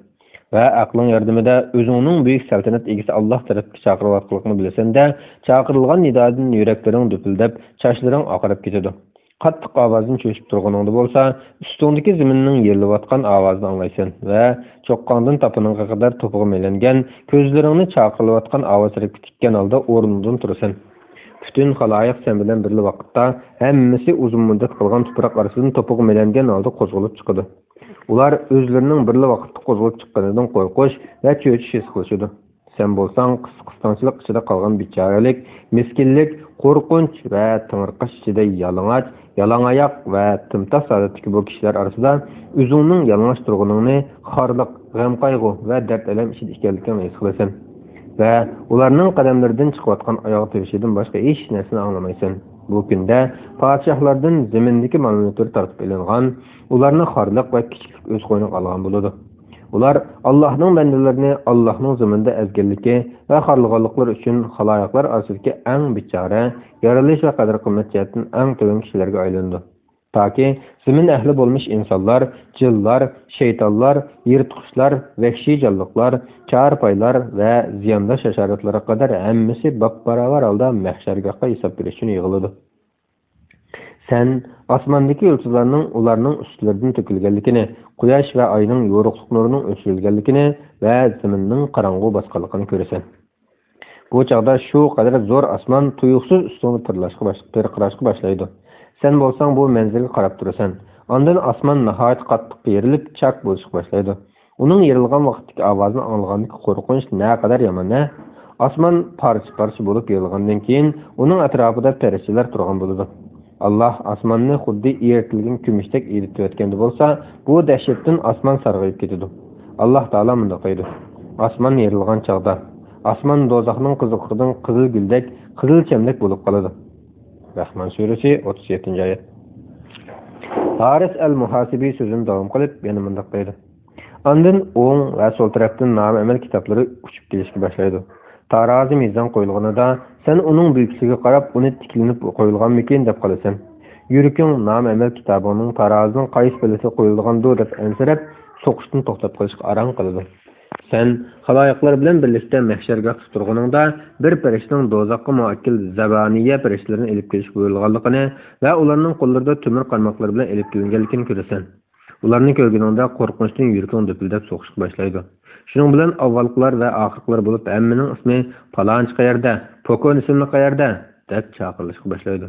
ۋە ئەقلىڭ ياردىمىدە ئۆزۈڭنىڭ بۈيۈك سەلتەنەت ئىگىسى ئاللا تەرەپكە چاقىرىۋاتقانلىقىنى بىلىسەن-دە، چاقىرىلغان نىدادىن يۈرەكلىرىڭ دۈپۈلدەپ، چاچلىرىڭ ئاقىرىپ كېتىدۇ. قاتتىق ئاۋازدىن چۆچۈپ تۇرغىنىڭدا بولسا، ئۈستۈڭدىكى زېمىننىڭ يېرىلىۋاتقان ئاۋازىنى ئاڭلايسەن ۋە چوققاڭدىن تاپىنىڭغا قەدەر توپىغا مىلەنگەن، كۆزلىرىڭنى چاقىرىلىۋاتقان ئاۋاز تەرەپكە تىككەن ھالدا ئورنۇڭدىن تۇرىسەن. پۈتۈن خالايىق سەن بىلەن بىرلا ۋاقىتتا ھەممىسى ئۇزۇن مۇددەت قالغان تۇپراق ئارىسىدىن توپىغا مىلەنگەن ھالدا قوزغىلىپ چىقىدۇ. ئۇلار ئۆزلىرىنىڭ بىرلا ۋاقىتتا قوزغىلىپ چىققىنىدىن قورقۇش ۋە چۆچۈش ھېس قىلىشىدۇ. سەن بولساڭ قىستاڭچىلىق ئىچىدە قالغان بىچارىلىك، مىسكىنلىك، قورقۇنچ ۋە تېڭىرقاش ئىچىدە يالىڭاچ، يالاڭ ئاياق ۋە تىمتاس ھالەتتىكى بۇ كىشىلەر ئارىسىدا ئۆزۈڭنىڭ يالىڭاچ تۇرغىنىڭنى، خارلىق، غەم-قايغۇ ۋە دەرد-ئەلەم ئىچىدە ئىكەنلىكىڭنى ھېس قىلىسەن. ۋە ئۇلارنىڭ قەدەملىرىدىن چىقىۋاتقان ئاياغ تىۋىشىدىن باشقا ھېچ نەرسىنى ئاڭلىمايسەن. بۇ كۈندە پادىشاھلاردىن زېمىندىكى مال-مۈلۈكلىرى تارتىپ ئېلىنغان، ئۇلارنى خارلىق ۋە كىچىكلىك ئۆز قوينىغا ئالغان بولىدۇ. ئۇلار ئاللاھنىڭ بەندىلىرىنى ئاللاھنىڭ زېمىندا ئەزگەنلىكى ۋە خارلىغانلىقلىرى ئۈچۈن خالايىقلار ئارىسىدىكى ئەڭ بىچارە، يارىلىش ۋە قەدىر-قىممەت جەھەتتىن ئەڭ تۆۋەن كىشىلەرگە ئايلىنىدۇ. تاكى زېمىن ئەھلى بولمىش ئىنسانلار، جىنلار، شەيتانلار، يىرتقۇچلار، ۋەھشىي جانلىقلار، چارپايلار ۋە زىيانداش ھاشاراتلارغا قەدەر ھەممىسى باپباراۋەر ھالدا مەھشەرگاھقا ھېساب بېرىش ئۈچۈن يىغىلىدۇ. سەن ئاسماندىكى يۇلتۇزلارنىڭ ئۇلارنىڭ ئۈستلىرىدىن تۆكۈلگەنلىكىنى، قۇياش ۋە ئاينىڭ يورۇقلۇق نۇرىنىڭ ئۆچۈرۈلگەنلىكىنى ۋە زېمىننىڭ قاراڭغۇ باسقانلىقىنى كۆرىسەن. بۇ چاغدا شۇ قەدەر زور ئاسمان تۇيۇقسىز ئۈستۈڭدە پىرلاشقا باش-، پىرقىراشقا باشلايدۇ. سەن بولساڭ بۇ مەنزىرىگە قاراپ تۇرىسەن. ئاندىن ئاسمان ناھايىتى قاتتىق يېرىلىپ، چاك بولۇشقا باشلايدۇ. ئۇنىڭ يېرىلغان ۋاقتىدىكى ئاۋازىنى ئاڭلىغاندىكى قورقۇنچ نەقەدەر يامان-ھە! ئاسمان پارچە-پارچە بولۇپ يېرىلغاندىن كېيىن، ئۇنىڭ ئەتراپىدا پەرىشتىلەر تۇرغان بولىدۇ. ئاللا ئاسماننى خۇددى ئېرىتىلگەن كۈمۈشتەك ئېرىتىۋەتكەندە بولسا، بۇ دەھشەتتىن ئاسمان سارغىيىپ كېتىدۇ. ئاللا تائالا مۇنداق دەيدۇ: ئاسمان يېرىلغان چاغدا، ئاسمان دوزاخنىڭ قىزىقلىقىدىن قىزىل گۈلدەك، قىزىل چەمدەك بولۇپ قالىدۇ. رەھمان سۈرىسى، ئوتتۇز يەتتىنچى ئايەت. ھارىس ئەل مۇھاسىبى سۆزىنى داۋام قىلىپ يەنە مۇنداق دەيدۇ: ئاندىن ئوڭ ۋە سول تەرەپتىن نامە-ئەمەل كىتابلىرى ئۇچۇپ كېلىشكە باشلايدۇ. تارازى مىزان قويۇلغىنىدا، سەن ئۇنىڭ بۈيۈكلۈكىگە قاراپ، ئۇنى تىكلىنىپ قويۇلغانمىكىن دەپ قالىسەن. يۈرىكىڭ نامە-ئەمەل كىتابىڭنىڭ تارازىنىڭ قايسى پەللىسىگە قويۇلىدىغاندۇ دەپ ئەنسىرەپ، سوقۇشتىن توختاپ قېلىشقا ئاران قىلىدۇ. سەن خالايىقلار بىلەن بىرلىكتە مەھشەرگاھتا تۇرغىنىڭدا، بىر پەرىشتىنىڭ دوزاخقا مۇئەككىل زەبانىيە پەرىشتىلىرىنى ئېلىپ كېلىشكە بۇيرۇلغانلىقىنى ۋە ئۇلارنىڭ قوللىرىدا تۆمۈر قارماقلار بىلەن ئېلىپ كېلىنگەنلىكىنى كۆرىسەن. ئۇلارنى كۆرگىنىڭدە قورقۇنچتىن يۈرىكىڭ دۈپۈلدەپ سوقۇشقا باشلايدۇ. شۇنىڭ بىلەن ئاۋۋالقىلار ۋە ئاخىرقىلار بولۇپ ھەممىنىڭ ئىسمى پالانچى قەيەردە، پوكون ئىسىملىق قەيەردە دەپ چاقىرىلىشقا باشلايدۇ.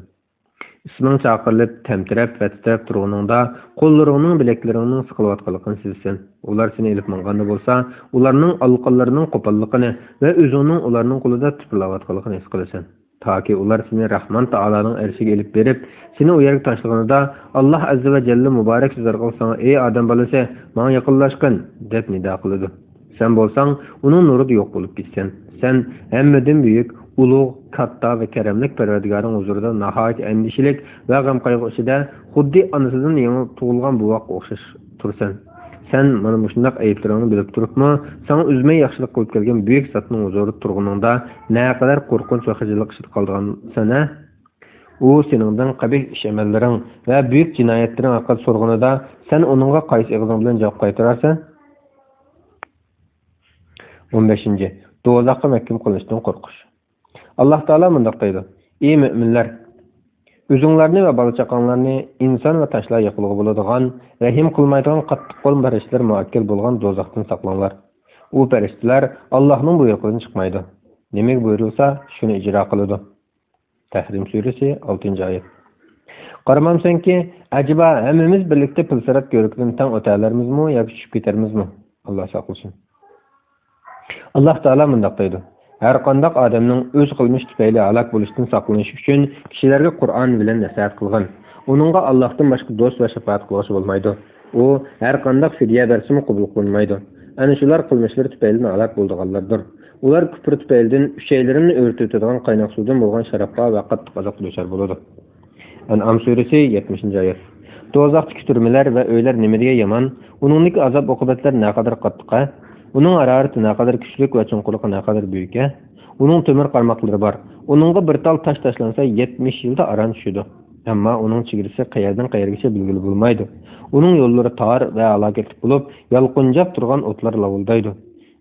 ئىسمىڭ چاقىرىلىپ تەمتىرەپ ۋە تىترەپ تۇرغىنىڭدا قوللىرىڭنىڭ، بىلەكلىرىڭنىڭ سىقىلىۋاتقانلىقىنى سېزىسەن. ئۇلار سېنى ئېلىپ ماڭغاندا بولسا، ئۇلارنىڭ ئالىقانلىرىنىڭ قوپاللىقىنى ۋە ئۆزۈڭنىڭ ئۇلارنىڭ قولىدا تىپىرلاۋاتقانلىقىنى ھېس قىلىسەن. تاكى ئۇلار سېنى رەھمان تائالانىڭ ئەرشىگە ئېلىپ بېرىپ، سېنى ئۇ يەرگە تاشلىغىنىدا، ئاللا ئەززە ۋە جەللە مۇبارەك سۆزلەر قىلىپ ساڭا: «ئەي ئادەم بالىسى، ماڭا يېقىنلاشقىن!» دەپ نىدا قىلىدۇ. سەن بولساڭ ئۇنىڭ نۇرىدا يوق بولۇپ كېتىسەن. سەن ھەممىدىن بۈيۈك، ئۇلۇغ، كاتتا ۋە كەرەملىك پەرۋەردىگارىڭ ھۇزۇرىدا ناھايىتى ئەندىشىلىك ۋە غەم-قايغۇ ئىچىدە، خۇددى ئانىسىدىن يېڭى تۇغۇلغان بوۋاققا ئوخشاش تۇرىسەن. سەن مانا مۇشۇنداق ئەيىبلىرىڭنى بىلىپ تۇرۇپمۇ، ساڭا ئۈزمەي ياخشىلىق قىلىپ كەلگەن بۈيۈك زاتنىڭ ھۇزۇرىدا تۇرغىنىڭدا نەقەدەر قورقۇنچ ۋە خىجىللىق ئىچىدە قالىدىغانسەن-ھە؟ ئۇ سېنىڭدىن قەبىھ ئىش-ئەمەللىرىڭ ۋە بۈيۈك جىنايەتلىرىڭ ھەققىدە سورىغىنىدا، سەن ئۇنىڭغا قايسى ئېغىزىڭ بىلەن جاۋاب قايتۇرارسەن؟ ئون بەشىنچى، دوزاخقا مەھكۇم قىلىنىشتىن قورقۇش. ئاللا تائالا مۇنداق دەيدۇ: «ئى مۆمىنلەر! ئۆزۈڭلارنى ۋە بالا-چاقاڭلارنى ئىنسان ۋە تاشلار يېقىلغۇ بولىدىغان، رەھىم قىلمايدىغان قاتتىق قول پەرىشتىلەر مۇئەككەل بولغان دوزاختىن ساقلاڭلار. ئۇ پەرىشتىلەر ئاللاھنىڭ بۇيرۇقىدىن چىقمايدۇ.» نېمىگە بۇيرۇلسا، شۇنى ئىجرا قىلىدۇ. تەھرىم سۈرىسى، ئالتىنچى ئايەت. قارىمامسەنكى، ئەجەبا ھەممىمىز بىرلىكتە پىلسىرات كۆۋرۈكىدىن تەڭ ئۆتەلەرمىزمۇ ياكى چۈشۈپ كېتەرمىزمۇ؟ ئاللا ساقلىسۇن. ئاللا تائالا مۇنداق دەيدۇ: ھەرقانداق ئادەمنىڭ ئۆز قىلمىشى تۈپەيلى ھالاك بولۇشتىن ساقلىنىش ئۈچۈن كىشىلەرگە قۇرئان بىلەن نەسىھەت قىلغىن. ئۇنىڭغا ئاللاھتىن باشقا دوست ۋە شاپائەت قىلغۇچى بولمايدۇ. ئۇ ھەرقانداق فىدىيە بەرسىمۇ قوبۇل قىلىنمايدۇ. ئەنە شۇلار قىلمىشلىرى تۈپەيلىدىن ھالاك بولىدىغانلاردۇر. ئۇلار كۇپرى تۈپەيلىدىن ئۈچەيلىرىنى ئۆرتىۋېتىدىغان قايناق سۇدىن بولغان شارابقا ۋە قاتتىق ئازابقا دۇچار بولىدۇ. ئەنئام سۈرىسى، يەتمىشىنچى ئايەت. دوزاختىكى تۈرمىلەر ۋە ئۆيلەر نېمە دېگەن يامان! ئۇنىڭدىكى ئازاب-ئوقۇبەتلەر نەقەدەر قاتتىق-ھە! ئۇنىڭ ھارارىتى نەقەدەر كۈچلۈك ۋە چوڭقۇرلۇقى نەقەدەر بۈيۈك-ھە! ئۇنىڭ تۆمۈر قارماقلىرى بار. ئۇنىڭغا بىر تال تاش تاشلانسا، يەتمىش يىلدا ئاران چۈشىدۇ. ئەمما ئۇنىڭ چېگرىسى قەيەردىن قەيەرگىچە بىلگىلى بولمايدۇ. ئۇنىڭ يوللىرى تار ۋە ھالاكەتلىك بولۇپ، يالقۇنجاپ تۇرغان ئوتلار لاۋۇلدايدۇ.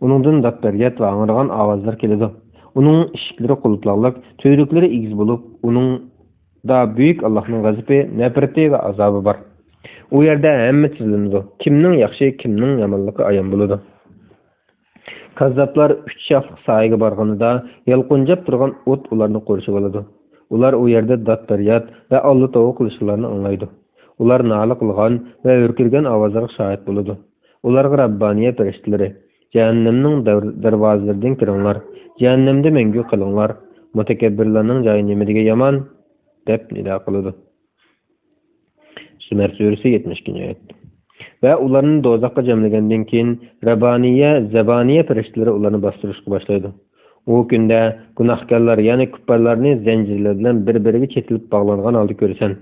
ئۇنىڭدىن داد-پەرياد ۋە ھاڭرىغان ئاۋازلار كېلىدۇ. ئۇنىڭ ئىشىكلىرى قۇلۇپلاڭلىق، تۈۋرۈكلىرى ئېگىز بولۇپ، ئۇنىڭدا بۈيۈك ئاللاھنىڭ غەزىپى، نەپرىتى ۋە ئازابى بار. ئۇ يەردە ھەممە تىزلىنىدۇ. كىمنىڭ ياخشى، كىمنىڭ يامانلىقى ئايان بولىدۇ. كاززاپلار ئۈچ شاخلىق سايىگە بارغىنىدا، يالقۇنجاپ تۇرغان ئوت ئۇلارنى قورشىۋالىدۇ. ئۇلار ئۇ يەردە داد-پەرياد ۋە ئاللا-توۋا قىلىشلارنى ئاڭلايدۇ. ئۇلار نالە قىلغان ۋە ھۆركىرىگەن ئاۋازلارغا شاھىت بولىدۇ. ئۇلارغا رەببانىيە پەرىشتىلىرى، جەھەننەمنىڭ دەر-، دەرۋازىلىرىدىن كىرىڭلار، جەھەننەمدە مەڭگۈ قېلىڭلار، مۇتەكەببىرلارنىڭ جايى نېمە دېگەن يامان! دەپ نىدا قىلىدۇ. زۇمەر سۈرىسى، يەتمىش ئىككىنچى ئايەت. ۋە ئۇلارنى دوزاخقا جەملىگەندىن كېيىن، رەبانىيە، زەبانىيە پەرىشتىلىرى ئۇلارنى باستۇرۇشقا باشلايدۇ. ئۇ كۈندە گۇناھكارلار، يەنى كۇپپارلارنى زەنجىرلەر بىلەن بىر-بىرىگە چېتىلىپ باغلانغان ھالدا كۆرىسەن.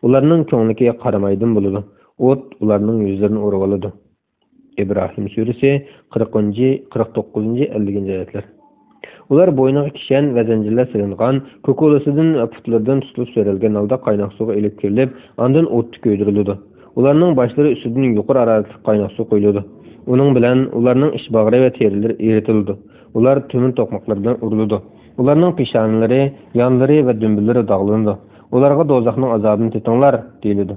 ئۇلارنىڭ كۆڭلىكى قارامايدىن بولىدۇ. ئوت ئۇلارنىڭ يۈزلىرىنى ئۇرۇۋالىدۇ. ئىبراھىم سۈرىسى، قىرىقىنچى، قىرىق توققۇزىنچى، ئەللىكىنچى ئايەتلەر. ئۇلار بوينىغا كىشەن ۋە زەنجىرلەر سېلىنغان، كوكۇلىسىدىن ۋە پۇتلىرىدىن تۇتۇلۇپ سۆرەلگەن ھالدا قايناق سۇغا ئېلىپ كىرىلىپ، ئاندىن ئوتتا كۆيدۈرۈلىدۇ. ئۇلارنىڭ باشلىرى ئۈستىدىن يۇقىرى ھارارەتلىك قايناق سۇ قۇيۇلىدۇ. ئۇنىڭ بىلەن ئۇلارنىڭ ئىچ باغرى ۋە تېرىلىرى ئېرىتىلىدۇ. ئۇلار تۆمۈر توقماقلىرى بىلەن ئۇرۇلىدۇ. ئۇلارنىڭ پېشانىلىرى، يانلىرى ۋە دۈمبىلىرى داغلىنىدۇ. ئۇلارغا دوزاخنىڭ ئازابىنى تېتىڭلار، دېيىلىدۇ.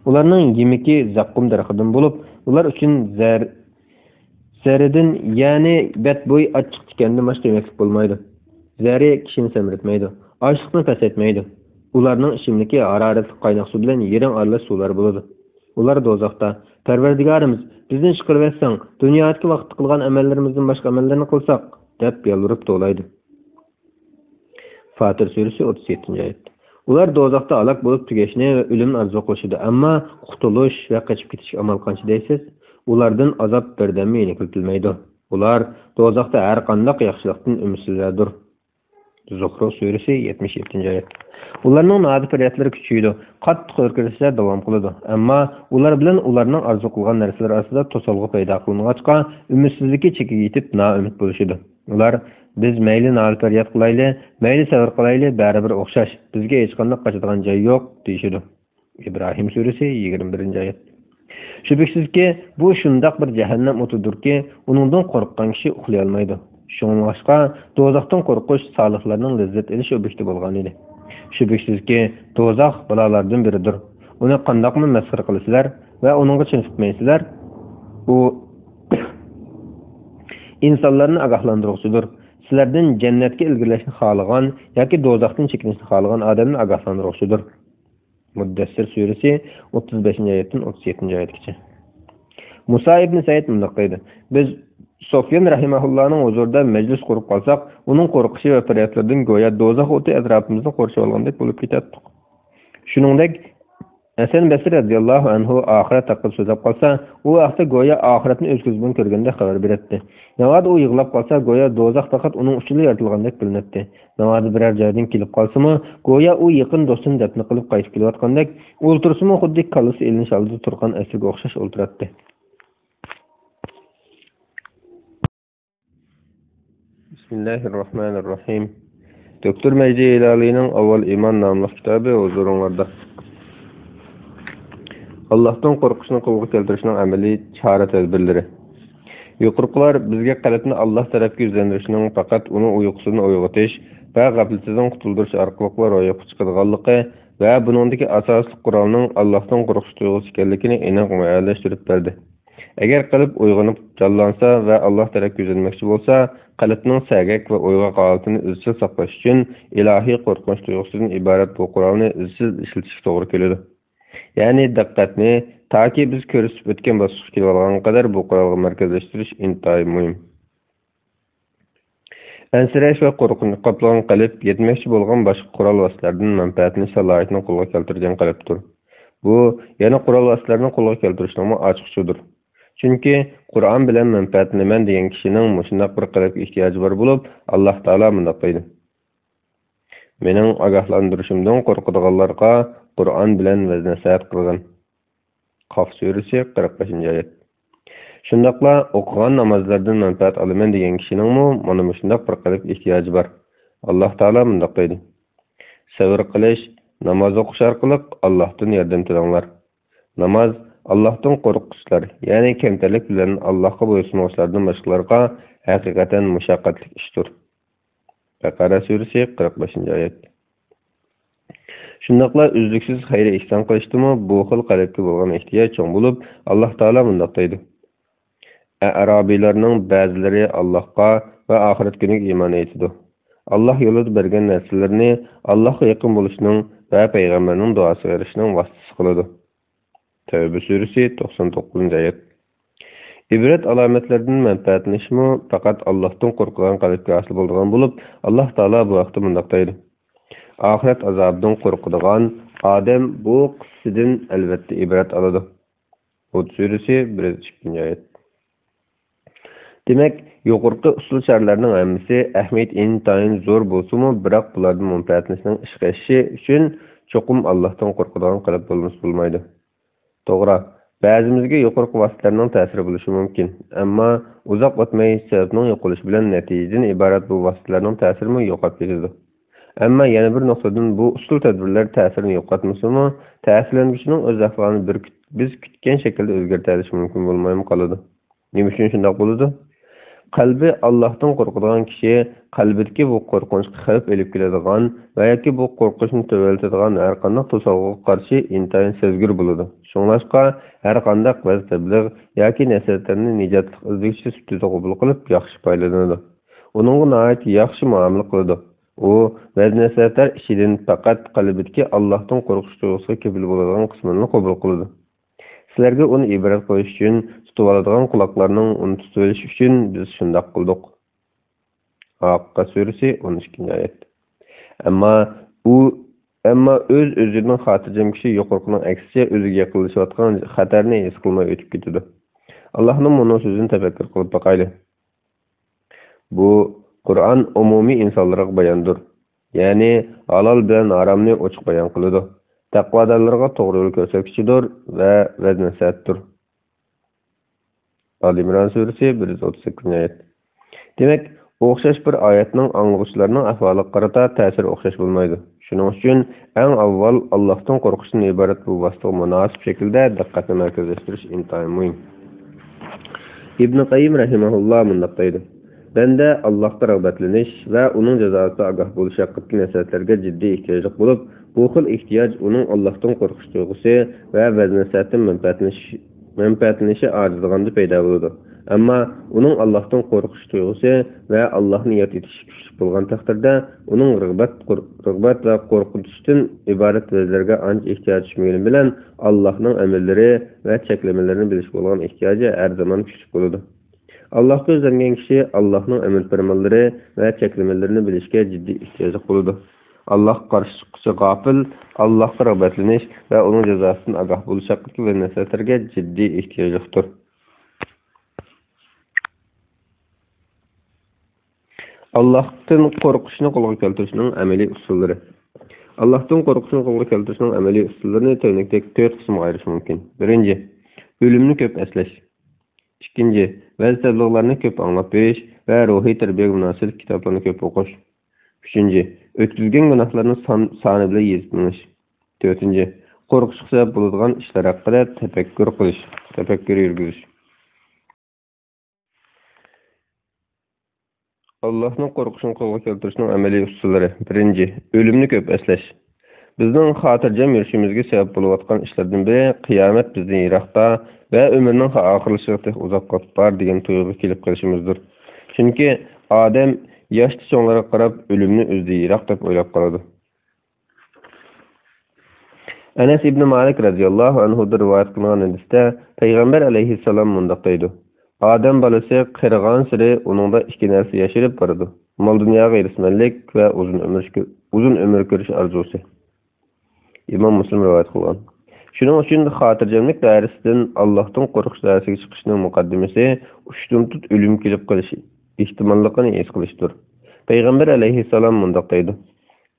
ئۇلارنىڭ يېمىكى زەققۇم دەرىخىدىن بولۇپ، ئۇلار ئۈچۈن زەر-، زەرىدىن، يەنى بەتبۇيى ئاچچىق تىكەندىن باشقا يېمەكلىك بولمايدۇ. زەرى كىشىنى سەمرىتمەيدۇ، ئاچلىقنى پەسەيتمەيدۇ. ئۇلارنىڭ ئىچىملىكى ھارارەتلىك قايناق سۇ بىلەن يىرىڭ ئارىلاش سۇلار بولىدۇ. ئۇلار دوزاختا، پەرۋەردىگارىمىز، بىزنى چىقىرىۋەتسەڭ، دۇنيادىكى ۋاقىتتا قىلغان ئەمەللىرىمىزدىن باشقا ئەمەللەرنى قىلساق، دەپ يالۋۇرۇپ توۋلايدۇ. فاتىر سۈرىسى، ئوتتۇز يەتتىنچى ئايەت. ئۇلار دوزاختا ھالاك بولۇپ تۈگەشنى ۋە ئۆلۈمنى ئارزۇ قىلىشىدۇ، ئەمما قۇتۇلۇش ۋە قېچىپ كېتىشكە ئامال قانچە دەيسىز؟ ئۇلاردىن ئازاب بىردەممۇ يېنىكلىتىلمەيدۇ. ئۇلار دوزاختا ھەرقانداق ياخشىلىقتىن ئۈمىدسىزلەردۇر. زۇخرۇف سۈرىسى، يەتمىش يەتتىنچى ئايەت. ئۇلارنىڭ نادە-پەريادلىرى كۈچىيىدۇ، قاتتىق ھۆركىرىشلەر داۋام قىلىدۇ. ئەمما ئۇلار بىلەن ئۇلارنىڭ ئارزۇ قىلغان نەرسىلىرى ئارىسىدا توسالغۇ پەيدا قىلىنغاچقا، ئۈمىدسىزلىكى چېكىگە يېتىپ، نائۈمىد بولۇشىدۇ. ئۇلار، بىز مەيلى نالە-پەرياد قىلايلى، مەيلى سەۋر قىلايلى، بەرىبىر ئوخشاش، بىزگە ھېچقانداق قاچىدىغان جاي يوق، دېيىشىدۇ. ئىبراھىم سۈرىسى، يىگىرمە بىرىنچى ئايەت. شۈبھىسىزكى، بۇ شۇنداق بىر جەھەننەم ئوتىدۇركى، ئۇنىڭدىن قورققان كىشى ئۇخلىيالمايدۇ. شۇڭلاشقا، دوزاختىن قورقۇش سالىھلارنىڭ لەززەت ئېلىش ئوبيېكتى بولغان ئىدى. شۈبھىسىزكى، دوزاخ بالالاردىن بىرىدۇر. ئۇنى قانداقمۇ مەسخىرە قىلىسىلەر ۋە ئۇنىڭغا چېنىقمايسىلەر؟ ئۇ ئىنسانلارنى ئاگاھلاندۇرغۇچىدۇر. سىلەردىن جەننەتكە ئىلگىرىلەشنى خالىغان ياكى دوزاختىن چېكىنىشنى خالىغان ئادەمنى ئاگاھلاندۇرغۇچىدۇر. مۇددەسسىر سۈرىسى، ئوتتۇز بەشىنچى ئايەتتىن ئوتتۇز يەتتىنچى ئايەتكىچە. مۇسا ئىبنى سەئىد مۇنداق دەيدۇ: بىز سۇفيان رەھىمەھۇللانىڭ ھۇزۇرىدا مەجلىس قۇرۇپ قالساق، ئۇنىڭ قورقۇشى ۋە پەريادلىرىدىن گويا دوزاخ ئوتى ئەتراپىمىزنى قورشىۋالغاندەك بولۇپ كېتەتتۇق. شۇنىڭدەك، ھەسەن بەسرى رەزىياللاھۇ ئەنھۇ ئاخىرەت ھەققىدە سۆزلەپ قالسا، ئۇ ھەقتە گويا ئاخىرەتنى ئۆز كۆزى بىلەن كۆرگەندەك خەۋەر بېرەتتى. ناۋادا ئۇ يىغلاپ قالسا، گويا دوزاخ پەقەت ئۇنىڭ ئۈچۈنلا يارىتىلغاندەك بىلىنەتتى. ناۋادا بىرەر جايدىن كېلىپ قالسىمۇ، گويا ئۇ يېقىن دوستىنى دەپنە قىلىپ قايتىپ كېلىۋاتقاندەك، ئولتۇرسىمۇ خۇددى كاللىسى ئېلىنىش ئالدىدا تۇرغان ئەسىرگە ئوخشاش ئولتۇراتتى. بىسمىللاھىر راھمانىر راھىم. دوكتور مەجدى ھىلالىينىڭ ئاۋۋال ئىمان ناملىق كىتابى ھۇزۇرۇڭلاردا. ئاللاھتىن قورقۇشنى قولغا كەلتۈرۈشنىڭ ئەمەلىي چارە-تەدبىرلىرى. يۇقىرىقىلار بىزگە قەلبنى ئاللاھ تەرەپكە يۈزلەندۈرۈشنىڭ پەقەت ئۇنى ئۇيقۇسىدىن ئويغىتىش ۋە غەپلىتىدىن قۇتۇلدۇرۇش ئارقىلىقلا روياپقا چىقىدىغانلىقى ۋە بۇنىڭدىكى ئاساسلىق قورالنىڭ ئاللاھتىن قورقۇش تۇيغۇسى ئىكەنلىكىنى ئېنىق مۇئەييەنلەشتۈرۈپ بەردى. ئەگەر قەلب ئويغىنىپ جانلانسا ۋە ئاللاھ تەرەپكە يۈزلەنمەكچى بولسا، قەلبنىڭ سەگەك ۋە ئويغاق ھالىتىنى ئىزچىل ساقلاش ئۈچۈن ئىلاھىي قورقۇنچ تۇيغۇسىدىن ئىبارەت بۇ قورالنى ئىزچىل ئىشلىتىشكە توغرا كېلىدۇ. يەنى دىققەتنى تاكى بىز كۆرسىتىپ ئۆتكەن باسقۇچقا كېلىۋالغانغا قەدەر بۇ قورالغا مەركەزلەشتۈرۈش ئىنتايىن مۇھىم. ئەنسىرەش ۋە قورقۇنچ قاپلىغان قەلب يەتمەكچى بولغان باشقا قورال ۋاسىتىلەردىن مەنپەئەتلىنىش سالاھىيىتىنى قولغا كەلتۈرگەن قەلبتۇر. بۇ يەنە قورال ۋاسىتىلەرنى قولغا كەلتۈرۈشنىڭمۇ ئاچقۇچىدۇر. چۈنكى قۇرئان بىلەن مەنپەئەتلىنىمەن دېگەن كىشىنىڭ مۇشۇنداق بىر قەلبكە ئېھتىياجى بار بولۇپ، ئاللاھ تائالا مۇنداق دەيدۇ: مېنىڭ ئاگاھلاندۇرۇشۇمدىن قورقىدىغانلارغا قۇرئان بىلەن ۋەز-نەسىھەت قىلغىن. قاف سۈرىسى، قىرىق بەشىنچى ئايەت. شۇنداقلا ئوقۇغان نامازلىرىدىن مەنپەئەت ئالىمەن دېگەن كىشىنىڭمۇ مانا مۇشۇنداق بىر قەلبكە ئېھتىياجى بار. ئاللاھ تائالا مۇنداق دەيدۇ: سەۋر قىلىش، ناماز ئوقۇش ئارقىلىق ئاللاھتىن ياردەم تىلەڭلار. ناماز ئاللاھتىن قورققۇچىلار، يەنى كەمتەرلىك بىلەن ئاللاھقا بويسۇنغۇچىلاردىن باشقىلارغا ھەقىقەتەن مۇشەققەتلىك ئىشتۇر. بەقەرە سۈرىسى، قىرىق بەشىنچى ئايەت. شۇنداقلا ئۈزلۈكسىز خەير-ئېھسان قىلىشتىمۇ بۇ خىل قەلبكە بولغان ئېھتىياج چوڭ بولۇپ، ئاللاھ تائالا مۇنداق دەيدۇ: ئەئرابىيلارنىڭ بەزىلىرى ئاللاھقا ۋە ئاخىرەت كۈنىگە ئىمان ئېيتىدۇ. ئاللاھ يولىدا بەرگەن نەرسىلىرىنى ئاللاھقا يېقىن بولۇشنىڭ ۋە پەيغەمبەرنىڭ دۇئاسىغا ئېرىشىشنىڭ ۋاسىتىسى قىلىدۇ. تەۋبە سۈرىسى، توقسان توققۇزىنچى ئايەت. ئىبرەت ئالامەتلىرىدىن مەنپەئەتلىنىشمۇ پەقەت ئاللاھتىن قورقىدىغان قەلبكە ھاسىل بولىدىغان بولۇپ، ئاللاھ تائالا بۇ ھەقتە مۇنداق دەيدۇ: ئاخىرەت ئازابىدىن قورقىدىغان ئادەم بۇ قىسسىدىن ئەلۋەتتە ئىبرەت ئالىدۇ. ھۇد سۈرىسى، بىر يۈز ئىككىنچى ئايەت. دېمەك، يۇقىرىقى ئۇسۇل چارىلەرنىڭ ھەممىسى ئەھمىيىتى ئىنتايىن زور بولسىمۇ، بىراق بۇلاردىن مەنپەئەتلىنىشنىڭ ئىشقا ئېشىشى ئۈچۈن چوقۇم ئاللاھتىن قورقىدىغان قەلب بولمىسا بولمايدۇ. توغرا، بەزىمىزگە يۇقىرىقى ۋاسىتىلەرنىڭ تەسىرى بولۇشى مۇمكىن، ئەمما ئۇزاق ئۆتمەي سەۋەبنىڭ يوقىلىشى بىلەن نەتىجىدىن ئىبارەت بۇ ۋاسىتىلەرنىڭ تەسىرىمۇ يوقاپ كېتىدۇ. ئەمما يەنە بىر نۇقتىدىن بۇ ئۇسۇل تەدبىرلەر تەسىرىنى يوقاتمىسىمۇ، تەسىرلەنگۈچىنىڭ ئۆز ئەھۋالىنى بىر كۈت-، بىز كۈتكەن شەكىلدە ئۆزگەرتەلىشى مۇمكىن بولمايمۇ قالىدۇ. نېمە ئۈچۈن شۇنداق بولىدۇ؟ قەلبى ئاللاھتىن قورقىدىغان كىشى قەلبىدىكى بۇ قورقۇنچقا خەۋپ ئېلىپ كېلىدىغان ۋە ياكى بۇ قورقۇنچنى تۆۋەنلىتىدىغان ھەرقانداق توسالغۇغا قارشى ئىنتايىن سەزگۈر بولىدۇ. شۇڭلاشقا، ھەرقانداق ۋەز تەبلىغ ياكى نەسىھەتلەرنى نىجاتلىق ئىزدىگۈچى سۈپىتىدە قوبۇل قىلىپ، ياخشى پايدىلىنىدۇ. ئۇنىڭغا ناھايىتى ياخشى مۇئامىلە قىلىدۇ. ئۇ ۋەز نەسىھەتلەر ئىچىدىن پەقەت قەلبىدىكى ئاللاھتىن قورقۇش تۇيغۇسىغا كېپىل بولىدىغان قىسمىنىلا قوبۇل قىلىدۇ. سىلەرگە ئۇنى ئىبرەت قويۇش ئۈچۈن، تۇتۇۋالىدىغان قۇلاقلارنىڭ ئۇنى تۇتۇۋېلىش ئۈچۈن بىز شۇنداق قىلدۇق. ھاققا سۈرىسى، ئون ئىككىنچى ئايەت. ئەمما ئۇ، ئەمما ئۆز-ئۆزىدىن خاتىرجەم كىشى يۇقىرىقىنىڭ ئەكسىچە ئۆزىگە يېقىنلىشىۋاتقان خەتەرنى ھېس قىلماي ئۆتۈپ كېتىدۇ. ئاللاھنىڭ مۇنۇ سۆزىنى تەپەككۇر قىلىپ باقايلى. بۇ قۇرئان ئومۇمىي ئىنسانلارغا باياندۇر. يەنى ھالال بىلەن ھارامنى ئوچۇق بايان قىلىدۇ. تەقۋادارلارغا توغرا يول كۆرسەتكۈچىدۇر ۋە ۋەز-نەسىھەتتۇر. ئال ئىمران سۈرىسى، بىر يۈز ئوتتۇز سەككىزىنچى ئايەت. دېمەك، ئوخشاش بىر ئايەتنىڭ ئاڭلىغۇچىلارنىڭ ئەھۋالىغا قارىتا تەسىرى ئوخشاش بولمايدۇ. شۇنىڭ ئۈچۈن ئەڭ ئاۋۋال ئاللاھتىن قورقۇشتىن ئىبارەت بۇ ۋاسىتىگە مۇناسىپ شەكىلدە دىققەتنى مەركەزلەشتۈرۈش ئىنتايىن مۇھىم. ئىبن قەييىم رەھىمەھۇللا مۇنداق دەيدۇ: بەندە ئاللاھقا رىغبەتلىنىش ۋە ئۇنىڭ جازاسىدىن ئاگاھ بولۇش ھەققىدىكى نەسىھەتلەرگە جىددىي ئېھتىياجلىق بولۇپ، بۇ خىل ئېھتىياج ئۇنىڭ ئاللاھتىن قورقۇش تۇيغۇسى ۋە ۋەز-نەسىھەتتىن مەنپەئەتلىنىش، مەنپەئەتلىنىشى ئاجىزلىغاندا پەيدا بولىدۇ. ئەمما ئۇنىڭ ئاللاھتىن قورقۇش تۇيغۇسى ۋە ئاللاھنى ياد ئېتىشى كۈچلۈك بولغان تەقدىردە، ئۇنىڭ رىغبەت، قور-، رىغبەت ۋە قورقۇتۇشتىن ئىبارەت ۋەزلەرگە ئانچە ئېھتىياجى چۈشمىگىنى بىلەن، ئاللاھنىڭ ئەمىرلىرى ۋە چەكلىمىلىرىنى بىلىشكە بولغان ئېھتىياجى ھەر زامان كۈچلۈك بولىدۇ. ئاللاھقا يۈزلەنگەن كىشى ئاللاھنىڭ ئەمىر پەرمانلىرى ۋە چەكلىمىلىرىنى بىلىشكە جىددىي ئېھتىياجلىق بولىدۇ. ئاللاھقا قارشى چىققۇچى غاپىل، ئاللاھقا رىغبەتلىنىش ۋە ئۇنىڭ جازاسىدىن ئاگاھ بولۇش ھەققىدىكى ۋەز-نەسىھەتلەرگە جىددىي ئېھتىياجلىقتۇر. ئاللاھتىن قورقۇشنى قولغا كەلتۈرۈشنىڭ ئەمەلىي ئۇسۇللىرى. ئاللاھتىن قورقۇشنى قولغا كەلتۈرۈشنىڭ ئەمەلىي ئۇسۇللىرىنى تۆۋەندىكىدەك تۆت قىسىمغا ئايرىش مۇمكىن. بىرىنچى، ئۆلۈمنى كۆپ ئەسلەش. ئىككىنچى، ۋەز-تەبلىغلارنى كۆپ ئاڭلاپ بېرىش ۋە روھىي تەربىيەگە مۇناسىۋەتلىك كىتابلارنى كۆپ ئوقۇش. ئۈچىنچى، ئۆتكۈزگەن گۇناھلارنى سان-، سانى بىلەن يېزىپ مېڭىش. تۆتىنچى، قورقۇشقا سەۋەب بولىدىغان ئىشلار ھەققىدە تەپەككۇر قىلىش، تەپەككۇر يۈرگۈزۈش. ئاللاھنىڭ قورقۇشىنى قولغا كەلتۈرۈشنىڭ ئەمەلىي ئۇسۇللىرى. بىرىنچى، ئۆلۈمنى كۆپ ئەسلەش. بىزنىڭ خاتىرجەم يۈرۈشىمىزگە سەۋەب بولۇۋاتقان ئىشلاردىن بىرى، قىيامەت بىزدىن يىراقتا ۋە ئۆمۈرنىڭ ئاخىرلىشىشىغا تېخى ئۇزاق ۋاقىت بار دېگەن تۇيغۇغا كېلىپ قېلىشىمىزدۇر. چۈنكى ئادەم ياشتا چوڭلارغا قاراپ، ئۆلۈمنى ئۆزىدىن يىراق دەپ ئويلاپ قالىدۇ. ئەنەس ئىبنى مالىك رەزىياللاھۇ ئەنھۇدىن رىۋايەت قىلىنغان ھەدىستە، پەيغەمبەر ئەلەيھىسسالام مۇنداق دەيدۇ: «ئادەم بالىسى قېرىغانسېرى ئۇنىڭدا ئىككى نەرسە ياشىرىپ بارىدۇ، مال-دۇنياغا ھېرىسمەنلىك ۋە ئۇزۇن ئۆمۈر، ئۇزۇن ئۆمۈر كۆرۈش ئارزۇسى.» ئىمام مۇسلىم رىۋايەت قىلغان. شۇنىڭ ئۈچۈن خاتىرجەملىك دائىرىسىدىن ئاللاھتىن قورقۇش دائىرىسىگە چىقىشنىڭ مۇقەددىمىسى ئۇشتۇمتۇت ئۆلۈم كېلىپ قېلىش ئېھتىماللىقىنى ھېس قىلىشتۇر. پەيغەمبەر ئەلەيھىسسالام مۇنداق دەيدۇ: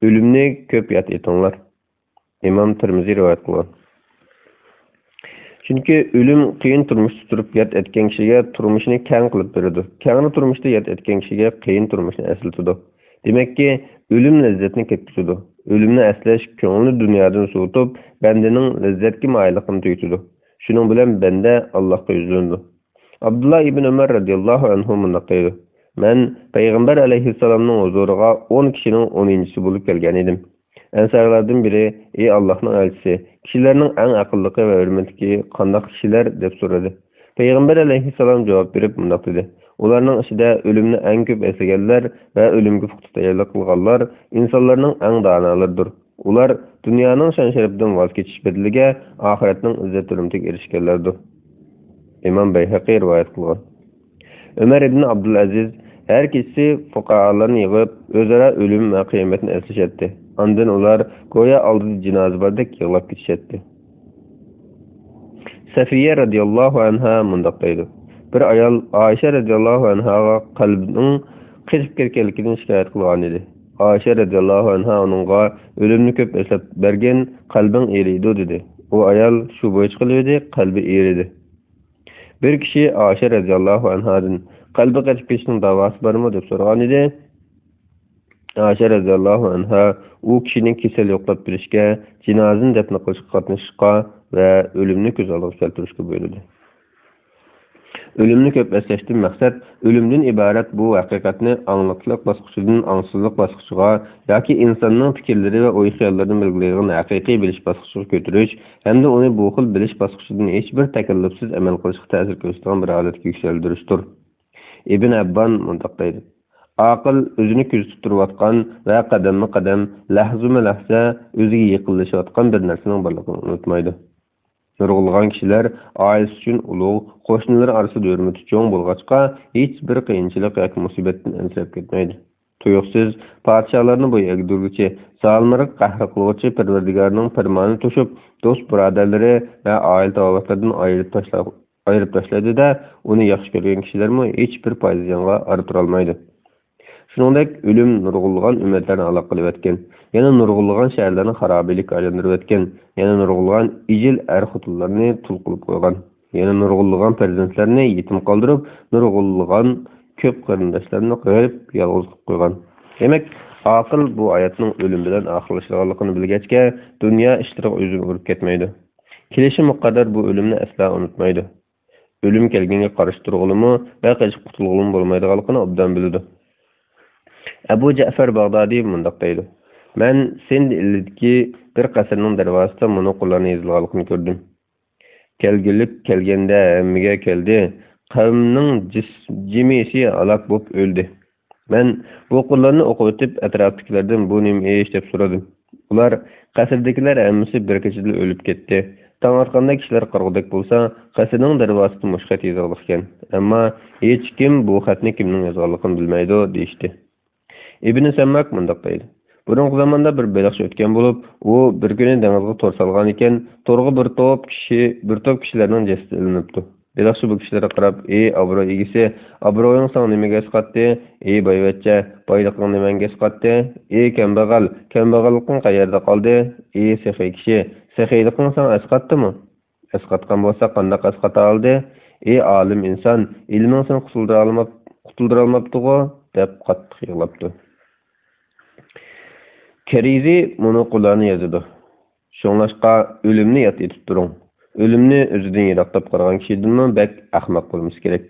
«ئۆلۈمنى كۆپ ياد ئېتىڭلار.» ئىمام تىرمىزى رىۋايەت قىلغان. چۈنكى ئۆلۈم قىيىن تۇرمۇشتا تۇرۇپ ياد ئەتكەن كىشىگە تۇرمۇشنى كەڭ قىلىپ بېرىدۇ. كەڭرى تۇرمۇشتا ياد ئەتكەن كىشىگە قىيىن تۇرمۇشنى ئەسلىتىدۇ. دېمەككى، ئۆلۈم لەززەتنى كەتكۈزىدۇ. ئۆلۈمنى ئەسلەش كۆڭۈلنى دۇنيادىن سوۋۇتۇپ، بەندىنىڭ لەززەتكە مايىللىقىنى تۈگىتىدۇ. شۇنىڭ بىلەن بەندە ئاللاھقا يۈزلىنىدۇ. ئابدۇللا ئىبن ئۆمەر رەزىياللاھۇ ئەنھۇ مۇنداق دەيدۇ: «مەن پەيغەمبەر ئەلەيھىسسالامنىڭ ھۇزۇرىغا ئون كىشىنىڭ ئونىنچىسى بولۇپ كەلگەن ئىدىم.» ئەنسارلاردىن بىرى: «ئى ئاللاھنىڭ ئەلچىسى، كىشىلەرنىڭ ئەڭ ئەقىللىقى ۋە ھۆرمەتلىكى قانداق كىشىلەر؟» دەپ سورىدى. پەيغەمبەر ئەلەيھىسسالام جاۋاب بېرىپ مۇنداق دېدى: «ئۇلارنىڭ ئىچىدە ئۆلۈمنى ئەڭ كۆپ ئەسلىگەنلەر ۋە ئۆلۈمگە پۇختا تەييارلىق قىلغانلار ئىنسانلارنىڭ ئەڭ دانالىرىدۇر. ئۇلار دۇنيانىڭ شان-شەرىپىدىن ۋاز كېچىش بەدىلىگە ئاخىرەتنىڭ ئىززەت-ھۆرمىتىگە ئېرىشكەنلەردۇر.» ئىمام بەيھەقى رىۋايەت قىلغان. ئۆمەر ئىبن ئابدۇلئەزىز ھەر كېچىسى فۇقاھالارنى يىغىپ، ئۆزئارا ئۆلۈم ۋە قىيامەتنى ئەسلىشەتتى. ئاندىن ئۇلار گويا ئالدىدا جىنازا باردەك يىغلاپ كېتىشەتتى. سەفىيە رەزىياللاھۇ ئەنھا مۇنداق دەيدۇ: بىر ئايال ئائىشە رەزىياللاھۇ ئەنھاغا قەلبىنىڭ قېچىپ كەتكەنلىكىدىن شىكايەت قىلغان ئىدى. ئائىشە رەزىياللاھۇ ئەنھا ئۇنىڭغا ئۆلۈمنى كۆپ ئەسلەپ بەرگىن، قەلبىڭ ئېرىيدۇ، دېدى. ئۇ ئايال شۇ بويىچە قىلىۋىدى، قەلبى ئېرىدى. بىر كىشى ئائىشە رەزىياللاھۇ ئەنھادىن: «قەلبى قېچىپ كېتىشنىڭ داۋاسى بارمۇ؟» دەپ سورىغانىدى. ئائىشە رەزىياللاھۇ ئەنھا ئۇ كىشىنى كېسەل يوقلاپ بېرىشكە، جىنازىنى دەپنە قىلىشقا قاتنىشىشقا ۋە ئۆلۈمنى كۆز ئالدىغا كەلتۈرۈشكە بۇيرۇدى. ئۆلۈمنى كۆپ ئەسلەشتىن مەقسەت، ئۆلۈمدىن ئىبارەت بۇ ھەقىقەتنى ئاڭلىقلىق باسقۇچىدىن ئاڭسىزلىق باسقۇچىغا ياكى ئىنساننىڭ پىكىرلىرى ۋە ئوي-خىياللىرىنى بىلگىلەيدىغان ھەقىقىي بىلىش باسقۇچىغا كۆتۈرۈش ھەمدە ئۇنى بۇ خىل بىلىش باسقۇچىدىن ھېچبىر تەكەللۇپسىز ئەمەل قىلىشقا تەسىر كۆرسىتىدىغان بىر ھالەتكە يۈكسەلدۈرۈشتۇر. ئىبن ئەببان مۇنداق دەيدۇ: «ئاقىل ئۆزىنى كۆزىتىپ تۇرۇۋاتقان ۋە قەدەممۇ قەدەم، لەھزىمۇ لەھزە ئۆزىگە يېقىنلىشىۋاتقان بىر نەرسىنىڭ بارلىقىنى ئۇنتۇمايدۇ.» نۇرغۇنلىغان كىشىلەر ئائىلىسى ئۈچۈن ئۇلۇغ، قوشنىلىرى ئارىسىدا ھۆرمىتى چوڭ بولغاچقا، ھېچبىر قىيىنچىلىق ياكى مۇسىبەتتىن ئەنسىرەپ كەتمەيدۇ. تۇيۇقسىز پادىشاھلارنى بويۇن ئەگدۈرگۈچى، زالىملارغا قەھر قىلغۇچى پەرۋەردىگارنىڭ پەرمانىنى توشۇپ، دوست-بۇرادەرلىرى ۋە ئائىلە-تاۋابىئاتلىرىدىن ئايرىپ تاشلا-، ئايرىپ تاشلايدۇ-دە، ئۇنى ياخشى كۆرگەن كىشىلەرمۇ ھېچبىر پايدا زىيانغا ئارا تۇرالمايدۇ. شۇنىڭدەك ئۆلۈم نۇرغۇنلىغان ئۈممەتلەرنى ھالاك قىلىۋەتكەن، يەنە نۇرغۇنلىغان شەھەرلەرنى خارابىلىككە ئايلاندۇرۇۋەتكەن، يەنە نۇرغۇنلىغان ئېجىل ئەر-خوتۇنلارنى تۇل قىلىپ قويغان، يەنە نۇرغۇنلىغان پەرزەنتلەرنى يېتىم قالدۇرۇپ، نۇرغۇنلىغان كۆپ قېرىنداشلارنى غېرىب، يالغۇز قىلىپ قويغان. دېمەك، ئاقىل بۇ ھاياتنىڭ ئۆلۈم بىلەن ئاخىرلىشىدىغانلىقىنى بىلگەچكە، دۇنيا ئىشلىرىغا ئۆزىنى ئۇرۇپ كەتمەيدۇ. كېلىشى مۇقەددەر بۇ ئۆلۈمنى ئەسلا ئۇنتۇمايدۇ. ئۆلۈم كەلگەنگە قارشى تۇرغىلىمۇ ۋە قېچىپ قۇتۇلغىلىمۇ بولمايدىغانلىقىنى ئوبدان بىلىدۇ. ئەبۇ جەئفەر باغدادىي مۇنداق دەيدۇ: مەن سىند ئېلىدىكى بىر قەسىرنىڭ دەرۋازىسىدا مۇنۇ قۇرلارنى يېزىلغانلىقىنى كۆردۈم: «كەلگۈلۈك كەلگەندە ھەممىگە كەلدى، قەۋمنىڭ جىس-، جىمىسى ھالاك بولۇپ ئۆلدى.» مەن بۇ قۇرلارنى ئوقۇۋېتىپ، ئەتراپتىكىلەردىن: «بۇ نېمە ئىش؟» دەپ سورىدىم. ئۇلار: «قەسىردىكىلەر ھەممىسى بىر كېچىدىلا ئۆلۈپ كەتتى. تاڭ ئاتقاندا كىشىلەر قارىغۇدەك بولسا، قەسىرنىڭ دەرۋازىسىدا مۇشۇ خەت يېزىلغانىكەن. ئەمما ھېچكىم بۇ خەتنى كىمنىڭ يازغانلىقىنى بىلمەيدۇ» دېيىشتى. ئىبنى سەمماك مۇنداق دەيدۇ: بۇرۇنقى زاماندا بىر بېلىقچى ئۆتكەن بولۇپ، ئۇ بىر كۈنى دېڭىزغا تور سالغانىكەن، تورغا بىر توپ كىشى، بىر توپ كىشىلەرنىڭ جەسىتى ئېلىنىپتۇ. بېلىقچى بۇ كىشىلەرگە قاراپ: «ئى ئابرۇي ئىگىسى، ئابرۇيۇڭ ساڭا نېمىگە ئەسقاتتى؟ ئى بايۋەچچە، بايلىقىڭ نېمەڭگە ئەسقاتتى؟ ئى كەمبەغەل، كەمبەغەللىكىڭ قەيەردە قالدى؟ ئى سېخىي كىشى، سېخىيلىقىڭ ساڭا ئەسقاتتىمۇ؟ ئەسقاتقان بولسا قانداق ئەسقاتالىدى؟ ئى ئالىم ئىنسان، ئىلمىڭ سېنى قۇتۇلدۇرالماپ-، قۇتۇلدۇرالماپتىغۇ؟» دەپ قاتتىق يىغلاپتۇ. كەرىزى مۇنۇ قۇرلارنى يازىدۇ: شۇڭلاشقا ئۆلۈمنى ياد ئېتىپ تۇرۇڭ. ئۆلۈمنى ئۆزىدىن يىراقلاپ قارىغان كىشىدىنمۇ بەك ئەخمەق بولمىسا كېرەك.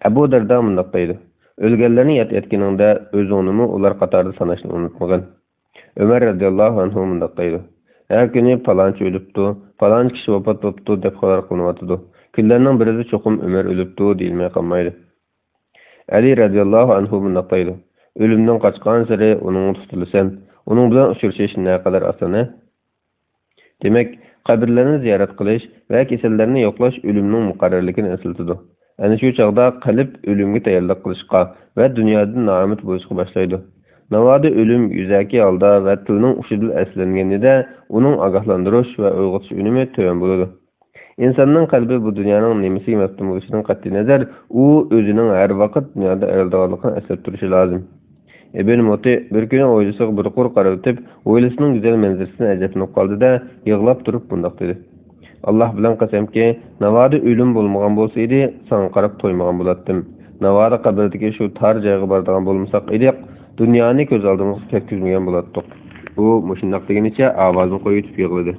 ئەبۇ دەردا مۇنداق دەيدۇ: ئۆلگەنلەرنى ياد ئەتكىنىڭدە ئۆزۈڭنىمۇ ئۇلار قاتارىدا ساناشنى ئۇنتۇمىغىن. ئۆمەر رەزىياللاھۇ ئەنھۇ مۇنداق دەيدۇ: «ھەر كۈنى پالانچى ئۆلۈپتۇ، پالانچى كىشى ۋاپات بوپتۇ دەپ خەۋەر قىلىنىۋاتىدۇ. كۈنلەرنىڭ بىرىدە چوقۇم ئۆمەر ئۆلۈپتۇ دېيىلمەي قالمايدۇ.» ئەلى رەزىياللاھۇ ئەنھۇ مۇنداق دەيدۇ: «ئۆلۈمدىن قاچقانسېرى ئۇنىڭغا تۇتۇلىسەن. ئۇنىڭ بىلەن ئۇچرىشىش نەقەدەر ئاسان-ھە؟» دېمەك، قەبرىلەرنى زىيارەت قىلىش ۋە كېسەللەرنى يوقلاش ئۆلۈمنىڭ مۇقەررەرلىكىنى ئەسلىتىدۇ. ئەنە شۇ چاغدا قەلب ئۆلۈمگە تەييارلىق قىلىشقا ۋە دۇنيادىن نائۈمىد بولۇشقا باشلايدۇ. ناۋادا ئۆلۈم يۈزەكى ھالدا ۋە تىلنىڭ ئۇچى بىلەن ئەسلەنگىنىدە، ئۇنىڭ ئاگاھلاندۇرۇش ۋە ئويغىتىش ئۈنۈمى تۆۋەن بولىدۇ. ئىنساننىڭ قەلبى بۇ دۇنيانىڭ نېمىسىگە مەپتۇن بولۇشىدىن قەتئىينەزەر، ئۇ ئۆزىنىڭ ھەر ۋاقىت دۇنيادا ئايرىلىدىغانلىقىنى ئەسلەپ تۇرۇشى لازىم. ئىبن مۇتى بىر كۈنى ھويلىسىغا بىر قۇر قاراۋېتىپ، ھويلىسىنىڭ گۈزەل مەنزىرىسىدىن ئەجەبلىنىپ قالدى-دە، يىغلاپ تۇرۇپ مۇنداق دېدى: «ئاللاھ بىلەن قەسەمكى، ناۋادا ئۆلۈم بولمىغان بولسا ئىدى، ساڭا قاراپ تويمىغان بولاتتىم. ناۋادا قەبرىدىكى شۇ تار جايغا بارىدىغان بولمىساق ئىدۇق، دۇنيانى كۆز ئالدىمىزغا كەتكۈزمىگەن بولاتتۇق.» ئۇ مۇشۇنداق دېگىنىچە ئاۋازىنى قويۇۋېتىپ يىغلىدى.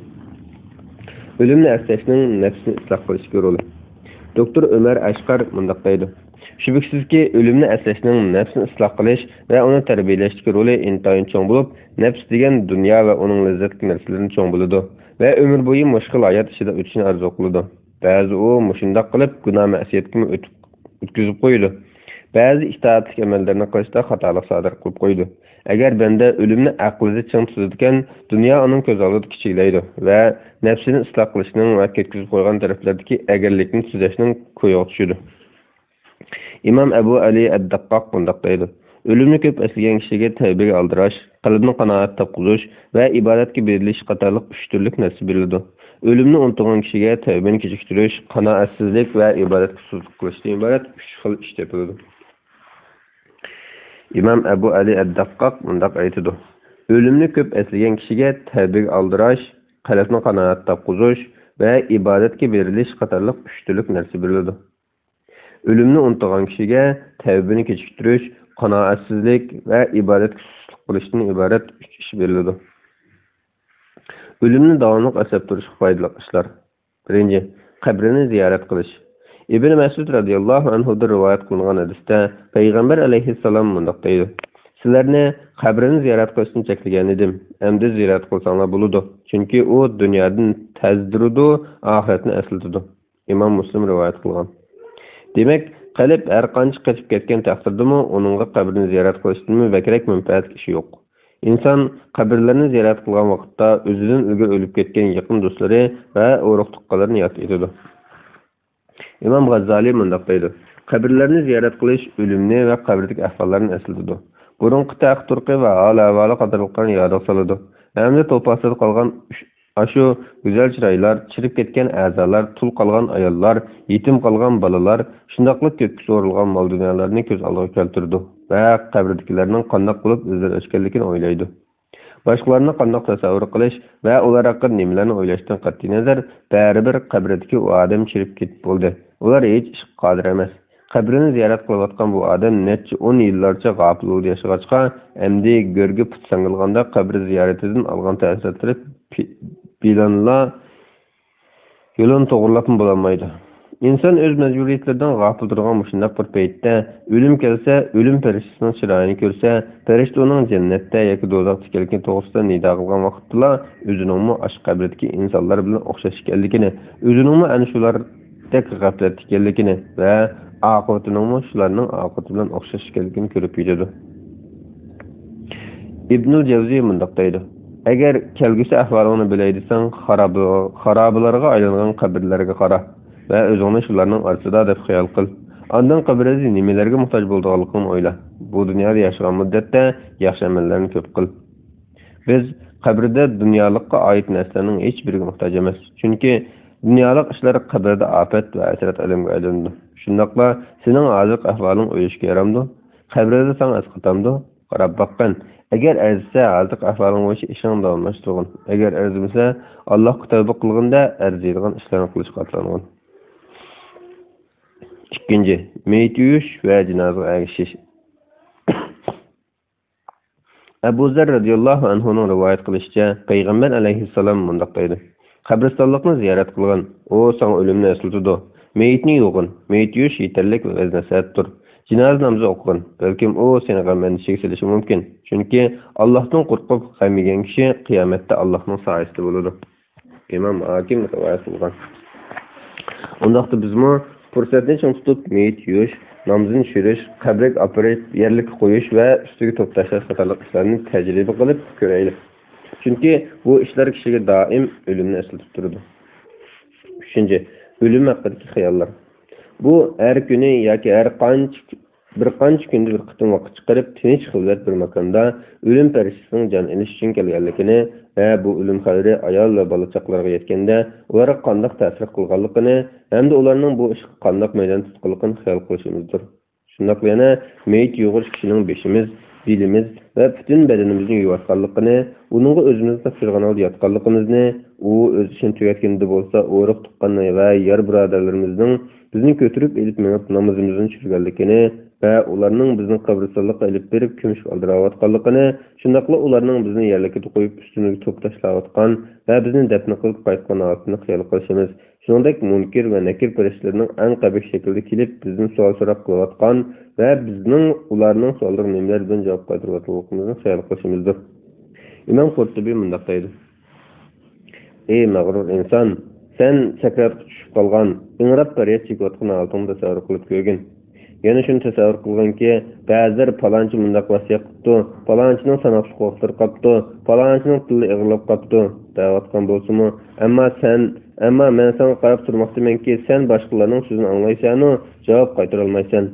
ئۆلۈمنى ئەسلەشنىڭ نەپسنى ئىسلاھ قىلىشتىكى رولى. دوكتور ئۆمەر ئەشقەر مۇنداق دەيدۇ: «شۈبھىسىزكى، ئۆلۈمنى ئەسلەشنىڭ نەپسنى ئىسلاھ قىلىش ۋە ئۇنى تەربىيەلەشتىكى رولى ئىنتايىن چوڭ بولۇپ، نەپس دېگەن دۇنيا ۋە ئۇنىڭ لەززەتلىك نەرسىلىرىدىن چوڭ بولىدۇ ۋە ئۆمۈر بويى مۇشۇ خىل ھايات ئىچىدە ئۆتۈشنى ئارزۇ قىلىدۇ. بەزى ئۇ مۇشۇنداق قىلىپ گۇناھ-مەئسىيەتكىمۇ ئۆتۈپ، ئۆتكۈزۈپ قويىدۇ. بەزى ئىتائەتلىك ئەمەللەرنى قىلىشتا خاتالىق سادىر قىلىپ قويىدۇ. ئەگەر بەندە ئۆلۈمنى ئەقلىدە چىڭ تۇتىدىكەن، دۇنيا ئۇنىڭ كۆز ئالدىدا كىچىكلەيدۇ ۋە نەپسىنى ئىسلاھ قىلىشنىڭ ۋە كەتكۈزۈپ قويغان تەرەپلەردىكى ئەگەرلىكنى تۈزەشنىڭ كويىغا چۈشىدۇ.» ئىمام ئەبۇ ئەلى ئەد-دەققاق مۇنداق دەيدۇ: «ئۆلۈمنى كۆپ ئەسلىگەن كىشىگە تەۋبىگە ئالدىراش، قەلبنى قانائەت تاپقۇزۇش ۋە ئىبادەتكە بېرىلىش قاتارلىق ئۈچ تۈرلۈك نەرسە بېرىلىدۇ. ئۆلۈمنى ئۇنتۇغان كىشىگە تەۋبىنى كېچىكتۈرۈش، قانائەتسىزلىك ۋە ئىبادەتكە سۇسلۇق قىلىشتىن ئىبارەت ئۈچ خىل ئىش تېپىلىدۇ.» ئىمام ئەبۇ ئەلى ئەد-دەققاق مۇنداق ئېيتىدۇ: «ئۆلۈمنى كۆپ ئەسلىگەن كىشىگە تەۋبىگە ئالدىراش، قەلبنى قانائەت تاپقۇزۇش ۋە ئىبادەتكە بېرىلىش قاتارلىق ئۈچ تۈرلۈك نەرسە بېرىلىدۇ. ئۆلۈمنى ئۇنتۇغان كىشىگە تەۋبىنى كېچىكتۈرۈش، قانائەتسىزلىك ۋە ئىبادەتكە سۇسلۇق قىلىشتىن ئىبارەت ئۈچ ئىش بېرىلىدۇ.» ئۆلۈمنى داۋاملىق ئەسلەپ تۇرۇشقا پايدىلىق ئىشلار. بىرىنچى، قەبرىنى زىيارەت قىلىش. ئىبن مەسئۇد رەزىياللاھۇ ئەنھۇدىن رىۋايەت قىلىنغان ھەدىستە پەيغەمبەر ئەلەيھىسسالام مۇنداق دەيدۇ: «سىلەرنى قەبرىنى زىيارەت قىلىشتىن چەكلىگەن ئىدىم. ئەمدى زىيارەت قىلساڭلار بولىدۇ، چۈنكى ئۇ دۇنيادىن تەزدۈرىدۇ، ئاخىرەتنى ئەسلىتىدۇ.» ئىمام مۇسلىم رىۋايەت قىلغان. دېمەك، قەلب ھەر قانچە قېچىپ كەتكەن تەقدىردىمۇ، ئۇنىڭغا قەبرىنى زىيارەت قىلىشتىنمۇ بەكرەك مەنپەئەتلىك ئىش يوق. ئىنسان قەبرىلەرنى زىيارەت قىلغان ۋاقىتتا ئۆزىدىن ئىلگىرى ئۆلۈپ كەتكەن يېقىن دوستلىرى ۋە ئۇرۇق-تۇغقانلىرىنى ياد ئېتىدۇ. ئىمام غاززالى مۇنداق دەيدۇ: «قەبرىلەرنى زىيارەت قىلىش ئۆلۈمنى ۋە قەبرىدىكى ئەھۋاللارنى ئەسلىتىدۇ. بۇرۇنقى تەرىخ تۇرقى ۋە ھال-ئەھۋالى قاتارلىقلارنى يادىغا سالىدۇ. ھەمدە توپا ئاستىدا قالغان ئۈچ ئاشۇ گۈزەل چىرايلار، چىرىپ كەتكەن ئەزالار، تۇل قالغان ئاياللار، يېتىم قالغان بالىلار، شۇنداقلا كۆككە سورۇلغان مال-دۇنيالارنى كۆز ئالدىغا كەلتۈرىدۇ ۋە قەبرىدىكىلەرنىڭ قانداق بولۇپ ئۆزلىرى ئۆچكەنلىكىنى ئويلايدۇ. باشقىلارنى قانداق تەسەۋۋۇر قىلىش ۋە ئۇلار ھەققىدە نېمىلەرنى ئويلاشتىن قەتئىينەزەر، بەرىبىر قەبرىدىكى ئۇ ئادەم چىرىپ كېتىپ بولدى. ئۇلار ھېچ ئىشقا قادىر ئەمەس.» قەبرىنى زىيارەت قىلىۋاتقان بۇ ئادەم نەچچە ئون يىللارچە غاپىل ھالدا ياشىغاچقا، ئەمدى گۆرگە پۇت ساڭگىلىغاندا قەبرە زىيارىتىدىن ئالغان تەسىراتلىرى پى-، پىلانلا يولىنى توغرىلاپمۇ بولالمايدۇ. ئىنسان ئۆز مەجبۇرىيەتلىرىدىن غاپىل تۇرغان مۇشۇنداق بىر پەيتتە، ئۆلۈم كەلسە، ئۆلۈم پەرىشتىسىنىڭ چىرايىنى كۆرسە، پەرىشتە ئۇنىڭ جەننەتتە ياكى دوزاختا ئىكەنلىكى توغرىسىدا نىدا قىلغان ۋاقىتتىلا، ئۆزىنىڭمۇ ئاشۇ قەبرىدىكى ئىنسانلار بىلەن ئوخشاش ئىكەنلىكىنى، ئۆزىنىڭمۇ ئەنە شۇلار دەك غەپلەتتە ئىكەنلىكىنى ۋە ئاقىۋىتىنىڭمۇ شۇلارنىڭ ئاقىۋىتى بىلەن ئوخشاش ئىكەنلىكىنى كۆرۈپ يېتىدۇ. ئىبنۇل جەۋزى مۇنداق دەيدۇ: «ئەگەر كەلگۈسى ئەھۋالىڭنى بىلەي دېسەڭ، خارابە-، خارابىلارغا ئايلانغان قەبرىلەرگە قارا ۋە ئۆزۈڭنى شۇلارنىڭ ئارىسىدا دەپ خىيال قىل. ئاندىن قەبرىدە نېمىلەرگە موھتاج بولىدىغانلىقىڭنى ئويلا. بۇ دۇنيادا ياشىغان مۇددەتتە ياخشى ئەمەللەرنى كۆپ قىل.» بىز قەبرىدە دۇنيالىققا ئائىت نەرسىلەرنىڭ ھېچبىرىگە موھتاج ئەمەس. چۈنكى دۇنيالىق ئىشلار قەبرىدە ئاپەت ۋە ھەسرەت ئەلەمگە ئايلىنىدۇ. شۇنداقلا سېنىڭ ھازىرقى ئەھۋالىڭ ئويلىشىشقا يارامدۇ؟ قەبرىدە ساڭا ئەسقاتامدۇ؟ قاراپ باققىن. ئەگەر ئەرزىسە، ھازىرقى ئەھۋالىڭ بويىچە ئىشىڭنى داۋاملاشتۇرغىن. ئەگەر ئەرزىمىسە، ئاللاھقا تەۋبە قىلغىنىدا ئەرزىيدىغان ئىشلارنى قىلىشقا ئاتلانغىن. ئىككىنچى، مېيىت يۇيۇش ۋە جىنازىغا ئەگىشىش. ئەبۇ زەر رەزىياللاھۇ ئەنھۇنىڭ رىۋايەت قىلىشىچە، پەيغەمبەر ئەلەيھىسسالام مۇنداق دەيدۇ: «قەبرىستانلىقنى زىيارەت قىلغىن، ئۇ ساڭا ئۆلۈمنى ئەسلىتىدۇ. مېيىتنى يۇغىن، مېيىت يۇيۇش يېتەرلىك ۋەز-نەسىھەتتۇر. جىنازا نامىزى ئوقۇغىن، بەلكىم ئۇ سېنى غەم-ئەندىشىگە سېلىشى مۇمكىن. چۈنكى ئاللاھتىن قورقۇپ غەم يېگەن كىشى قىيامەتتە ئاللاھنىڭ سايىسىدا بولىدۇ. ئىمام ھاكىم رىۋايەت قىلغان. ئۇنداقتا بىزمۇ پۇرسەتنى چىڭ تۇتۇپ، مېيىت يۇيۇش، نامىزىنى چۈشۈرۈش، قەبرىگە ئاپىرىپ يەرلىككە قويۇش ۋە ئۈستىگە توپ تاشلاش قاتارلىق ئىشلارنى تەجرىبە قىلىپ كۆرەيلى. چۈنكى بۇ ئىشلار كىشىگە دائىم ئۆلۈمنى ئەسلىتىپ تۇرىدۇ. ئۈچىنچى، ئۆلۈم ھەققىدىكى خىياللار. بۇ ھەر كۈنى ياكى ھەر قانچە، بىر قانچە كۈندە بىر قېتىم ۋاقىت چىقىرىپ، تىنچ خىلۋەت بىر ماكاندا ئۆلۈم پەرىشتىسىنىڭ جان ئېلىش ئۈچۈن كەلگەنلىكىنى ۋە بۇ ئۆلۈم خەۋىرى ئايال ۋە بالا-چاقىلارغا يەتكەندە، ئۇلارغا قانداق تەسىر قىلغانلىقىنى ھەمدە ئۇلارنىڭ بۇ ئىشقا قانداق مەيدان تۇتقانلىقىنى خىيال قىلىشىمىزدۇر. شۇنداقلا يەنە مېيىت يۇغۇرۇش كىشىنىڭ بېشىمىز، بېلىمىز ۋە پۈتۈن بەدىنىمىزنى يۇيۇۋاتقانلىقىنى، ئۇنىڭغا ئۆزىمىزنى تاپشۇرغان ھالدا ياتقانلىقىمىزنى، ئۇ ئۆز ئىشىنى تۈگەتكىنىدە بولسا ئۇرۇق-تۇغقان ۋە يار بۇرادەرلىرىمىزنىڭ بىزنى كۆتۈرۈپ ئېلىپ مېڭىپ نامىزىمىزنى چۈشۈرگەنلىكىنى ۋە ئۇلارنىڭ بىزنى قەبرىستانلىققا ئېلىپ بېرىپ كۆمۈشكە ئالدىراۋاتقانلىقىنى، شۇنداقلا ئۇلارنىڭ بىزنى يەرلىكىدە قويۇپ ئۈستىمىزگە توپ تاشلاۋاتقان ۋە بىزنى دەپنە قىلىپ قايتقان ھالىتىنى خىيال قىلىشىمىز. شۇنىڭدەك مۇنكىر ۋە نەكىر پەرىشتىلىرىنىڭ ئەڭ قەبىھ شەكىلدە كېلىپ، بىزدىن سوئال-سوراق قىلىۋاتقان ۋە بىزنىڭ ئۇلارنىڭ سوئاللىرىغا نېمىلەر بىلەن جاۋاب قايتۇرۇۋاتقانلىقىمىزنى خىيال قىلىشىمىزدۇر. ئىمام قۇرتۇبى مۇنداق دەيدۇ: ئى مەغرۇر ئىنسان! سەن سەكراتقا چۈشۈپ قالغان، ئىڭراپ پەرياد چېكىۋاتقان ھالىتىڭنى تەسەۋۋۇر قىلىپ كۆرگىن. يەنە شۇنى تەسەۋۋۇر قىلغىنكى، بەزىلەر پالانچى مۇنداق ۋەسىيەت قىپتۇ، پالانچىنىڭ ساناقلىق ۋاقىتلىرى قاپتۇ، پالانچىنىڭ تىلى ئېغىرلاپ قاپتۇ دەۋاتقان بولسىمۇ، ئەمما سەن، ئەمما مەن ساڭا قاراپ تۇرماقتىمەنكى، سەن باشقىلارنىڭ سۆزىنى ئاڭلايسەنۇ، جاۋاب قايتۇرالمايسەن.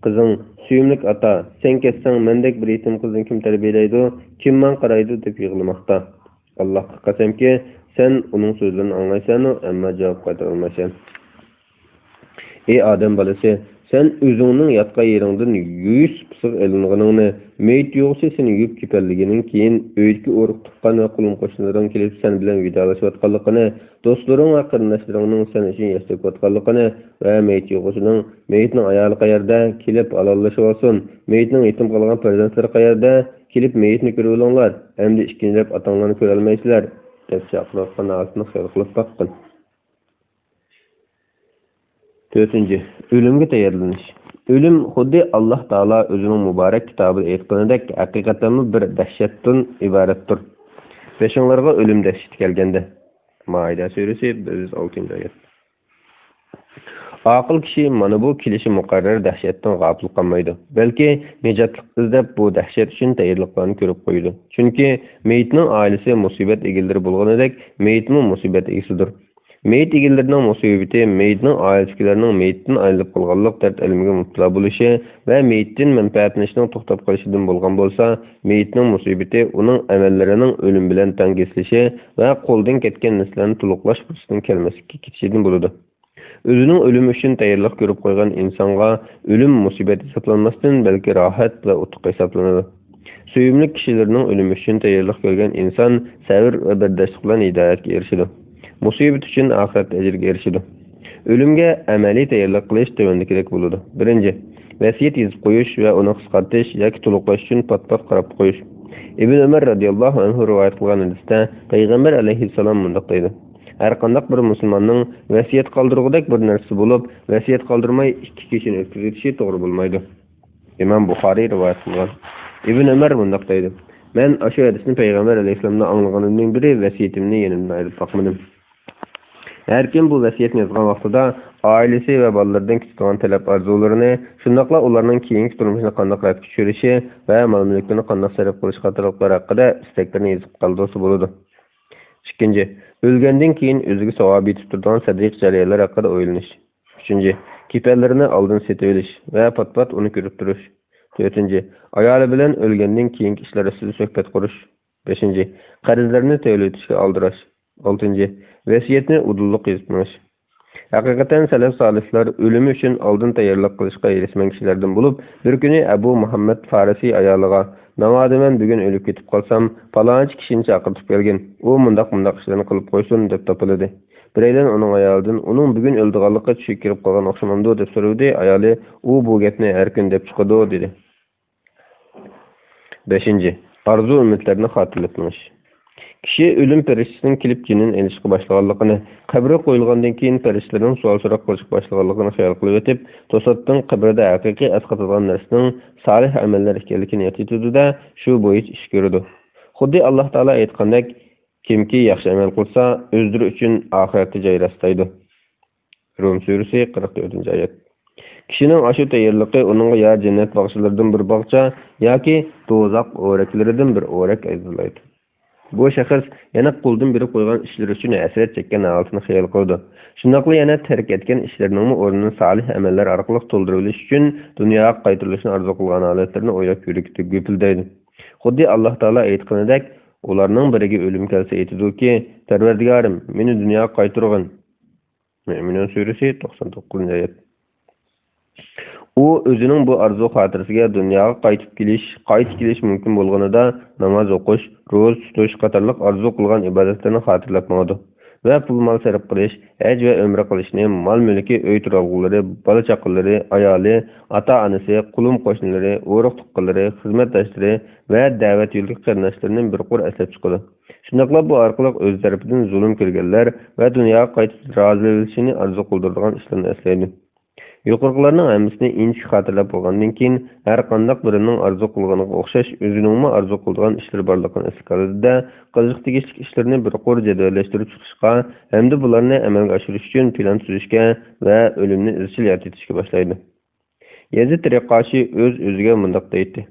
قىزىڭ، سۆيۈملۈك ئاتا، سەن كەتسەڭ مەندەك بىر يېتىم قىزنى كىم تەربىيەلەيدۇ، كىم ماڭا قارايدۇ دەپ يىغلىماقتا. ئاللاھقا قەسەمكى، سەن ئۇنىڭ سۆزلىرىنى ئاڭلايسەنۇ، ئەمما جاۋاب قايتۇرالمايسەن. ئى ئادەم بالىسى، سەن ئۆزۈڭنىڭ ياتقان يېرىڭدىن يۇيۇش سۇپىسىغا ئېلىنغىنىڭنى، مېيىت يۇغۇچى سېنى يۇيۇپ كېپەنلىگىنىڭ كېيىن، ئۆيدىكى ئۇرۇق-تۇغقان ۋە قولۇم-قوشنىلىرىڭ كېلىپ سەن بىلەن ۋىدالىشىۋاتقانلىقىنى، دوستلىرىڭ ۋە قېرىنداشلىرىڭنىڭ سەن ئۈچۈن ياش تۆكۈۋاتقانلىقىنى ۋە مېيىت يۇغۇچىنىڭ، مېيىتنىڭ ئايالى قەيەردە، كېلىپ ھالاللىشىۋالسۇن، مېيىتنىڭ يېتىم قالغان پەرزەنتلىرى قەيەردە، كېلىپ مېيىتنى كۆرۈۋېلىڭلار، ئەمدى ئىككىنچى دەپ ئاتاڭلارنى كۆرەلمەيسىلەر، دەپ چاقىرىۋاتقان ھالىتىنى خىيال قىلىپ باققىن. تۆتىنچى، ئۆلۈمگە تەييارلىنىش. ئۆلۈم خۇددى ئاللاھ تائالا ئۆزىنىڭ مۇبارەك كىتابىدا ئېيتقىنىدەك ھەقىقەتەنمۇ بىر دەھشەتتىن ئىبارەتتۇر. بېشىڭلارغا ئۆلۈم دەھشىتى كەلگەندە. مائىدە سۈرىسى بىر يۈز ئالتىنچى ئايەت. ئاقىل كىشى مانا بۇ كېلىشى مۇقەررەر دەھشەتتىن غاپىل قالمايدۇ، بەلكى نىجاتلىق ئىزدەپ بۇ دەھشەت ئۈچۈن تەييارلىقلارنى كۆرۈپ قويىدۇ. چۈنكى مېيىتنىڭ ئائىلىسى مۇسىبەت ئىگىلىرى بولغىنىدەك، مېيىتمۇ مۇسىبەت ئىگىسىدۇر. مېيىت ئىگىلىرىنىڭ مۇسىبىتى مېيىتنىڭ ئائىلىسىدىكىلەرنىڭ مېيىتتىن ئايرىلىپ قالغانلىق دەرد-ئەلىمىگە مۇپتىلا بولۇشى ۋە مېيىتتىن مەنپەئەتلىنىشنىڭ توختاپ قېلىشىدىن بولغان بولسا، مېيىتنىڭ مۇسىبىتى ئۇنىڭ ئەمەللىرىنىڭ ئۆلۈم بىلەن تەڭ كېسىلىشى ۋە قولدىن كەتكەن نەرسىلەرنى تولۇقلاش پۇرسىتىنىڭ كەلمەسلىككە كېتىشىدىن بولىدۇ. ئۆزىنىڭ ئۆلۈمى ئۈچۈن تەييارلىق كۆرۈپ قويغان ئىنسانغا ئۆلۈم مۇسىبەت ھېسابلانماستىن، بەلكى راھەت ۋە ئۇتۇق ھېسابلىنىدۇ. سۆيۈملۈك كىشىلىرىنىڭ ئۆلۈمى ئۈچۈن تەييارلىق كۆرگەن ئىنسان سەۋر ۋە بەرداشلىق بىلەن ھىدايەتكە ئېرىشىدۇ. مۇسىبەت ئۈچۈن ئاخىرەت ئەجرىگە ئېرىشىدۇ. ئۆلۈمگە ئەمەلىي تەييارلىق قىلىش تۆۋەندىكىدەك بولىدۇ. بىرىنچى، ۋەسىيەت يېزىپ قويۇش ۋە ئۇنى قىسقارتىش ياكى تولۇقلاش ئۈچۈن پات-پات قاراپ قويۇش. ئىبن ئۆمەر رەزىياللاھۇ ئەنھۇ رىۋايەت قىلغان ھەدىستە پەيغەمبەر ئەلەيھىسسالام مۇنداق دەيدۇ: ھەرقانداق بىر مۇسۇلماننىڭ ۋەسىيەت قالدۇرغۇدەك بىر نەرسىسى بولۇپ، ۋەسىيەت قالدۇرماي ئىككى كېچىنى ئۆتكۈزۈۋېتىشى توغرا بولمايدۇ. ئىمام بۇخارىي رىۋايەت قىلغان. ئىبن ئۆمەر مۇنداق دەيدۇ: مەن ئاشۇ ھەدىسنى پەيغەمبەر ئەلەيھىسسالامدىن ئاڭلىغىنىمدىن بېرى ۋەسىيىتىمنى يېنىمدىن ئايرىپ باقمىدىم. ھەركىم بۇ ۋەسىيەتنى يازغان ۋاقتىدا ئائىلىسى ۋە بالىلىرىدىن كۈتىدىغان تەلەپ-ئارزۇلىرىنى، شۇنداقلا ئۇلارنىڭ كېيىنكى تۇرمۇشىنى قانداق رەتكە چۈشۈرۈشى ۋە مال-مۈلۈكلىرىنى قانداق سەرپ قىلىشى قاتارلىقلار ھەققىدە ئىستەكلىرىنى يېزىپ قالدۇرسا بولىدۇ. ئىككىنچى، ئۆلگەندىن كېيىن ئۆزىگە ساۋابى يېتىپ تۇرىدىغان سەدىقە جارىيەلەر ھەققىدە ئويلىنىش. ئۈچىنچى، كېپەنلىرىنى ئالدىن سېتىۋېلىش ۋە پات-پات ئۇنى كۆرۈپ تۇرۇش. تۆتىنچى، ئايالى بىلەن ئۆلگەندىن كېيىنكى ئىشلار ئۈستىدە سۆھبەت قۇرۇش. بەشىنچى، قەرزلەرنى تۆلىۋېتىشكە ئالدىراش. ئالتىنچى، ۋەسىيەتنى ئۇدۇللۇق يېزىپ مېڭىش. ھەقىقەتەن سەلەف سالىھلار ئۆلۈمى ئۈچۈن ئالدىن تەييارلىق قىلىشقا ھېرىسمەن كىشىلەردىن بولۇپ، بىر كۈنى ئەبۇ مۇھەممەد فارىسى ئايالىغا، ناۋادا مەن بۈگۈن ئۆلۈپ كېتىپ قالسام، پالانچى كىشىنى چاقىرتىپ كەلگىن، ئۇ مۇنداق مۇنداق ئىشلارنى قىلىپ قويسۇن، دەپ تاپىلىدى. بىرەيلەن ئۇنىڭ ئايالىدىن، ئۇنىڭ بۈگۈن ئۆلىدىغانلىقى چۈشىگە كىرىپ قالغان ئوخشىمامدۇ، دەپ سورىدى. ئايالى، ئۇ بۇ گەپنى ھەر كۈن دەپ چىقىدۇ، دېدى. بەشىنچى، ئارزۇ-ئۈمىدلەرنى خاتىرىلەپ مېڭىش. كىشى ئۆلۈم پەرىشتىسىنىڭ كېلىپ جېنىنى ئېلىشقا باشلىغانلىقىنى، قەبرىگە قويۇلغاندىن كېيىن پەرىشتىلەرنىڭ سوئال-سوراق قىلىشقا باشلىغانلىقىنى خىيال قىلىۋېتىپ، توساتتىن قەبرىدە ھەقىقىي ئەسقاتىدىغان نەرسىنىڭ سالىھ ئەمەللەر ئىكەنلىكىنى ياد ئېتىدۇ-دە، شۇ بويىچە ئىش كۆرىدۇ. خۇددى ئاللاھ تائالا ئېيتقاندەك، كىمكى ياخشى ئەمەل قىلسا، ئۆزلىرى ئۈچۈن ئاخىرەتتە جاي راسلايدۇ. روم سۈرىسى، قىرىق تۆتىنچى ئايەت. كىشىنىڭ ئاشۇ تەييارلىقى ئۇنىڭغا يا جەننەت باغچىلىرىدىن بىر باغچە ياكى دوزاخ ئورەكلىرىدىن بىر ئورەك ھازىرلايدۇ. بۇ شەخس يەنە قولدىن بېرىپ قويغان ئىشلىرى ئۈچۈن ھەسرەت چەككەن ھالىتىنى خىيال قىلىدۇ. شۇنداقلا يەنە تەرك ئەتكەن ئىشلىرىنىڭمۇ ئورنىنى سالىھ ئەمەللەر ئارقىلىق تولدۇرۇۋېلىش ئۈچۈن دۇنياغا قايتۇرۇلۇشنى ئارزۇ قىلغان ھالەتلىرىنى ئويلاپ يۈرىكى گۈپۈلدەيدۇ. خۇددى ئاللاھ تائالا ئېيتقىنىدەك، ئۇلارنىڭ بىرىگە ئۆلۈم كەلسە ئېيتىدۇكى، پەرۋەردىگارىم، مېنى دۇنياغا قايتۇرغىن. مۆمىنۇن سۈرىسى، توقسان توققۇزىنچى ئايەت. ئۇ ئۆزىنىڭ بۇ ئارزۇ خاتىرىسىگە دۇنياغا قايتىپ كېلىش، قايتا كېلىش مۇمكىن بولغىنىدا ناماز ئوقۇش، روزا تۇتۇش قاتارلىق ئارزۇ قىلغان ئىبادەتلەرنى خاتىرىلەپ ماڭىدۇ ۋە پۇل-مال سەرپ قىلىش، ھەج ۋە ئۆمرە قىلىشنى، مال-مۈلكى، ئۆي تۇرالغۇلىرى، بالا-چاقىلىرى، ئايالى، ئاتا-ئانىسى، قولۇم-قوشنىلىرى، ئۇرۇق-تۇغقانلىرى، خىزمەتداشلىرى ۋە دەۋەت يولىدىكى قېرىنداشلىرىنى بىر قۇر ئەسلەپ چىقىدۇ. شۇنداقلا بۇ ئارقىلىق ئۆز تەرىپىدىن زۇلۇم كۆرگەنلەر ۋە دۇنياغا قايتىپ رازىلىۋېلىشىنى ئارزۇ قىلدۇرىدىغان ئىشلارنى ئەسلەيدۇ. يۇقىرىقىلارنىڭ ھەممىسىنى ئىنچىكە خاتىرىلەپ بولغاندىن كېيىن، ھەرقانداق بىرىنىڭ ئارزۇ قىلغىنىغا ئوخشاش ئۆزىنىڭمۇ ئارزۇ قىلىدىغان ئىشلىرى بارلىقىنى ئەسكە ئالىدۇ-دە، قىلىشقا تېگىشلىك ئىشلىرىنى بىر قۇر جەدۋەللەشتۈرۈپ چىقىشقا ھەمدە بۇلارنى ئەمەلگە ئاشۇرۇش ئۈچۈن پىلان تۈزۈشكە ۋە ئۆلۈمنى ئىزچىل ياد ئېتىشكە باشلايدۇ. يەزىد رىقاشى ئۆز-ئۆزىگە مۇنداق دەيتتى: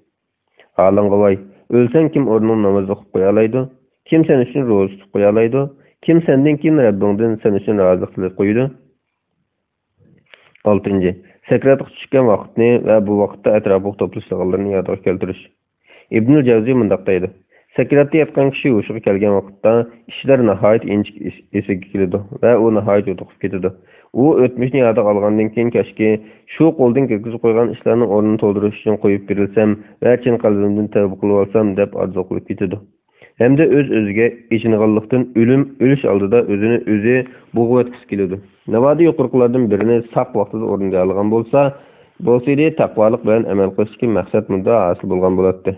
ھالىڭغا ۋاي، ئۆلسەڭ كىم ئورنۇڭدا ناماز ئوقۇپ قويالايدۇ؟ كىم سەن ئۈچۈن روزا تۇتۇپ قويالايدۇ؟ كىم سەندىن كېيىن رەببىڭدىن سەن ئۈچۈن رازىلىق تىلەپ قويىدۇ؟ ئالتىنچى، سەكراتقا چۈشكەن ۋاقىتنى ۋە بۇ ۋاقىتتا ئەتراپىغا توپلىشىدىغانلىرىنى يادىغا كەلتۈرۈش. ئىبنۇل جەۋزى مۇنداق دەيدۇ: سەكراتتا ياتقان كىشى ھوشىغا كەلگەن ۋاقىتتا ئىشلار ناھايىتى ئىنچىكە ئېس-، ئېسىگە كېلىدۇ ۋە ئۇ ناھايىتى يوتۇقۇپ كېتىدۇ. ئۇ ئۆتمۈشنى يادىغا ئالغاندىن كېيىن، كاشكى شۇ قولدىن كەتكۈزۈپ قويغان ئىشلارنىڭ ئورنىنى تولدۇرۇش ئۈچۈن قويۇپ بېرىلسەم ۋە چىن قەلبىمدىن تەۋبە قىلىۋالسام، دەپ ئارزۇ قىلىپ كېتىدۇ. ھەمدە ئۆز-ئۆزىگە ئېچىنغانلىقتىن ئۆلۈم، ئۆلۈش ئالدىدا ئۆزىنى ئۆزى بوغۇۋەتكۈسى كېلىدۇ. ناۋادا يۇقىرىقىلاردىن بىرىنى ساق ۋاقتىدا ئورۇندىيالىغان بولسا، بولسىدى، تەقۋالىق بىلەن ئەمەل قىلىشتىكى مەقسەت مۇددىئا ھاسىل بولغان بولاتتى.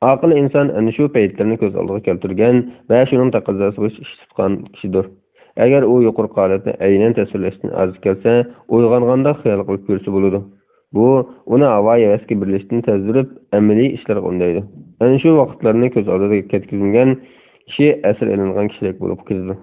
ئاقىل ئىنسان ئەنە شۇ پەيتلەرنى كۆز ئالدىغا كەلتۈرگەن ۋە شۇنىڭ تەقەززاسى بويىچە ئىش تۇتقان كىشىدۇر. ئەگەر ئۇ يۇقىرىقى ھالەتنى ئەينەن تەسۋىرلەشتىن ئاجىز كەلسە، ئويغانغاندا خىيال قىلىپ كۆرسە بولىدۇ. بۇ ئۇنى ھاۋا ھەۋەسكە بىرلىشىشتىن تەزدۈرۈپ، ئەمەلىي ئىشلارغا ئۈندەيدۇ. ئەنە شۇ ۋاقىتلارنى كۆز ئالدىدا كەتكۈزمىگەن كىشى ئەسىر ئېلىنغان كىشىدەك بولۇپ كېتىدۇ.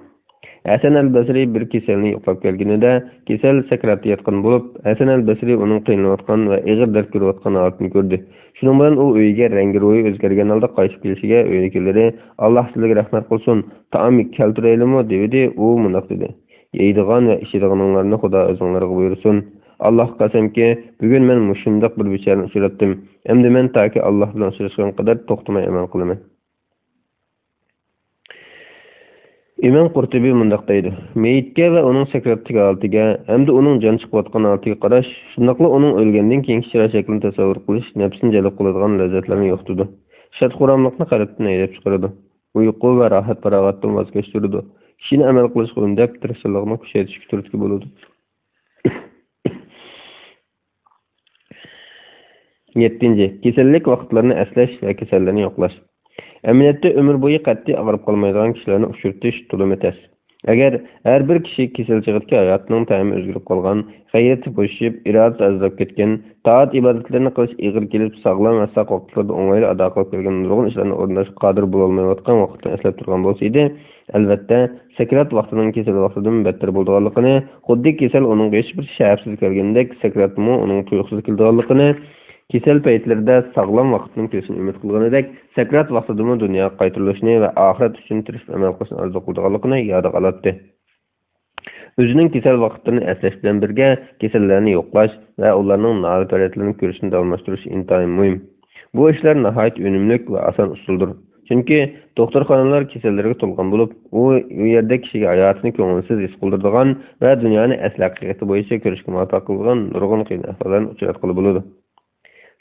ھەسەن ئەل بەسرى بىر كېسەلنى يوقلاپ كەلگىنىدە، كېسەل سەكراتتا ياتقان بولۇپ، ھەسەن ئەل بەسرى ئۇنىڭ قىينىلىۋاتقان ۋە ئېغىر دەرد كۆرۈۋاتقان ھالىتىنى كۆردى. شۇنىڭ بىلەن ئۇ ئۆيىگە رەڭگى روھى ئۆزگەرگەن ھالدا قايتىپ كېلىشىگە ئۆيدىكىلىرى، «ئاللاھ سىلىگە رەھمەت قىلسۇن، تائام كەلتۈرەيلىمۇ؟» دېۋىدى. ئۇ مۇنداق دېدى: «يەيدىغان ۋە ئىچىدىغىنىڭلارنى خۇدا ئۆزۈڭلارغا بۇيرۇسۇن. ئاللاھقا قەسەمكى، بۈگۈن مەن مۇشۇنداق بىر بىچارىنى ئۇچراتتىم. ئەمدى مەن تاكى ئاللاھ بىلەن ئۇچراشقان قەدەر توختىماي ئەمەل قىلىمەن.» ئىمام قۇرتۇبى مۇنداق دەيدۇ: مېيىتكە ۋە ئۇنىڭ سەكراتتىكى ھالىتىگە ھەمدە ئۇنىڭ جان چىقىۋاتقان ھالىتىگە قاراش، شۇنداقلا ئۇنىڭ ئۆلگەندىن كېيىنكى چىراي شەكلىنى تەسەۋۋۇر قىلىش نەپسنى جەلپ قىلىدىغان لەززەتلەرنى يوقىتىدۇ. شاد-خۇراملىقنى قەلبتىن ھەيدەپ چىقىرىدۇ. ئۇيقۇ ۋە راھەت-پاراغەتتىن ۋاز كەچتۈرىدۇ. كىشىنى ئەمەل قىلىشقا ئۈندەپ، تىرىشچانلىقنى كۈچەيتىشكە تۈرتكە بولىدۇ. يەتتىنچى، كېسەللىك ۋاقىتلىرىنى ئەسلەش ۋە كېسەللەرنى يوقلاش. ئەمەلىيەتتە ئۆمۈر بويى قەتئىي ئاغرىپ قالمايدىغان كىشىلەرنى ئۇچرىتىش تولىمۇ تەس. ئەگەر ھەر بىر كىشى كېسەل چېغىدىكى ھاياتىنىڭ تەمى ئۆزگىرىپ قالغان، غەيرىتى بوشىشىپ، ئىرادىسى ئازلاپ كەتكەن، تائەت-ئىبادەتلەرنى قىلىش ئېغىر كېلىپ، ساغلام ۋە ساق ۋاقىتلىرىدا ئوڭايلا ئادا قىلىپ كەلگەن نۇرغۇن ئىشلارنى ئورۇنداشقا قادىر بولالمايۋاتقان ۋاقىتنى ئەسلەپ تۇرغان بولسا ئىدى، ئەلۋەتتە، سەكرات ۋاقتىنىڭ كېسەل ۋاقتىدىن بەتتەر بولىدىغانلىقىنى، خۇددى كېسەل ئۇنىڭغا ھېچبىر شەپسىز كەلگەندەك، سەكراتمۇ ئۇنىڭغا تۇيۇقسىز كېلىدىغانلىقىنى، كېسەل پەيتلىرىدە ساغلام ۋاقىتنىڭ كېلىشىنى ئۈمىد قىلغىنىدەك، سەكرات ۋاقتىدىمۇ دۇنياغا قايتۇرۇلۇشنى ۋە ئاخىرەت ئۈچۈن تىرىشىپ ئەمەل قىلىشنى ئارزۇ قىلىدىغانلىقىنى يادىغا ئالاتتى. ئۆزىنىڭ كېسەل ۋاقىتلىرىنى ئەسلەش بىلەن بىرگە، كېسەللەرنى يوقلاش ۋە ئۇلارنىڭ نالە-پەريادلىرىنى كۆرۈشنى داۋاملاشتۇرۇش ئىنتايىن مۇھىم. بۇ ئىشلار ناھايىتى ئۈنۈملۈك ۋە ئاسان ئۇسۇلدۇر. چۈنكى دوختۇرخانىلار كېسەللەرگە تولغان بولۇپ، ئۇ، ئۇ يەردە كىشىگە ھاياتىنى كۆڭۈلسىز ھېس قىلدۇرىدىغان ۋە دۇنيانى ئەسلى ھەقىقىتى بويىچە كۆرۈشكە مۇۋەپپەق قىلىدىغان نۇرغۇن قىيىن ئەھۋاللارنى ئۇچراتقىلى بولىدۇ.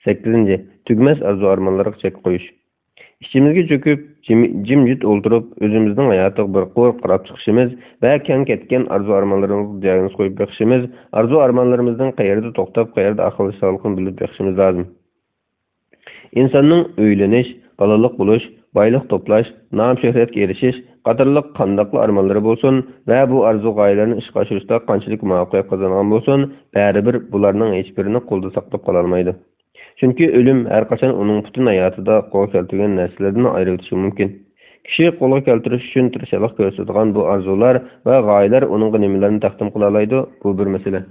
سەككىزىنچى، تۈگىمەس ئارزۇ-ئارمانلارغا چەك قويۇش. ئىچىمىزگە چۆكۈپ، جىم-، جىمجىت ئولتۇرۇپ، ئۆزىمىزنىڭ ھاياتىغا بىر قۇر قاراپ چىقىشىمىز ۋە كەڭ كەتكەن ئارزۇ-ئارمانلىرىمىزغا دىياگنوز قويۇپ بېقىشىمىز، ئارزۇ-ئارمانلىرىمىزنىڭ قەيەردە توختاپ، قەيەردە ئاخىرلىشىدىغانلىقىنى بىلىپ بېقىشىمىز لازىم. ئىنساننىڭ ئۆيلىنىش، بالىلىق بولۇش، بايلىق توپلاش، نام-شۆھرەتكە ئېرىشىش قاتارلىق قانداقلا ئارمانلىرى بولسۇن ۋە بۇ ئارزۇ-غايىلەرنى ئىشقا ئاشۇرۇشتا قانچىلىك مۇۋەپپەقىيەت قازانغان بولسۇن، بەرىبىر بۇلارنىڭ ھېچبىرىنى قولدا ساقلاپ قالالمايدۇ. چۈنكى ئۆلۈم ھەرقاچان ئۇنىڭ پۈتۈن ھاياتىدا قولغا كەلتۈرگەن نەرسىلىرىدىن ئايرىۋېتىشى مۇمكىن. كىشى قولغا كەلتۈرۈش ئۈچۈن تىرىشچانلىق كۆرسىتىدىغان بۇ ئارزۇلار ۋە غايىلەر ئۇنىڭغا نېمىلەرنى تەقدىم قىلالايدۇ؟ بۇ بىر مەسىلە.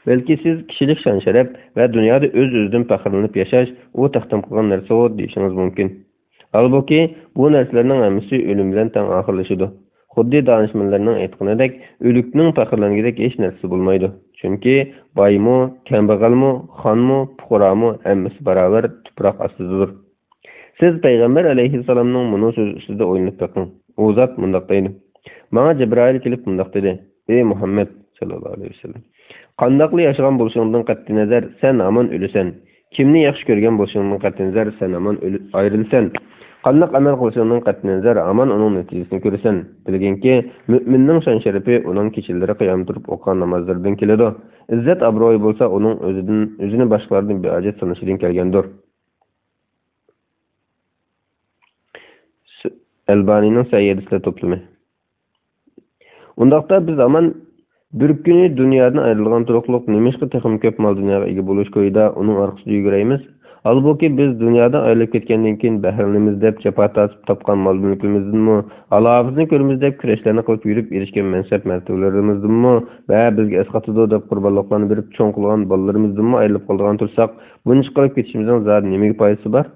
بەلكى سىز كىشىلىك شان-شەرەپ ۋە دۇنيادا ئۆز-ئۆزىدىن پەخىرلىنىپ ياشاش ئۇ تەقدىم قىلغان نەرسىغۇ دېيىشىڭىز مۇمكىن. ھالبۇكى، بۇ نەرسىلەرنىڭ ھەممىسى ئۆلۈم بىلەن تەڭ ئاخىرلىشىدۇ. خۇددى دانىشمەنلەرنىڭ ئېيتقىنىدەك، ئۆلۈكنىڭ پەخىرلەنگۈدەك ھېچ نەرسىسى بولمايدۇ. چۈنكى بايمۇ، كەمبەغەلمۇ، خانمۇ، پۇقرامۇ، ھەممىسى باراۋەر تۇپراق ئاستىدىدۇر. سىز پەيغەمبەر ئەلەيھىسسالامنىڭ مۇنۇ سۆزى ئۈستىدە ئويلىنىپ بېقىڭ. ئۇ زات مۇنداق دەيدۇ: ماڭا جەبرائىل كېلىپ مۇنداق دېدى: ئى مۇھەممەد ساللاللاھۇ ئەلەيھى ۋەسەللەم، قانداقلا ياشىغان بولۇشۇڭدىن قەتئىينەزەر، سەن ھامان ئۆلىسەن. كىمنى ياخشى كۆرگەن بولۇشۇڭدىن قەتئىينەزەر، سەن ھامان ئۆلۈ-، ئايرىلىسەن. قانداق ئەمەل قىلىشىڭدىن قەتئىينەزەر، ھامان ئۇنىڭ نەتىجىسىنى كۆرىسەن. بىلگىنكى، مۆمىننىڭ شان-شەرىپى ئۇنىڭ كېچىلىرى قىيام تۇرۇپ ئوقۇغان نامازلىرىدىن كېلىدۇ. ئىززەت-ئابرۇيى بولسا ئۇنىڭ ئۆزىدىن، ئۆزىنى باشقىلاردىن بىھاجەت سانىشىدىن كەلگەندۇر. ئەلبانىنىڭ سەھىھە ھەدىسلەر توپلىمى. ئۇنداقتا بىز ھامان بىر كۈنى دۇنيادىن ئايرىلىدىغان تۇرۇقلۇق، نېمىشقا تېخىمۇ كۆپ مال-دۇنياغا ئىگە بولۇش كويىدا ئۇنىڭ ئارقىسىدا يۈگۈرەيمىز؟ ھالبۇكى، بىز دۇنيادىن ئايرىلىپ كەتكەندىن كېيىن بەھرىلىنىمىز دەپ جاپا تارتىپ تاپقان مال-مۈلكىمىزدىنمۇ، ھالاۋىتىنى كۆرىمىز دەپ كۈرەشلەرنى قىلىپ يۈرۈپ ئېرىشكەن مەنسەپ-مەرتىۋىلىرىمىزدىنمۇ ۋە بىزگە ئەسقاتىدۇ دەپ قۇربانلىقلارنى بېرىپ چوڭ قىلغان بالىلىرىمىزدىنمۇ ئايرىلىپ قالىدىغان تۇرساق، بۇنچە قىلىپ كېتىشىمىزنىڭ زادى نېمىگە پايدىسى بار؟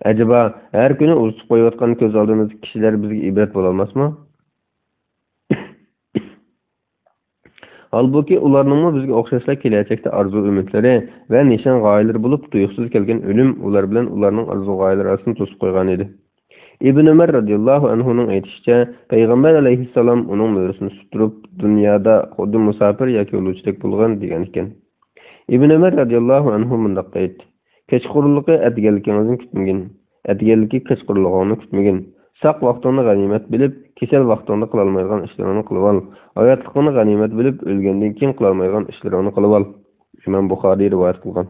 ئەجەبا، ھەر كۈنى ئۇزىتىپ قويۇۋاتقان كۆز ئالدىمىزدىكى كىشىلەر بىزگە ئىبرەت بولالماسمۇ؟ ھالبۇكى، ئۇلارنىڭمۇ بىزگە ئوخشاشلا كېلەچەكتە ئارزۇ-ئۈمىدلىرى ۋە نىشان-غايىلىرى بولۇپ، تۇيۇقسىز كەلگەن ئۆلۈم ئۇلار بىلەن ئۇلارنىڭ ئارزۇ-غايىلىرى ئارىسىنى توسۇپ قويغان ئىدى. ئىبن ئۆمەر رەزىياللاھۇ ئەنھۇنىڭ ئېيتىشىچە، پەيغەمبەر ئەلەيھىسسالام ئۇنىڭ مۈرىسىنى سۈرتۈپ، دۇنيادا خۇددى مۇساپىر ياكى يولۇچىدەك بولغان، دېگەن ئىكەن. ئىبن ئۆمەر رەزىياللاھۇ ئەنھۇ مۇنداق دەيتتى: كەچقۇرۇنلۇقى ئەتىگەنلىكىڭىزنى كۈتمىگىن، ئەتىگەنلىكى كەچقۇرۇنلۇقۇڭنى كۈتمىگىن. ساق ۋاقتىڭنى غەنىيمەت بىلىپ، كېسەل ۋاقتىڭدا قىلالمايدىغان ئىشلىرىڭنى قىلىۋال. ھاياتلىقىڭنى غەنىيمەت بىلىپ، ئۆلگەندىن كېيىن قىلالمايدىغان ئىشلىرىڭنى قىلىۋال. ئىمام بۇخارىي رىۋايەت قىلغان.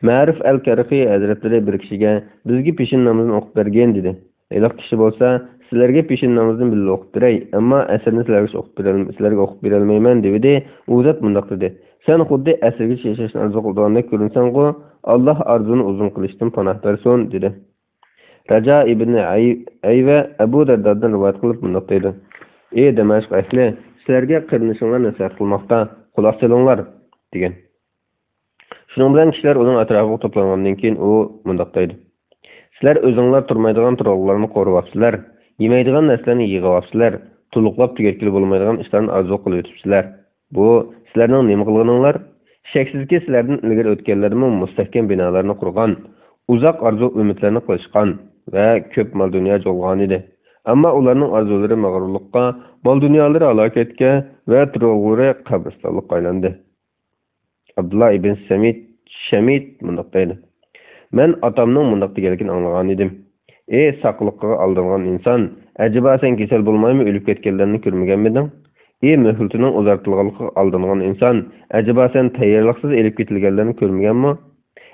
مەرىف ئەل كەرخى ھەزرەتلىرى بىر كىشىگە: بىزگە پېشىن نامىزىنى ئوقۇپ بەرگىن، دېدى. ھېلىقى كىشى بولسا: سىلەرگە پېشىن نامىزىنى بىللە ئوقۇپ بېرەي، ئەمما ئەسىرنى سىلەرگىچە ئوقۇپ بېرەل-، سىلەرگە ئوقۇپ بېرەلمەيمەن، دېۋىدى. ئۇ زات مۇنداق دېدى: سەن خۇددى ئەسىرگىچە ياشاشنى ئارزۇ قىلىدىغاندەك كۆرۈنسەڭغۇ، ئاللاھ ئارزۇنى ئۇزۇن قىلىشتىن پاناھ بەرسۇن، دېدى. راجا ئىبنى ئەي-، ئەيۋە ئەبۇ دەردادىن رىۋايەت قىلىپ مۇنداق دەيدۇ: ئى دەمەشق ئەھلى، سىلەرگە قېرىندىشىڭلار نەسىھەت قىلماقتا، قۇلاق سېلىڭلار، دېگەن. شۇنىڭ بىلەن كىشىلەر ئۇنىڭ ئەتراپىغا توپلانغاندىن كېيىن، ئۇ مۇنداق دەيدۇ: سىلەر ئۆزۈڭلار تۇرمايدىغان تۇرالغۇلارنى قورۇۋاپسىلەر، يېمەيدىغان نەرسىلەرنى يىغىۋاپسىلەر، تولۇقلاپ تۈگەتكىلى بولمايدىغان ئىشلارنى ئارزۇ قىلىۋېتىپسىلەر. بۇ سىلەرنىڭ نېمە قىلغىنىڭلار؟ شەكسىزكى، سىلەردىن ئىلگىرى ئۆتكەنلەرمۇ مۇستەھكەم بىنالارنى قۇرغان، ئۇزاق ئارزۇ-ئۈمىدلەرنى قىلىشقان ۋە كۆپ مال-دۇنيا جۇغلىغانىدى. ئەمما ئۇلارنىڭ ئارزۇلىرى مەغرۇرلۇققا، مال-دۇنيالىرى ھالاكەتكە ۋە تۇرالغۇلىرى قەبرىستانلىققا ئايلاندى. ئابدۇللا ئىبن سەمىت، شەمىت مۇنداق دەيدۇ: مەن ئاتامنىڭ مۇنداق دېگەنلىكىنى ئاڭلىغانىدىم. ئى ساقلىقىغا ئالدانغان ئىنسان، ئەجەبا سەن كېسەل بولمايمۇ ئۆلۈپ كەتكەنلەرنى كۆرمىگەنمىدىڭ؟ ئى مۆھلىتىنىڭ ئۇزارتىلغانلىقىغا ئالدانغان ئىنسان، ئەجەبا سەن تەييارلىقسىز ئېلىپ كېتىلگەنلەرنى كۆرمىگەنمۇ؟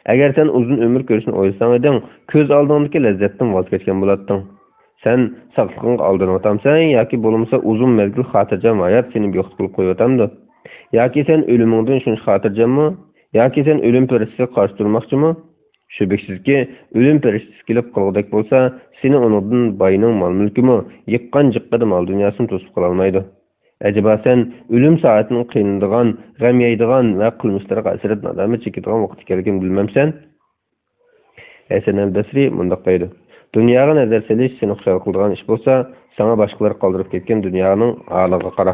ئەگەر سەن ئۇزۇن ئۆمۈر كۆرۈشنى ئويلىساڭ ئىدىڭ، كۆز ئالدىڭدىكى لەززەتتىن ۋاز كەچكەن بولاتتىڭ. سەن ساقلىقىڭغا ئالدىنىۋاتامسەن ياكى بولمىسا ئۇزۇن مەزگىل خاتىرجەم ھايات سېنى بىخۇد قىلىپ قويۇۋاتامدۇ؟ ياكى سەن ئۆلۈمۈڭدىن شۇنچە خاتىرجەممۇ؟ ياكى سەن ئۆلۈم پەرىشتىسىگە قارشى تۇرماقچىمۇ؟ شۈبھىسىزكى، ئۆلۈم پەرىشتىسى كېلىپ قالغۇدەك بولسا، سېنى ئۇنىڭدىن باينىڭ مال-مۈلكىمۇ، يىغقان-جىققىدە مال-دۇنياسىمۇ توسۇپ قالالمايدۇ. ئەجەبا سەن ئۆلۈم سائىتىنى قىينىلىدىغان، غەم يەيدىغان ۋە قىلمىشلىرىغا ھەسرەت-نادامەت چېكىدىغان ۋاقىت ئىكەنلىكىنى بىلمەمسەن؟ ھەسەن ئەل بەسرى مۇنداق دەيدۇ: دۇنياغا نەزەر سېلىش سېنى خۇشال قىلىدىغان ئىش بولسا، ساڭا باشقىلار قالدۇرۇپ كەتكەن دۇنيانىڭ ھالىغا قارا.